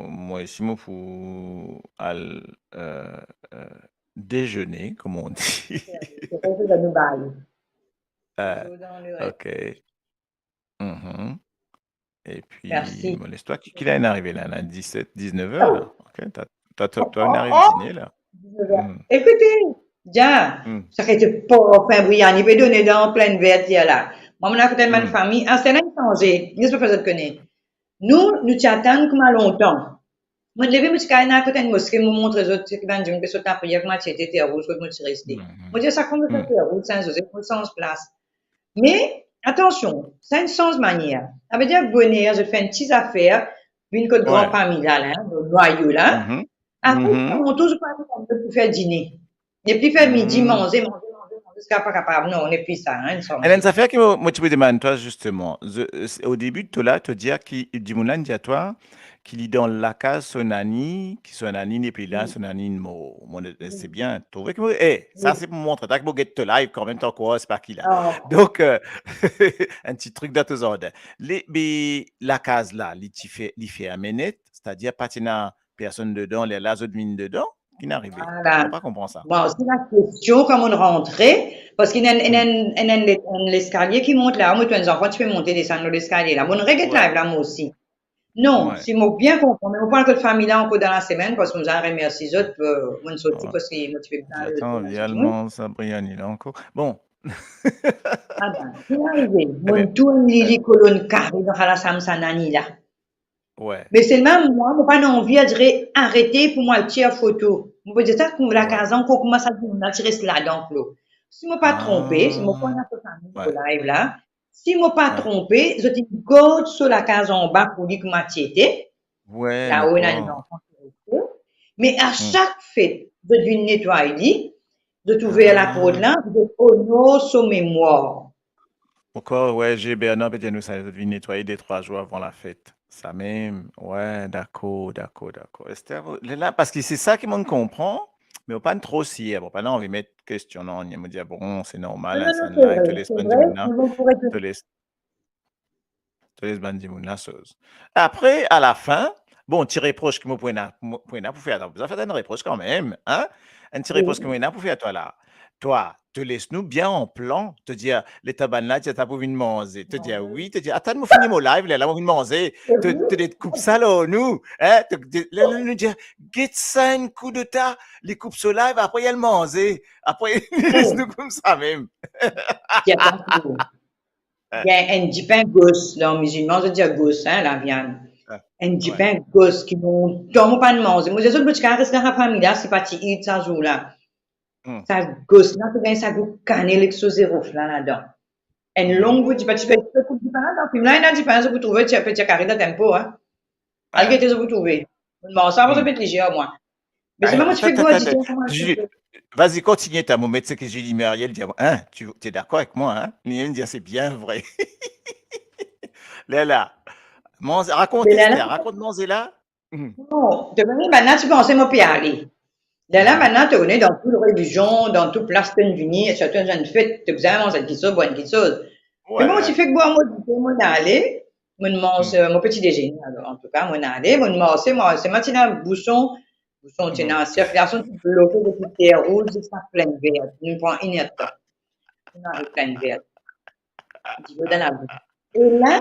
mwa osi, mo pou al, eh, eh, déjeuner, comme on dit. Se sa nou bay. Eh, ok. Epi, mo les twa, ki, ki ler inn arive la? Ena diset, diznef er la. Ok, twa, twa, twa, twa inn ariv dine la. Ekoute, Dia, sa ki ti parfin briani pe done dan Plaine Verte la. Mwa, mo'nn al kot enn bann fami, ah, sa la inn sanze, les mo fer zot kone. Nou, nou ti atann kouma lontan. Mo leve, mo ti kay ena kot enn moske, mo montre zot, seki bann dimoun pe sot lapriyer, kouma ti ete, Terre Rouge, kot mo ti reste. Mo dir, sak fwa mo fer Terre Rouge, Saint-Joseph, mo sanz plas. Me, atansion, sa enn sanz manier. Savedir, boner, zot fer enn ti zafer, vinn kot gran fami la, la, nwayo la. Apre, alantour, zot pou al kot zot pou fer dine. Nepli fer midi, manze, manze, manze, manze, ziska pa kapav. Non, nepli sa, hein, enn sanz. Enn zafer ki mo, mo ti pe demann twa, zisteman. Ze-, o debi to la, to dir ki, dimoun la inn dir twa ki li dan lakaz so nani, ki so nani nepli la, so nani inn mor. Mo, se bien. Trouve ki mo, eh, sa se pou montre twa ki mo get to live kanmem, to ankor, se pa ki la. Donk, eh, enn ti trik dan to zardin. Le, be, lakaz la, li ti fer, li ferme net, setadir pa ti ena personn dedan, lerla zot vinn dedan, ki inn arive? Mo pa konpran sa. Bon, se la kestion, kan mo rantre, parski ena enn, ena enn, ena enn le-, enn leskalie ki mont la, mo trouv enn zanfan ti pe monte desann lor leskalie la. Mo reget live la, mo osi. Non, si mo bien konpran, me mo pou al kot fami la ankor dan lasemenn, parski mo bizin remersie zot, eh, mo sorti parski mo ti pe bizin... Atann, li al manz sa briani la ankor. Bon. Atann, ki arive? Mo tourn li, li kolonn kare dan sa lasam sa nani la. Me selman mwa, mo pa ena anvi, adire, arete pou mo al tir foto. Mo pe dir sa, kouma lakaz la ankor, kouma sa dimoun la ti res ladan, Claude. Si mo pa tronpe, si mo pa ena fami lor live la, si mo pa tronpe, zot inn gard so lakaz anba pou li kouma ti ete. Lao ena enn zanfan ki reste. Me a sak fet, zot vinn netway li, zot ouver laport la, zot onor so memwar. Ankor, wi, G. Bernard pe dir nou sa, zot vinn netwaye de trwa zour avan lafet. Samem, wi, dakor, dakor, dakor. Ester, vo-, lerla, parski se sa ki mo konpran, me mo pa tro sir, mo pa anvi met kestion nanye, mo dir, bon, se normal, non, non, se vre, to les bann dimoun la, to les, to les bann dimoun la soz. Apre, alafin, bon, ti repros ki mo pou ena, mo pou ena pou fer twa, bizin fer enn repros kanmem, hein? Enn ti repros ki mo ena pou fer twa la. Twa, to les nou bien an plan, to dir, letan bann la dir twa pou vinn manze, to dir wi, to dir, atann, mo fini mo live, lerla mo vinn manze, to, to les koup sa lor nou, hein, to, to, lerla nou dir, get sa enn kou de ta, li koup so live, apre li al manze, apre li les nou koumsa mem. Gagn enn dipin gos, dan mizilman zot dir gos, hein, laviann. Enn dipin gos ki lontan mo pa'nn manze. Mo dir zot, mo ti kapav res dan sa fami la, si pa ti Eid sa zour la. Sa gos la, to gagn sa gou kanel ek so zerof la ladan. Enn long bout dipin, ti pe, ti pe koup dipin la, dan fim la, ena dipin, zot pou trouve, ti pe ti kare dan Tempo, hein. Al gete, zot pou trouve. Mo manz sa, mo met lizie, mwa. Me selman mo ti fer gro dipin, kouma ti fer. Vas-y, continue, ta mo met seki Julie Muriel dir, hein, tu, tu es d'accord avec moi, hein? Li mem dir, c'est bien vrai. Lerla, manze, rakont, Esther, rakont manze la. Non, to kone, bann la ti panse mo pe ale. Lerla, bann la, to kone, dan tou relizion, dan tou plas to'nn vini, sirtou enn fet, to bizin manz enn kiksoz, bwar enn kiksoz. Me bon, mo ti fer bwar mo dite, mo ale, mo manz, eh, mo peti dezene, alor, antouka, mo ale, mo marse, mo, se matin la, bouson, bouson ti ena, sirkilasion ti bloke depi Terre Rouge ziska Plaine Verte. Nou pran inertan. Nou ariv Plaine Verte. Dilo dan labous. E la,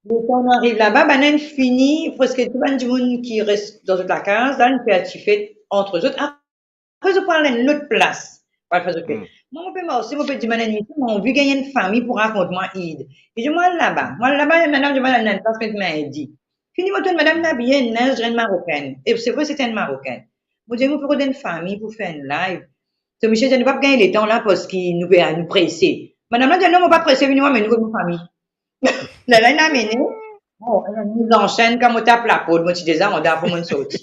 letan nou ariv laba, bann la inn fini, preske tou bann dimoun ki res dan zot lakaz la, inn fer ti fet ant zot. Apre, zot pou al enn lot plas pou al fer zot fet. Mwa, mo pe marse, mo pe dir bann enn misie, mo anvi gagn enn fami pou rakont mwa Eid. Li dir, mo al laba. Mo al laba, madam dir mwa, ena enn plas met mindi. Fini mo trouv madam inn abiye enn linz, dir enn Marokenn. E se vre, se ti enn Marokenn. Mo dir, mo pe rod enn fami pou fer enn live. So misie dir, nou pa pou gagn letan la, parski nou pe, nou prese. Madam la dir, non, mo pa prese, vini mwa, me nou kot mo fami. Lerla inn amene, bon, enn mizansinn, kan mo tap laport, mo ti deza andan, apre mo'nn sorti.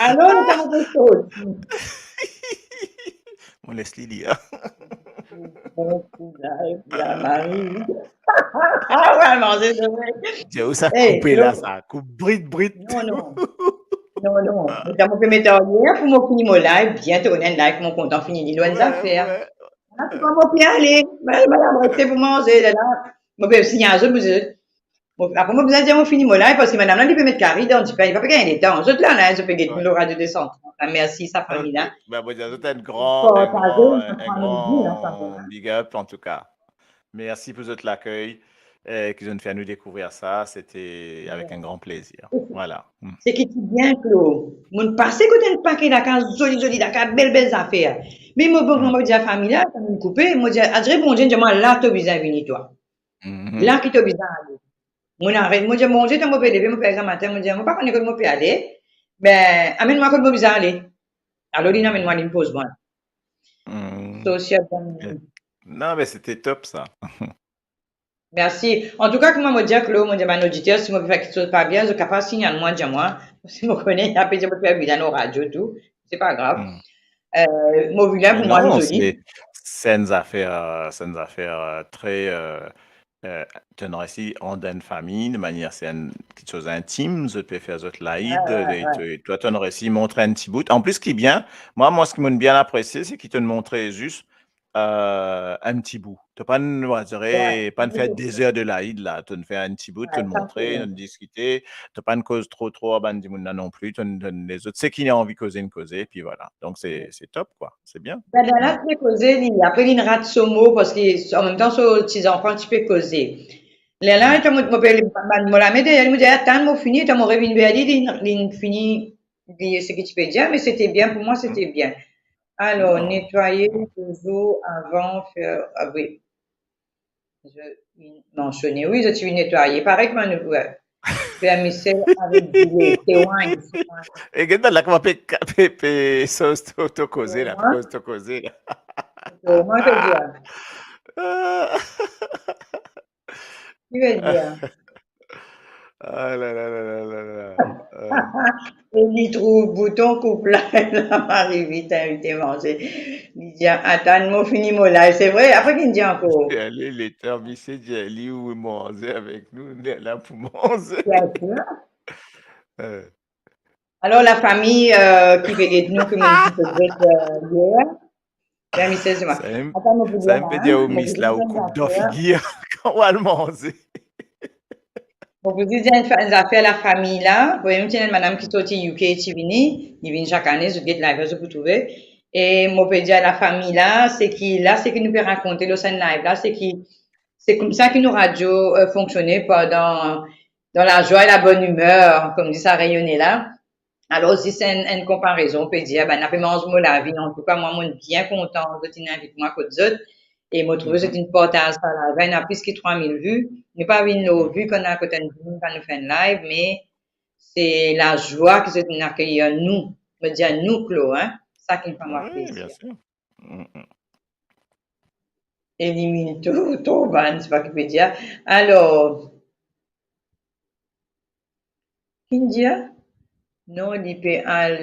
Alor, nou ti sorti. Mo les li, li, hein. Bon kouraj, la Marie. Ah wi, manze, se vre. Ti ou sa koupe la, sa koup brit, brit. Non, non. Non, non. Letan mo pe met aryer, pou mo fini mo live, bien tourn enn live, mo kontan fini li, nou enn zafer. Wi, wi. Wi, wi. Apre mo pe ale, mo, mo reste pou manze, lerla. Mo pe signal zot, mo dir, mo, apre mo bizin dir mo fini mo live, parski madam la, li pe met kari dan dipin, li pa pe gagn letan. Zot la, la, zot pe get nou lor Radio deux cent trente. Mersi, sa fami la. Oke. Ben, mo dir zot enn gran, enn gran, enn gran big up, antouka. Mersi pou zot lakey, eh, ki zot inn fer nou dekouvrir sa, sete avek enn gran plezir. Vwala. Seki ti bien, Claude. Mo'nn pase kot enn pake lakaz, zoli, zoli lakaz, bel, bel zafer. Me mo, bon, mo dir fami la, kan mo'nn koupe, mo dir, adire Bondie, dir mwa, la to bizin vini twa. La ki to bizin ale. Mo aret, mo dir, Bondie, kan mo pe leve, mo pe al gramatin, mo dir, mo pa kone kot mo pe ale, be, amenn mwa kot mo bizin ale. Alor, linn amenn mwa, linn poz mwa. Hmm. So, si avan- Eh, non, mais c'était top, ça. Mersi. Antouka, kouma mo dir Claude, mo dir bann oditer, si mo pe fer kiksoz pa bien, zot kapav signal mwa, dir mwa. Si mo kone, apre dir mo fer vilin lor radio tou, se pa grav. Hmm. Euh, mo vilin pou mwa, non, li zoli. C'est, c'est une affaire, euh, c'est une affaire, euh, très, euh, euh, to ena resi andan enn fami, de manière, c'est un, kiksoz intim, zot pe fer zot laid, ah, ouais, et, ouais. Et toi, to ena resi montre enn ti bout. En plus, ki bien, mwa, mwa, seki mo bien apresie, seki to montre zis, euh, enn ti bout. To pa'nn, on va dire, ouais, pa'nn fer de zer de laid la, to fer enn ti bout, ouais, to montre, to diskite, to pa'nn koz tro, tro ar bann dimoun la non pli, to, to lezot, seki ena anvi koze, inn koze, epi voilà. Donc, c'est, c'est top, quoi. C'est bien. Ben, lerla ti pe koze, li, apre linn rat so mo, parski an mem tan so ti zanfan ti pe koze. Lerla, hmm, kan mo, mo pe, mo, mo lame deryer li, mo dir, atann, mo fini, kan mo revinn ver li, linn, linn fini, li, seki ti pe dir, me c'était bien, pou mwa, c'était bien. Alor, non. Netwaye touzour avan fer, ah wi. Zot inn mansione, wi, zot ti vinn netwaye. Parey kouma nou, wi. Vermicelle avek dile, se wine, se wine. E get la, kouma pe, pe, pe soz to, to koze la, koz to koze la. Koman to dir? Ah. Ki ve dir? Ah la la la la la la. Ah. E li trouv bouton koup la, la Marie vit invite manze. Li dir, atann, mo fini mo live. Se vre, apre ki dir ankor? Li ale, letan misie dir li, ou manze avek nou, nou la pou manze. Bien sûr. Euh. Alor, lafami, euh, ki pe get nou, ki mo ti pe get, euh, yer, Vermicelle, se mwa. Sa mem, atann, mo pou dir, sa mem pe dir, hein, ou mo pou dir enn zafer. Ou koup dan figir kan ou al manze. Mo pou dir enn fa-, enn zafer lafami la. Bon, mem ti ena enn madam ki sorti U K, ti vini, li vinn sak ane, zot get live, zot pou trouve. E mo pe dir lafami la, seki la, seki nou pe rakonte lor sa enn live la, seki se koumsa ki nou radio, euh, fonksione, pa dan, dan lazwa e labonn imer, kouma dir sa Reyone la. Alor, zis enn, enn konparezon, pe dir, bann la pe manz mo lavi. Antouka, mwa, mo bien kontan zot inn invit mwa kot zot. E mo trouve zot inn partaz sa live, ena plis ki trwa mil vi. Nou pa vinn lor vi kan ena kot enn dimoun kan nou fer enn live, me se lazwa ki zot inn akeyir nou. Mo dir nou, Claude, hein, sa ki fer mwa plezir. Wi, bien sûr. Mm, mm. Eliminn tou, tou bann, se pa ki pe dir. Alor, ki dir? Non, li pe al,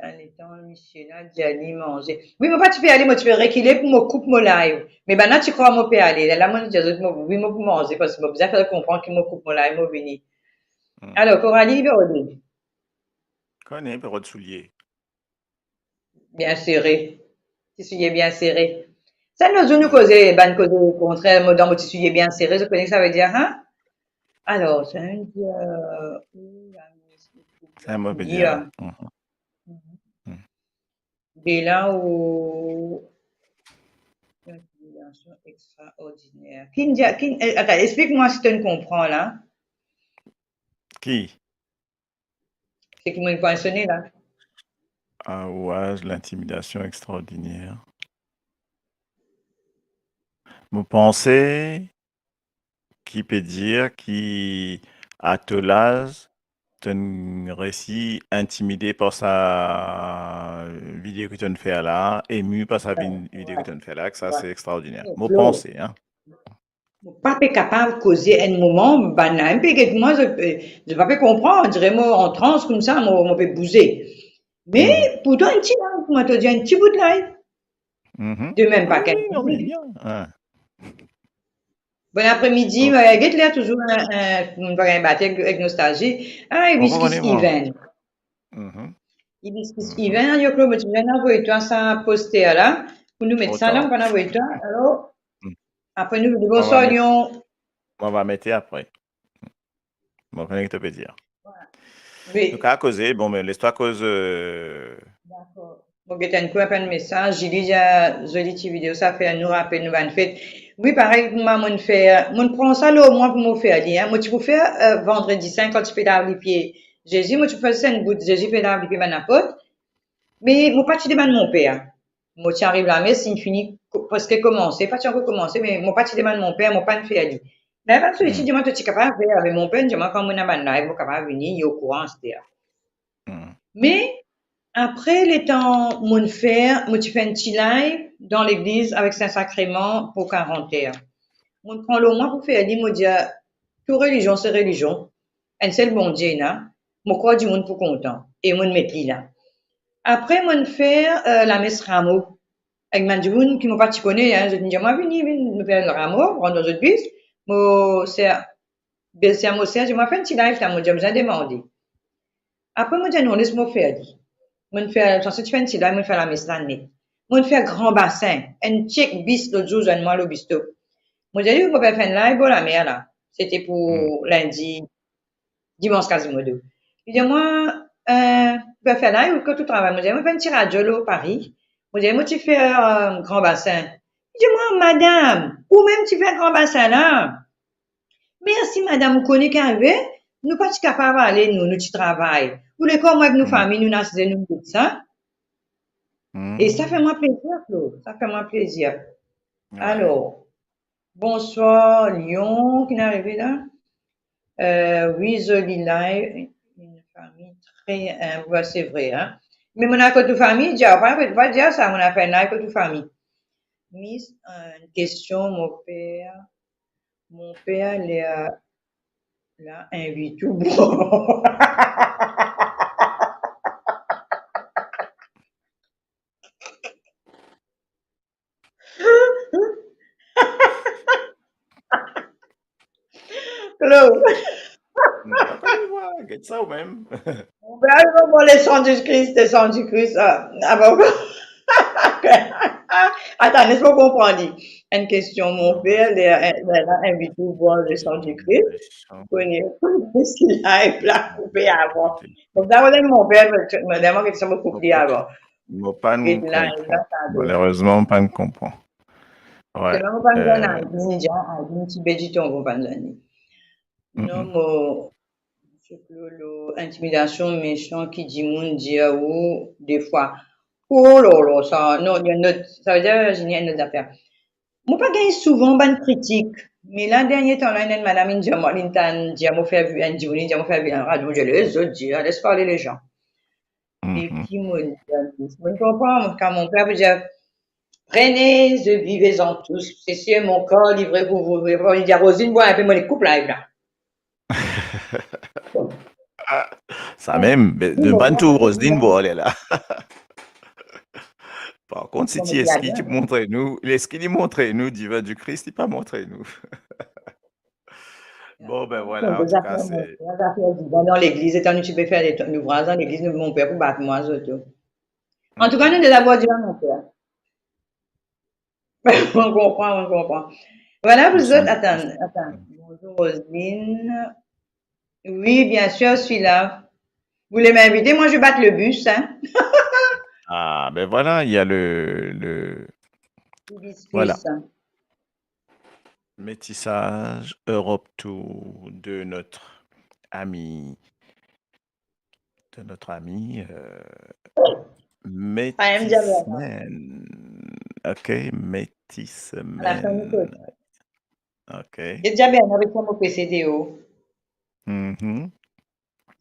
al letan misie la dir li manze. Wi, mo pa ti pe ale, mo ti pe rekile pou mo koup mo live. Me bann la ti krwar mo pe ale. Lerla mo dir zot, mo, wi, mo pou manze, parski mo bizin fer konpran ki mo koup mo live, mo vini. Hmm. Alor, Coralie, li pe rod li? Kone, li pe rod soulie. Bien sere. Ti soulie bien sere. Sa, lot zour nou koze, bann koze kontrer, mo dan mo ti soulie bien sere, zot kone ki sa ve dir, hein? Alor, sa vedir, euh, ou la, sa mo pe dir. Mhm. Bella ou intimidation extraordinaire. Ki dir, ki, eh, atann, explik mwa si to konpran la. Ki? Seki mo inn mensione la. Ah ouais, l'intimidation extraordinaire. Mo panse ki pe dir ki a to laz, to'nn resi intimide par sa video ki to'nn fer la, emu par sa vi-, video ki to'nn fer la, ki sa se extraordinaire. Mo panse, hein. Mo pa pe kapav koze enn moman, bann la mem pe get mwa, zot, eh, zot pa pe konpran, on dirait mo an trans koumsa, mo, mo pe bouze. Me pourtan, enn ti live, kouma to dir, enn ti bout live. De mem pa enn ti bout. Bon apremidi, get ler touzour, eh, eh, mo pa gagn bate ek, ek Nostalgie. Ah, Hibiscus Even. Hibiscus Even, yo, Claude, mo ti bizin avoy twa sa poster la, pou nou met sa la, mo pa'nn avoy twa, alor, apre nou, bonswar Lyon. Mo va mete apre. Mo kone ki to pe dir. Wi. Nou kapav koze, bon, me les twa koz, euh, dakor. Mo get enn kou enn mesaz, Julie dir, zoli ti video sa, fer nou rapel nou bann fet. Wi, parey, mwa, mo'nn fer, mo'nn pran sa lor mwa pou mo fer li, hein. Mo ti pou fer, euh, vandredi sin, kan ti pe lav lipie Zezi, mo ti pou fer zis enn bout Zezi pe lav lipie bann apot. Me mo pa ti demann mo per. Mo ti ariv lames, inn fini ko-, preske koumanse, pa ti ankor koumanse, me mo pa ti demann mo per, mo pa'nn fer li. Live, so li ti dir mwa, to ti kapav fer, me mo pena dir mwa, kan mo ena bann live, mo kapav vini, li okouran, et cetera. Hmm. Me apre, letan mo'nn fer, mo ti fer enn ti live dan legliz avek Sin Sakreman pou karant er. Mo'nn pran lor mwa pou fer li, mo dir, tou relizion se relizion, enn sel Bondie ena, mo krwar dimoun pou kontan, e mo'nn met li la. Apre, mo'nn fer, eh, lames Ramo. Ek bann dimoun ki mo pa ti kone, hein, zot inn dir mwa, "Vini, vini, nou fer Ramo, rant dan zot bis." Mo ser, belser mo ser dir mwa, "Fer enn ti live la," mo dir, "Bizin demande." Apre, mo dir, "Non, les mo fer li." Mo'nn fer, sanse ti fer enn ti live, mo'nn fer lames la net. Mo'nn fer Gran Basin, enn ti ek bis lot zour zwenn mwa lor bis stop. Mo dir li, "Mo pe fer enn live bor lamer la." Sete pou lindi, dimans Quasimodo. Li dir mwa, eh, "Ou pe fer live, kot ou travay?" Mo dir, "Mo fer enn ti radio lor Paris." Mo dir, "Mo ti fer, eh, Gran Basin." Li dir mwa, "Madam, ou mem ti fer Gran Basin la?" "Mersi, madam, ou kone ki arive, nou pa ti kapav ale, nou, nou ti travay. Ou lekor mwa ek nou fami, nou asize, nou met sa." E sa fer mwa plezir, Claude, sa fer mwa plezir. Alor, bonswar, Lyon, ki inn arive la? Eh, wi, zoli live, une famille très humble, se vre, hein. Me mo ena kot ou fami, dir, pa, pa dir sa, mo ena fer live kot ou fami. Miss, eh, enn kestion, mo per, mo per, ler la, invit ou bwar. Claude. Non, pa pena, get sa ou mem. Mo per, mo, mo, le san di Kris, le san di Kris, ah, ah, bon. Atann, les mo konpran li. Enn kestion, mo per, ler, ler la, invit ou bwar le san di Kris. Kone, eski live la koupe avan? Koumsa, mo dir mo per, mo dir mo get sa mo koup li avan. Mo pa'nn konpran. Malerezman, mo pa'nn konpran. Wi. Selman mo pa'nn zwenn, eh, Aline, Aline ti be diton, mo pa'nn zwenn li. Non, mo, Misie Claude, intimidasion, mesan, ki dimoun dir ou defwa. Oh la la, sa, non, enn lot, sa ve dir, Virginie, enn lot zafer. Mo pa gagn souvan bann kritik, me la, dernie tan la, ena enn madam inn dir mwa, li inn tann dir mo fer vi-, enn dimoun inn dir mo fer vi-, radio, mo dir, les zot dir, laisse parler les gens. E ki mo dir, mo konpran, kan mo per pou dir, "Prenez et buvez-en tous, ceci est mon corps livré pour vous." Li dir, "Roselyne, bwar inpe," mo dir, "Koup live la." Ah, sa mem, be, nou pa'nn trouv Roselyne bwar lerla. Par kont, si ti eski ti montre nou, eski li montre nou divin di Kris, li pa montre nou. Bon, ben vwala, an tou ka, se zafer divin dan legliz, letan nou ti pe fer louvraz dan legliz, nou, mo per pou bat mwa, zot tou. Antouka, nou de la bwar divin, mo per. Mo konpran, mo konpran. Vwala, vous autres, atann, atann. Bonjour, Roselyne. Oui, bien sûr, je suis là. Vous voulez m'inviter, moi, je vais battre le bus, hein. Ah, ben voilà, il y a le, le, voilà. Métissage Europe Tour de notre ami, de notre ami, euh, Métis Man. Ok, Métis Man. Ok.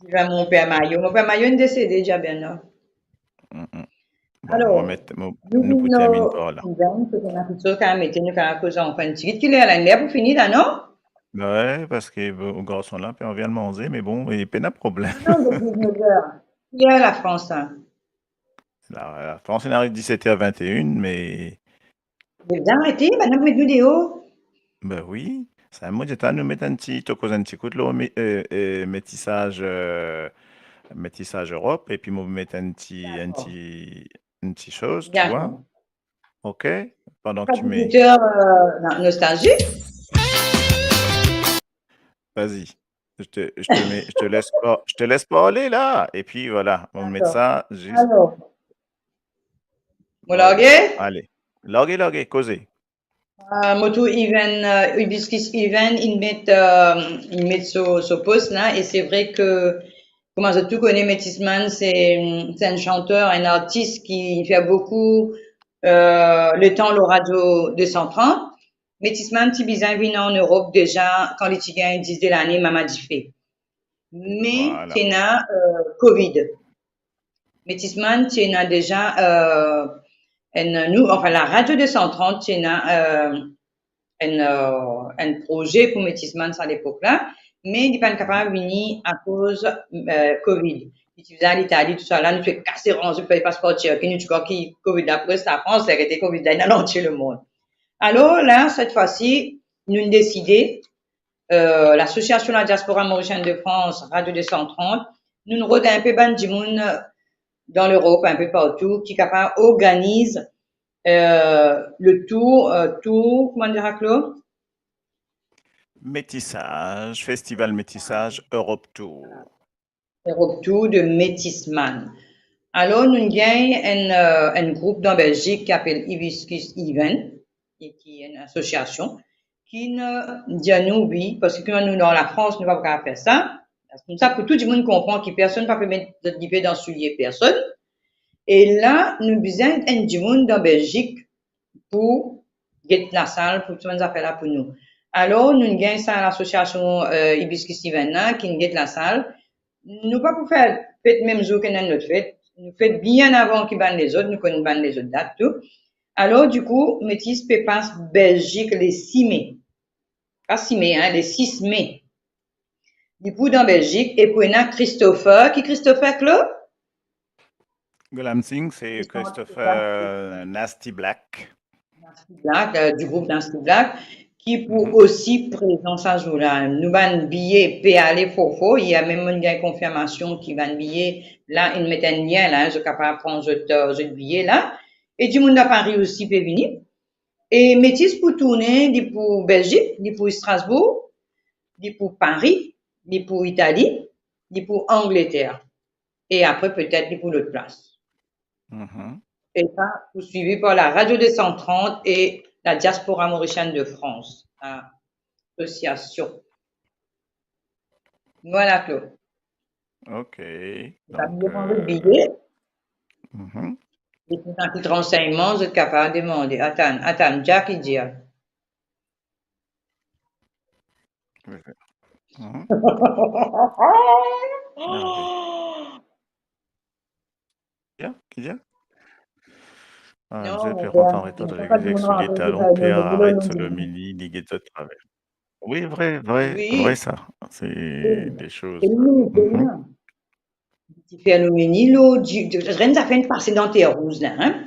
Divin, mo per Mayo, mo per Mayo inn desede, Divin, non? Bon, alor, mo met, mo, nou pou terminn par la. Divin, seki nou kapav mete, nou kapav koz ankor enn tigit. Ki ler la? Ler pou fini la, non? Wi, parski, bon, garson la pe anvi al manze, me bon, pena problem. Non, diznef er. Ki ler la Frans la? La, la Frans, inn ariv diset er vinteinn, me Be bizin arete, bann la pou met nou deor. Be wi, sa mo dir twa, nou met enn ti, to koz enn ti kout lor mi-, eh, eh, metisaz, eh, metisaz Erop, epi mo met enn ti, enn ti, enn ti soz, tu vois. Ok? Pendant que tu mets. Auditeur, euh, nostalgie. Vas-y. Je te, je te mets, je te laisse pas, je te laisse parler là. Et puis voilà, on met ça juste. Alors. Mo large? Allez. Large, large, koze. Ah, mo trouv Ivan, euh, Hibiscus Ivan, inn met, euh, inn met so, so post la, e se vre ke, kouma zot tou kone, Métis Man, se, se enn santer, enn artis ki fer boukou, euh, letan lor Radio deux cent trente. Metismann ti bizin vinn an Erop deza kan li ti gagn diz de lane, mama dife. Me ti ena, euh, Covid. Metismann ti ena deza, euh, enn, nou, anfin, la Radio deux cent trente ti ena, euh, enn, euh, enn proze pou Metismann sa lepok la, me li pa'nn kapav vini akoz, euh, Covid. Li ti bizin al Itali, tousala, nou ti pe kas ranze, pe pas par Tirki, nou ti krwar ki Covid la pou res Lafrans, li rete Covid la, inn al antie lemond. Alor la, set fwa si, nou deside, euh, L'association La Diaspora Mauricienne de France, Radio deux cent trente, nou rod inpe bann dimoun, euh, dan Lerop, inpe partou, ki kapav organiz, euh, le tour, euh, tour, kouma dir, Claude? Métissage, Festival Métissage Europe Tour. Europe Tour de Metismann. Alor, nou gagn enn, euh, enn group dan Belzik ki apel Hibiscus Event, e ki enn asosiasion, ki inn dir nou wi, parski kouma nou dan Lafrans, nou pa kapav fer sa. Koumsa, pou tou dimoun konpran ki personn pa pe met zot dife dan soulie personn. E la, nou bizin enn dimoun dan Belzik pou get lasal, pou tou bann zafer la pou nou. Alor, nou gagn sa lasosiasion, euh, Hibiscus Event la, ki get lasal. Nou pa pou fer fet mem zour ki enn lot fet. Nou fet bien avan ki bann lezot, nou konn bann lezot dat tou. Alor, dikou, Metis pe pas Belzik le sis me. Pa sis me, hein, le sis me. Li pou dan Belzik, e pou ena Christopher. Ki Christopher, Claude? Glamsing, c'est Christopher Nasty Black. Nasty Black, euh, du group Nasty Black, ki pou osi prezan sa zour la. Nou bann biye pe ale for for, ena mem mo'nn gagn konfirmasion ki bann biye la, inn met enn lien la, zot kapav pran zot, euh, zot biye la. E dimoun dan Pari osi pe vini. E Metis pou tourne, li pou Belzik, li pou Strasbourg, li pou Pari, li pou Itali, li pou Angleter. E apre, petet, li pou lot plas. Mhm. E sa pou swivi par la Radio deux cent trente e la Diaspora Mauricienne de France, lasosiasion. Vwala, Claude. Ok. Zot kapav demande biye. Mhm. E pou ena kit ransegnman, zot kapav demande. Atann, atann, Jack, li dir. Oui, oui. Mhm. Ah, oui. Ki dir, ki dir? Ah, non, je vais prendre en retard, je vais sur les talons, Pierre, arrête le mini, li get zot traver. Oui, vrai, vrai, vrai ça. C'est des choses. Mhm. Ti fer lomeni, lo, di, di, enn zafer inn pase dan Terre Rouge la, hein.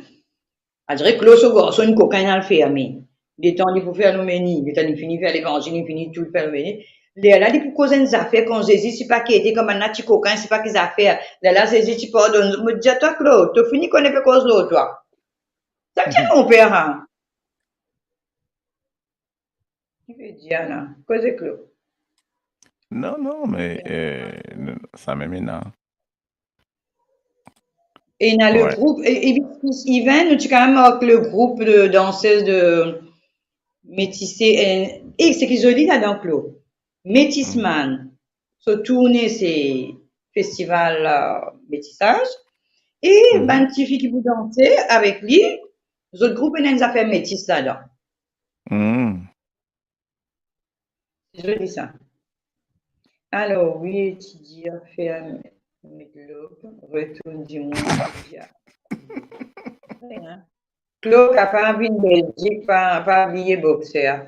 Adire Claude so garson inn kokin al ferme. Letan li pou fer lomeni, letan li fini fer levanzil, li fini tou fer lomeni. Lerla li pou koz enn zafer kan Zezi ti pa gete, kan bann la ti kokin, ti pa ki zafer. Lerla Zezi ti pardonn. Mo dir twa, Claude, to fini kone pe koz lor twa. Sa ki mon per, hein. Ki ve dir la? Koze Claude. Non, non, me, euh, sa mem ena. E ena le group, e, e, Hibiscus Event, nou ti kanmem avek le group de dansez de Metise, e, e seki zoli ladan, Claude. Metismann. So tourne se festival, euh, Métissage. E bann tifi ki pou danse avek li, zot group ena enn zafer metis ladan. Hmm. Zoli sa. Alor, wi, ti dir fer met log, retourn dimoun, ti dir. Claude kapav vinn Belzik, pa, pa bliye bokser.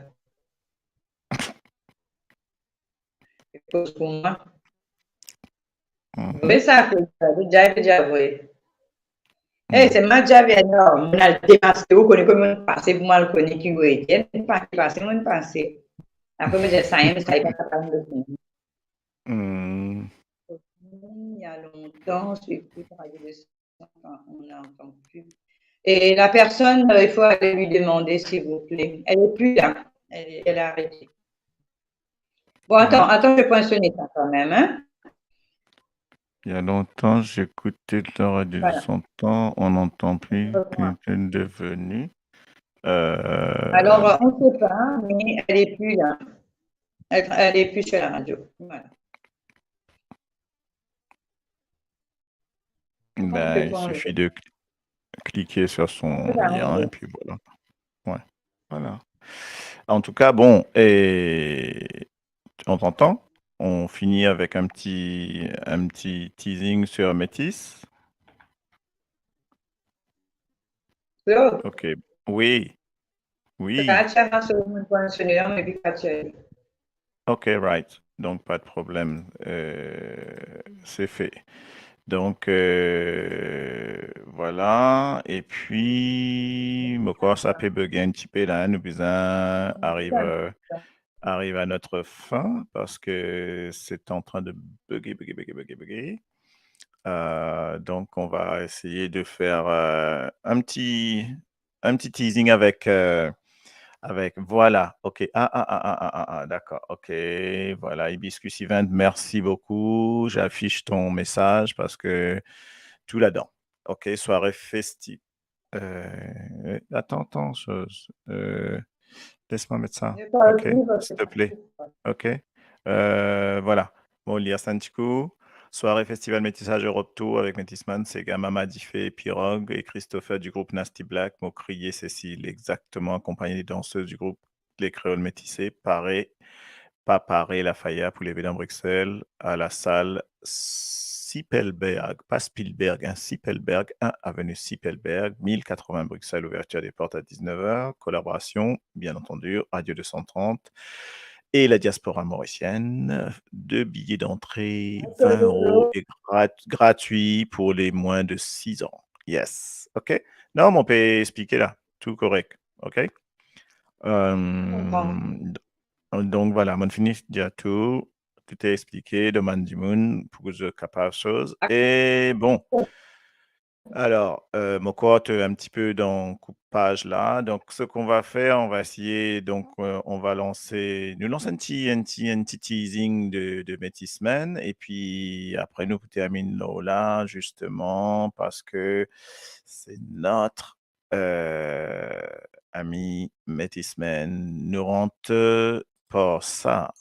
Koz pou mwa. Mhm. Vre sa, Claude, Jack pe dir vre. Eh, se mwa Jack, non, mo'nn al demaske, ou kone kouma mo'nn pase pou mo al kone ki ou ete, mo'nn pa pase, mo'nn pase. Apre, mo dir, sa, sa, pa, pa, pa, Hmm. Il y a longtemps, j'écoute Radio deux cent, on n'entend plus. Et la personne, euh, il faut aller lui demander, s'il vous plaît. Elle est plus là. Elle, elle a arrêté. Bon, attends, attends, je vais prendre son état quand même, hein. Il y a longtemps, j'écoutais la radio de son temps, on n'entend plus. Qu'est-elle devenue ? Euh, alors, on ne sait pas, mais elle est plus là. Elle, elle est plus sur la radio. Voilà. Ben, il suffit de cl-, cliquer sur son lien et puis voilà. Ouais, voilà. En tout cas, bon, et on t'entend. On finit avec un petit, un petit teasing sur Métis. So, Ok. Oui. Oui. Katya, so, mwen pou answere, maybe Katya. Ok, right. Donc, pas de problème. Euh, c'est fait. Donc, euh, voilà. Et puis, mon corps, sa pe bugger un petit peu là, hein. Nous besoin arrive, euh, arrive à notre fin parce que c'est en train de bugger, bugger, bugger, bugger, bugger. Euh, donc, on va essayer de faire, euh, un petit, un petit teasing avec, euh, avec, voilà, ok, ah, ah, ah, ah, ah, ah, ah, d'accord, ok, voilà, Hibiscus Event, merci beaucoup, j'affiche ton message parce que tout là-dedans, ok, soirée festive. Euh, attends, attends, je, je, euh, laisse-moi mettre ça. Ok, s'il te plaît. Ok. Euh, voilà. Bon, li a sa enn ti kou. Soirée Festival Métissage Europe Tour avec Métis Man, Sega, Mama Dife, Pirog et Christopher du groupe Nasty Black, Mo Kriye Cécile, exactement, accompagné des danseuses du groupe Les Créoles Métissées, paré, pa paré, Lafaya pou leve dan Bruxelles, à la salle Sipelberg, pas Spielberg, hein, Sipelberg, un avenue Sipelberg, mille quatre-vingts Bruxelles, ouverture des portes à dix-neuf heures, collaboration, bien entendu, Radio deux cent trente et la diaspora mauricienne, deux billets d'entrée, vingt euros et grat-, gratuit pour les moins de six ans. Yes, ok? Non, mo pe explike la, tou korek, ok? Euh, Kontan. d-, donc voilà, mo'nn fini dir tou, tou explike, demann dimoun pou zot kapav soz. Ah. E bon, alor, euh, mo krwar to un petit peu dan koupaz la. Donc, ce qu'on va faire, on va essayer, donc, euh, on va lancer, nou lans enn ti, enn ti, enn ti teasing de, de Métis Man, epi apre nou pou terminn lor la, justement, parce que c'est notre, euh, ami Métis Man. Nou rant par sa.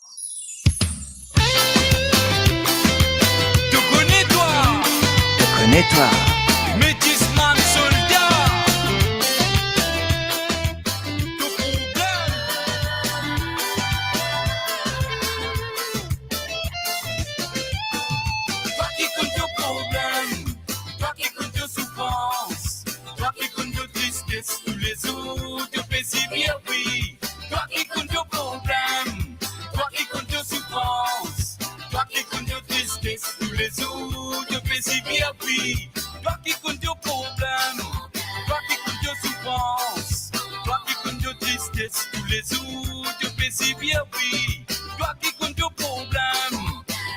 To kone twa? To kone twa? Métis Man solda. To problem. Twa ki konn to problem. Twa ki konn to soufrans. Twa ki konn to tristes, toulezour to pe siport, wi. Twa ki konn to problem, twa ki konn to soufrans, twa ki konn to tristes, toulezour to pe siport, wi. Twa ki konn to problem, twa ki konn to soufrans, twa ki konn to tristes, toulezour to pe siport, wi. Twa ki konn to problem,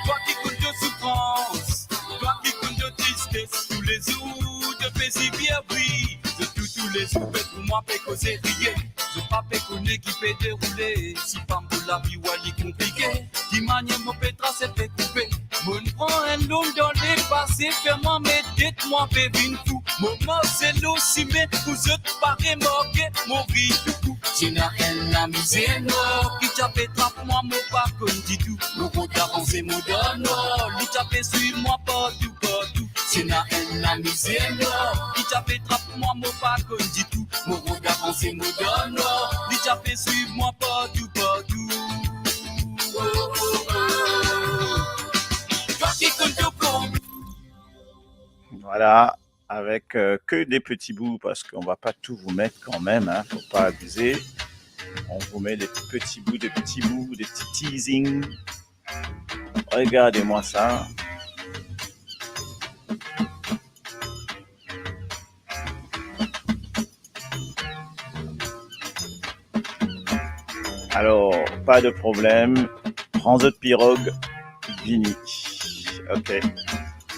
twa ki konn to soufrans, twa ki konn to tristes, toulezour to pe siport, wi. Zot tou, toulezour pe pou mwa pe koze riye. Zot pa pe kone ki pe deroule. Si pa mo lavi, wa, li konplike. Ki manier mo pe trase, pe koupe. Mo'nn pran enn lom dan lepase, fer mwa met det, mwa pe vinn fou. Mo marse lor sime pou zot pa remarke, mo vinn tou kou. Si ena enn lamizer nwar ki ti a pe trap mwa, mo pa konn ditou. Mo rod avanse, mo dan nwar, li ti a pe swiv mwa partou, partou. Si ena enn lamizer nwar ki ti a pe trap mwa, mo pa konn ditou. Mo rod avanse, mo dan nwar, li ti a pe swiv mwa partou, partou. Oh, oh, oh. Twa ki konn to problem. Voilà, avec, euh, que des petits bouts, parce qu'on va pas tout vous mettre quand même, hein, faut pas abuser. On vous met des petits bouts, des petits bouts, des petits teasings. Regardez-moi ça. Alor, pa de problem, pran zot pirog, vini. Ok.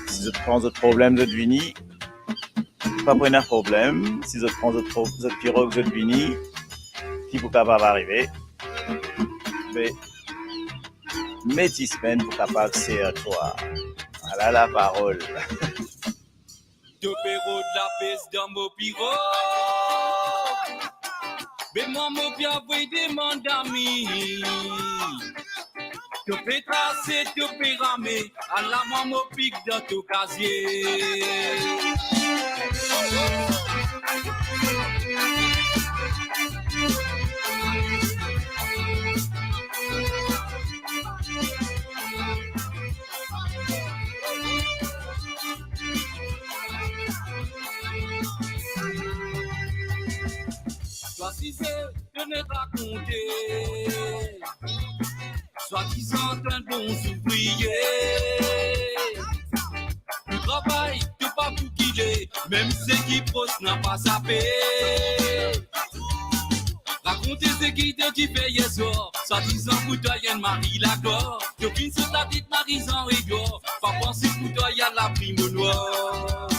Si zot pran zot problem, zot vini, pa pou ena problem. Si zot pran zot pro-, zot pirog, zot vini, ki pou kapav arive? Me Métis Man pou kapav servi twa. Ala laparol. To pe rod lapes dan mo pirog. Be mwa mo pe avoy demann ami. To pe trase, to pe rame, ala mwa mo pik dan to kazie. Swadizan enn bon zouvrie. Travay, to pa pou kile, mem seki pros napa sape. Rakonte seki to ti fer yer swar, swadizan pou twa enn mari laglwar. To finn sot latet mari Zan Edwar, pa panse pou twa al labri mo nwar.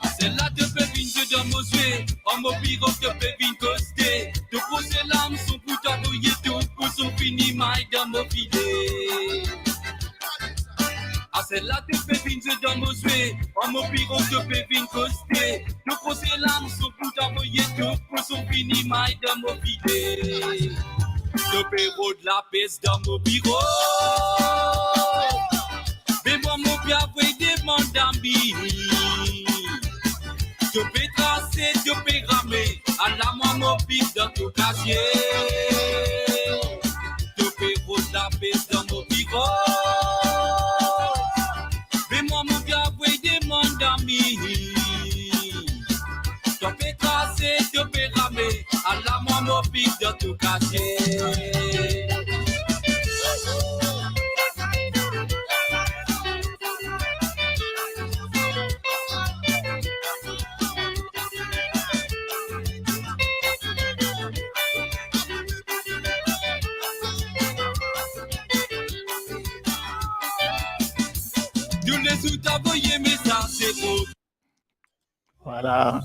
Aster la to pe vinn zwe dan mo zwe, an mo biro to pe vinn koste. To proze lam son pou twa voye tou, pou son fini may dan mo file. Aster la to pe vinn zwe dan mo zwe, an mo biro to pe vinn koste. To proze lam son pou twa voye tou, pou son fini may dan mo file. To pe rod lapes dan mo biro. Me mwa mo pe avoy demann ami. To pe trase, to pe rame, ala mwa mo pik dan to kazie. To pe rod lapes dan mo biro. Me mwa mo pe avoy demann ami. To pe trase, to pe rame, ala mwa mo pik dan to kazie. Toulezour to avoy mesaz, se pou Voilà.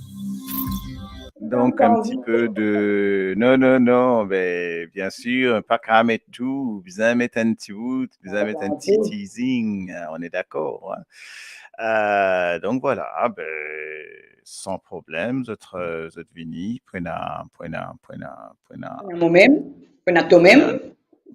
Donc, un petit peu de, non, non, non, ben, bien sûr, pa kapav met tou, bizin met enn ti bout, bizin met enn ti teasing, euh, on est d'accord, hein. Euh, donc voilà, ben, sans problème, zot, euh, zot vini, pou ena, pou ena, pou ena, pou ena, pou ena momem, pou ena tomem,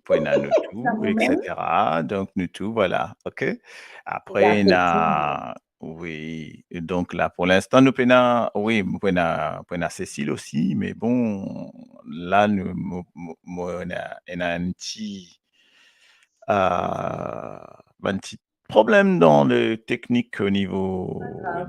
pou ena nou tou, et cetera. Donc, nou tou, voilà, ok? Apre, ena, wi, donk la, pou linstan, nou pena, wi, pou ena, pou ena Cécile osi, me bon, la, nou, mo, mo, mo ena, ena enn ti, euh, bann ti problem dan le teknik o nivo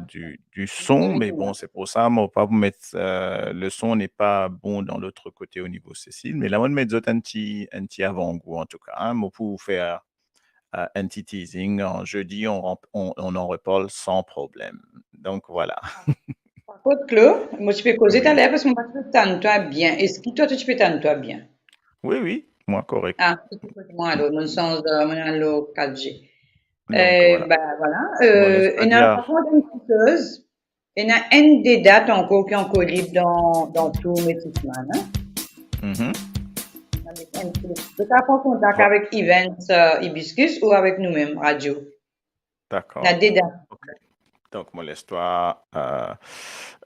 du, du son, me bon, se pou sa, mo pa pou met, euh, le son n'est pas bon dans l'autre côté o nivo Cécile, me la, mo met zot enn ti, enn ti avangou, an tou ka, hein, mo pou fer euh, enn ti teasing. En jeudi, on, rem- on, on en reparle sans problème. Donc, voilà. Par kont, Claude, mo ti pe koze taler parski mo pa ti pe tann twa bien. Eski twa, to ti pe tann twa bien? Wi, wi, mwa korek. Ah, mwa alor, mo sanz, euh, mo al lor quatre G. Donc, euh, voilà. Ben, voilà. Mo les euh, ena bien. Par kont, enn ti koze, Ena enn de dat ankor ki ankor lib dan, dan tour Metisman, hein? Mhm. Avek enn ti, to kapav pran kontak avek Events, euh, Hibiscus ou avek nou mem, radio. Dakor. Ena de dat. Ok. Donk, mo les twa, euh,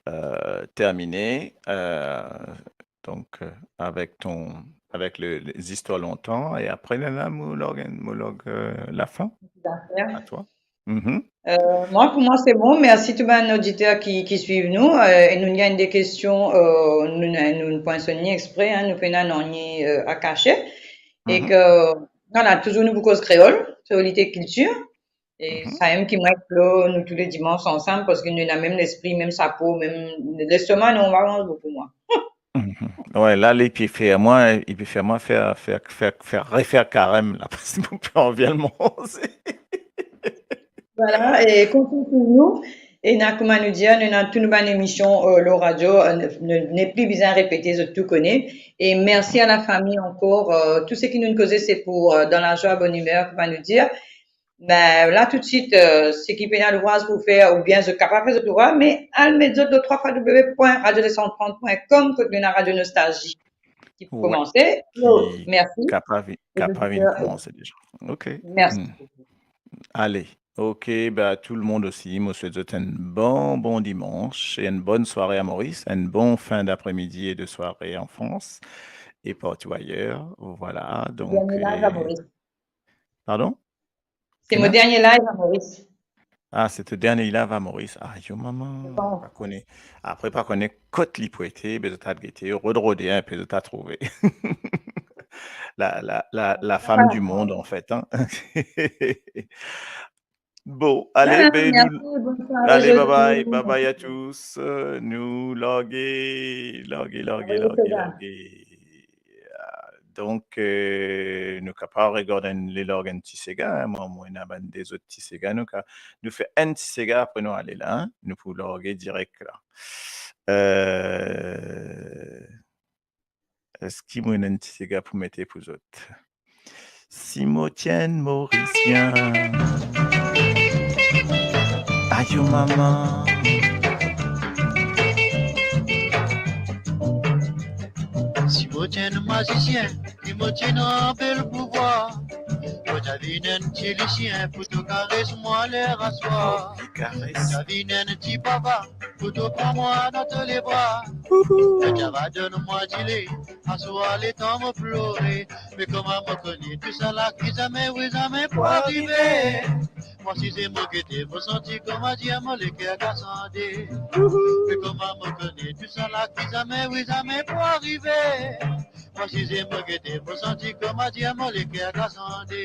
euh, termine, euh, donk, euh, avek ton, avek le, le, zistwar lontan, e apre, nana mo log, mo log, euh, lafin. Zafer. A twa. Mhm. Euh, mwa, pou mwa, se bon. Mersi tou bann oditer ki, ki swiv nou. Euh, e nou ena de kestion, euh, nou, nou, nou pran swin li expre, hein, nou pena nanye, euh, a kase. E ke, voilà, touzour nou pou koz kreol, solite kiltir. E sa mem ki mwa ek Claude, nou tou le dimans ansam, parski nou ena mem lespri, mem sapo, mem lestoma, nou, nou manz boukou, mwa. Mhm. Wi, la, li pe fer mwa, li pe fer mwa fer, fer, fer, fer, refer karem la, parski mo pe anvi al manze. Voilà, e kontign swiv nou. Ena, kouma nou dir, nou ena tou nou bann emision, euh, lor radio, euh, ne, ne, nepli bizin repete, zot tou kone. E mersi a lafami ankor, euh, tou seki nou koze, se pou, euh, dan lazwa, bonn imer, kouma nou dir. Ben, la, toutswit, euh, seki pena loukaz pou fer, oubien zot kapav fer zot loukaz, me al met zot lor trois fois W point radio deux cent trente point com, kot nou ena Radio Nostalgie ki pou komanse. Ki kapav, kapav komanse deza. Ok. Mersi. Hmm. Ale. Ok, ben, tout le monde aussi, mo swet zot enn bon, bon dimanche et une bonne soirée à Maurice, une bonne fin d'après-midi et de soirée en France et partout ailleurs. Voilà, donc, dernier live à Maurice. Pardon? Se mo dernie live a Moris. Ah, se to dernie live a Moris. Ayo mama, pa kone. Apre, pa kone kot li pou ete, be zot al gete, rod rode inpe, zot al trouve. La, la, la, la femme du monde, en fait, hein. Bon, ale, ah, be, merci, nou, bonsoir, ale, bye bye, bye bye à tous. Euh, nou large, large, large, large, large. Ah, donk, euh, nou kapav regard enn, le larg enn ti sega, hein. Mwa, mwa ena bann de zot ti sega, nou ka, nou fer enn ti sega, apre nou ale la, hein. Nou pou large direk la. Euh, Eski mo ena enn ti sega pou mete pou zot? Si mo ti enn Morisien. Ayo mama. Si mo ti enn mazisien, si mo ti ena bel pouvwar, mo ti a vinn enn ti lisien pou to kares mwa ler aswar. Kares. Mo ti a vinn enn ti papa, pou to pran mwa dan to lebra. Ouhou. Mo ti a va donn mwa dile, aswar letan mo plore. Me kouma mo kone tousala ki zame, wi, zame pou arive. Mwa si ze mo gete, mo santi kouma dir mo leker ka sande. Ouhou. Me kouma mo kone tousala ki zame, wi, zame pou arive. Mwa si ze mo gete, mo santi kouma dir mo leker ka sande.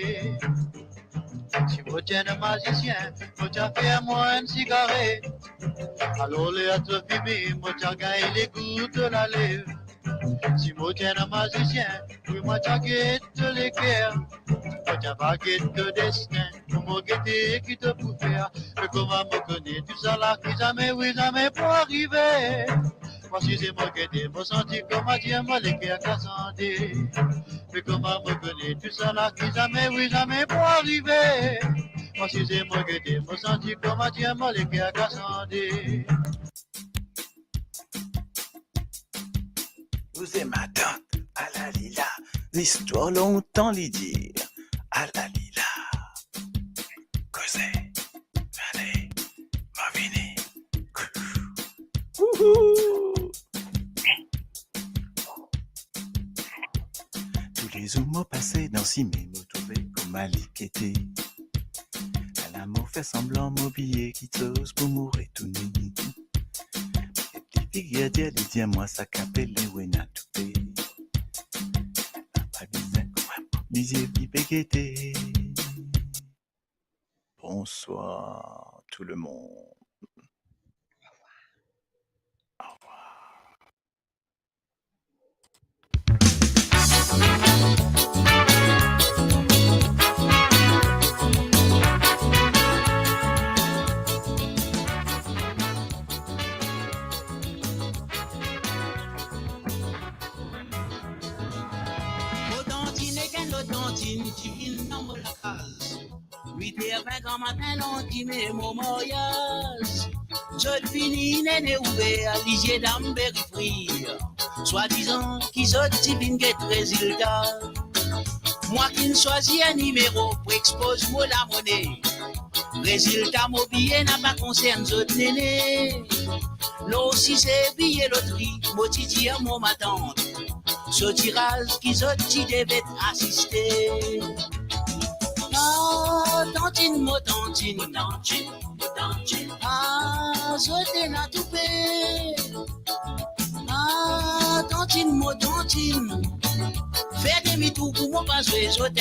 Si mo ti enn mazisien, mo ti a fer mwa enn sigare. Alor ler to fime, mo ti a gagn legou to lalev. Si mo ti enn mazisien, wi, mo ti a get to leker. Mo ti a va get to destin, pou mo gete ki to pou fer. Me kouma mo kone tousala ki zame, wi, zame pou arive. Mwa si ze mo gete, mo santi kouma dir mo leker ka sande. Me kouma mo kone tousala ki zame, wi, zame pou arive. Mwa si ze mo gete, mo santi kouma dir mo leker ka sande. Ou ze matant, alalila, listwar lontan li dir, alalila. Koze, ale, mo vini. Ouhou. Toulezour mo pase dan sime, mo trouve kouma li gete. Ala mo fer sanblan mo bliye kiksoz pou mo retourne. Li figir dir, li dir mwa sa ki apel Lewena Toupe. Apa bizin kouma mo lizie li pe gete. Bonsoir tout le monde. Au revoir. Mo tantinn ek enn lot tantinn ti vinn dan mo lakaz. Wit er vin gramatin, lanndimin mo maryaz. Zot fini nene ouver, lizie dam pe rifrir. Swadizan ki zot ti vinn get rezilta. Mwa kinn swazir enn nimero pou expoz mo lamone. Rezilta mo biye napa konsern zot nene. Lor size biye lotri, mo ti dir mo matant, so tiraz ki zot ti devet asiste. Ah, tantinn mo tantinn, mo tantinn, mo tantinn. Ah, zot ena toupe. Ah, tantinn mo tantinn. Fer demitour pou mo pa zwe, zot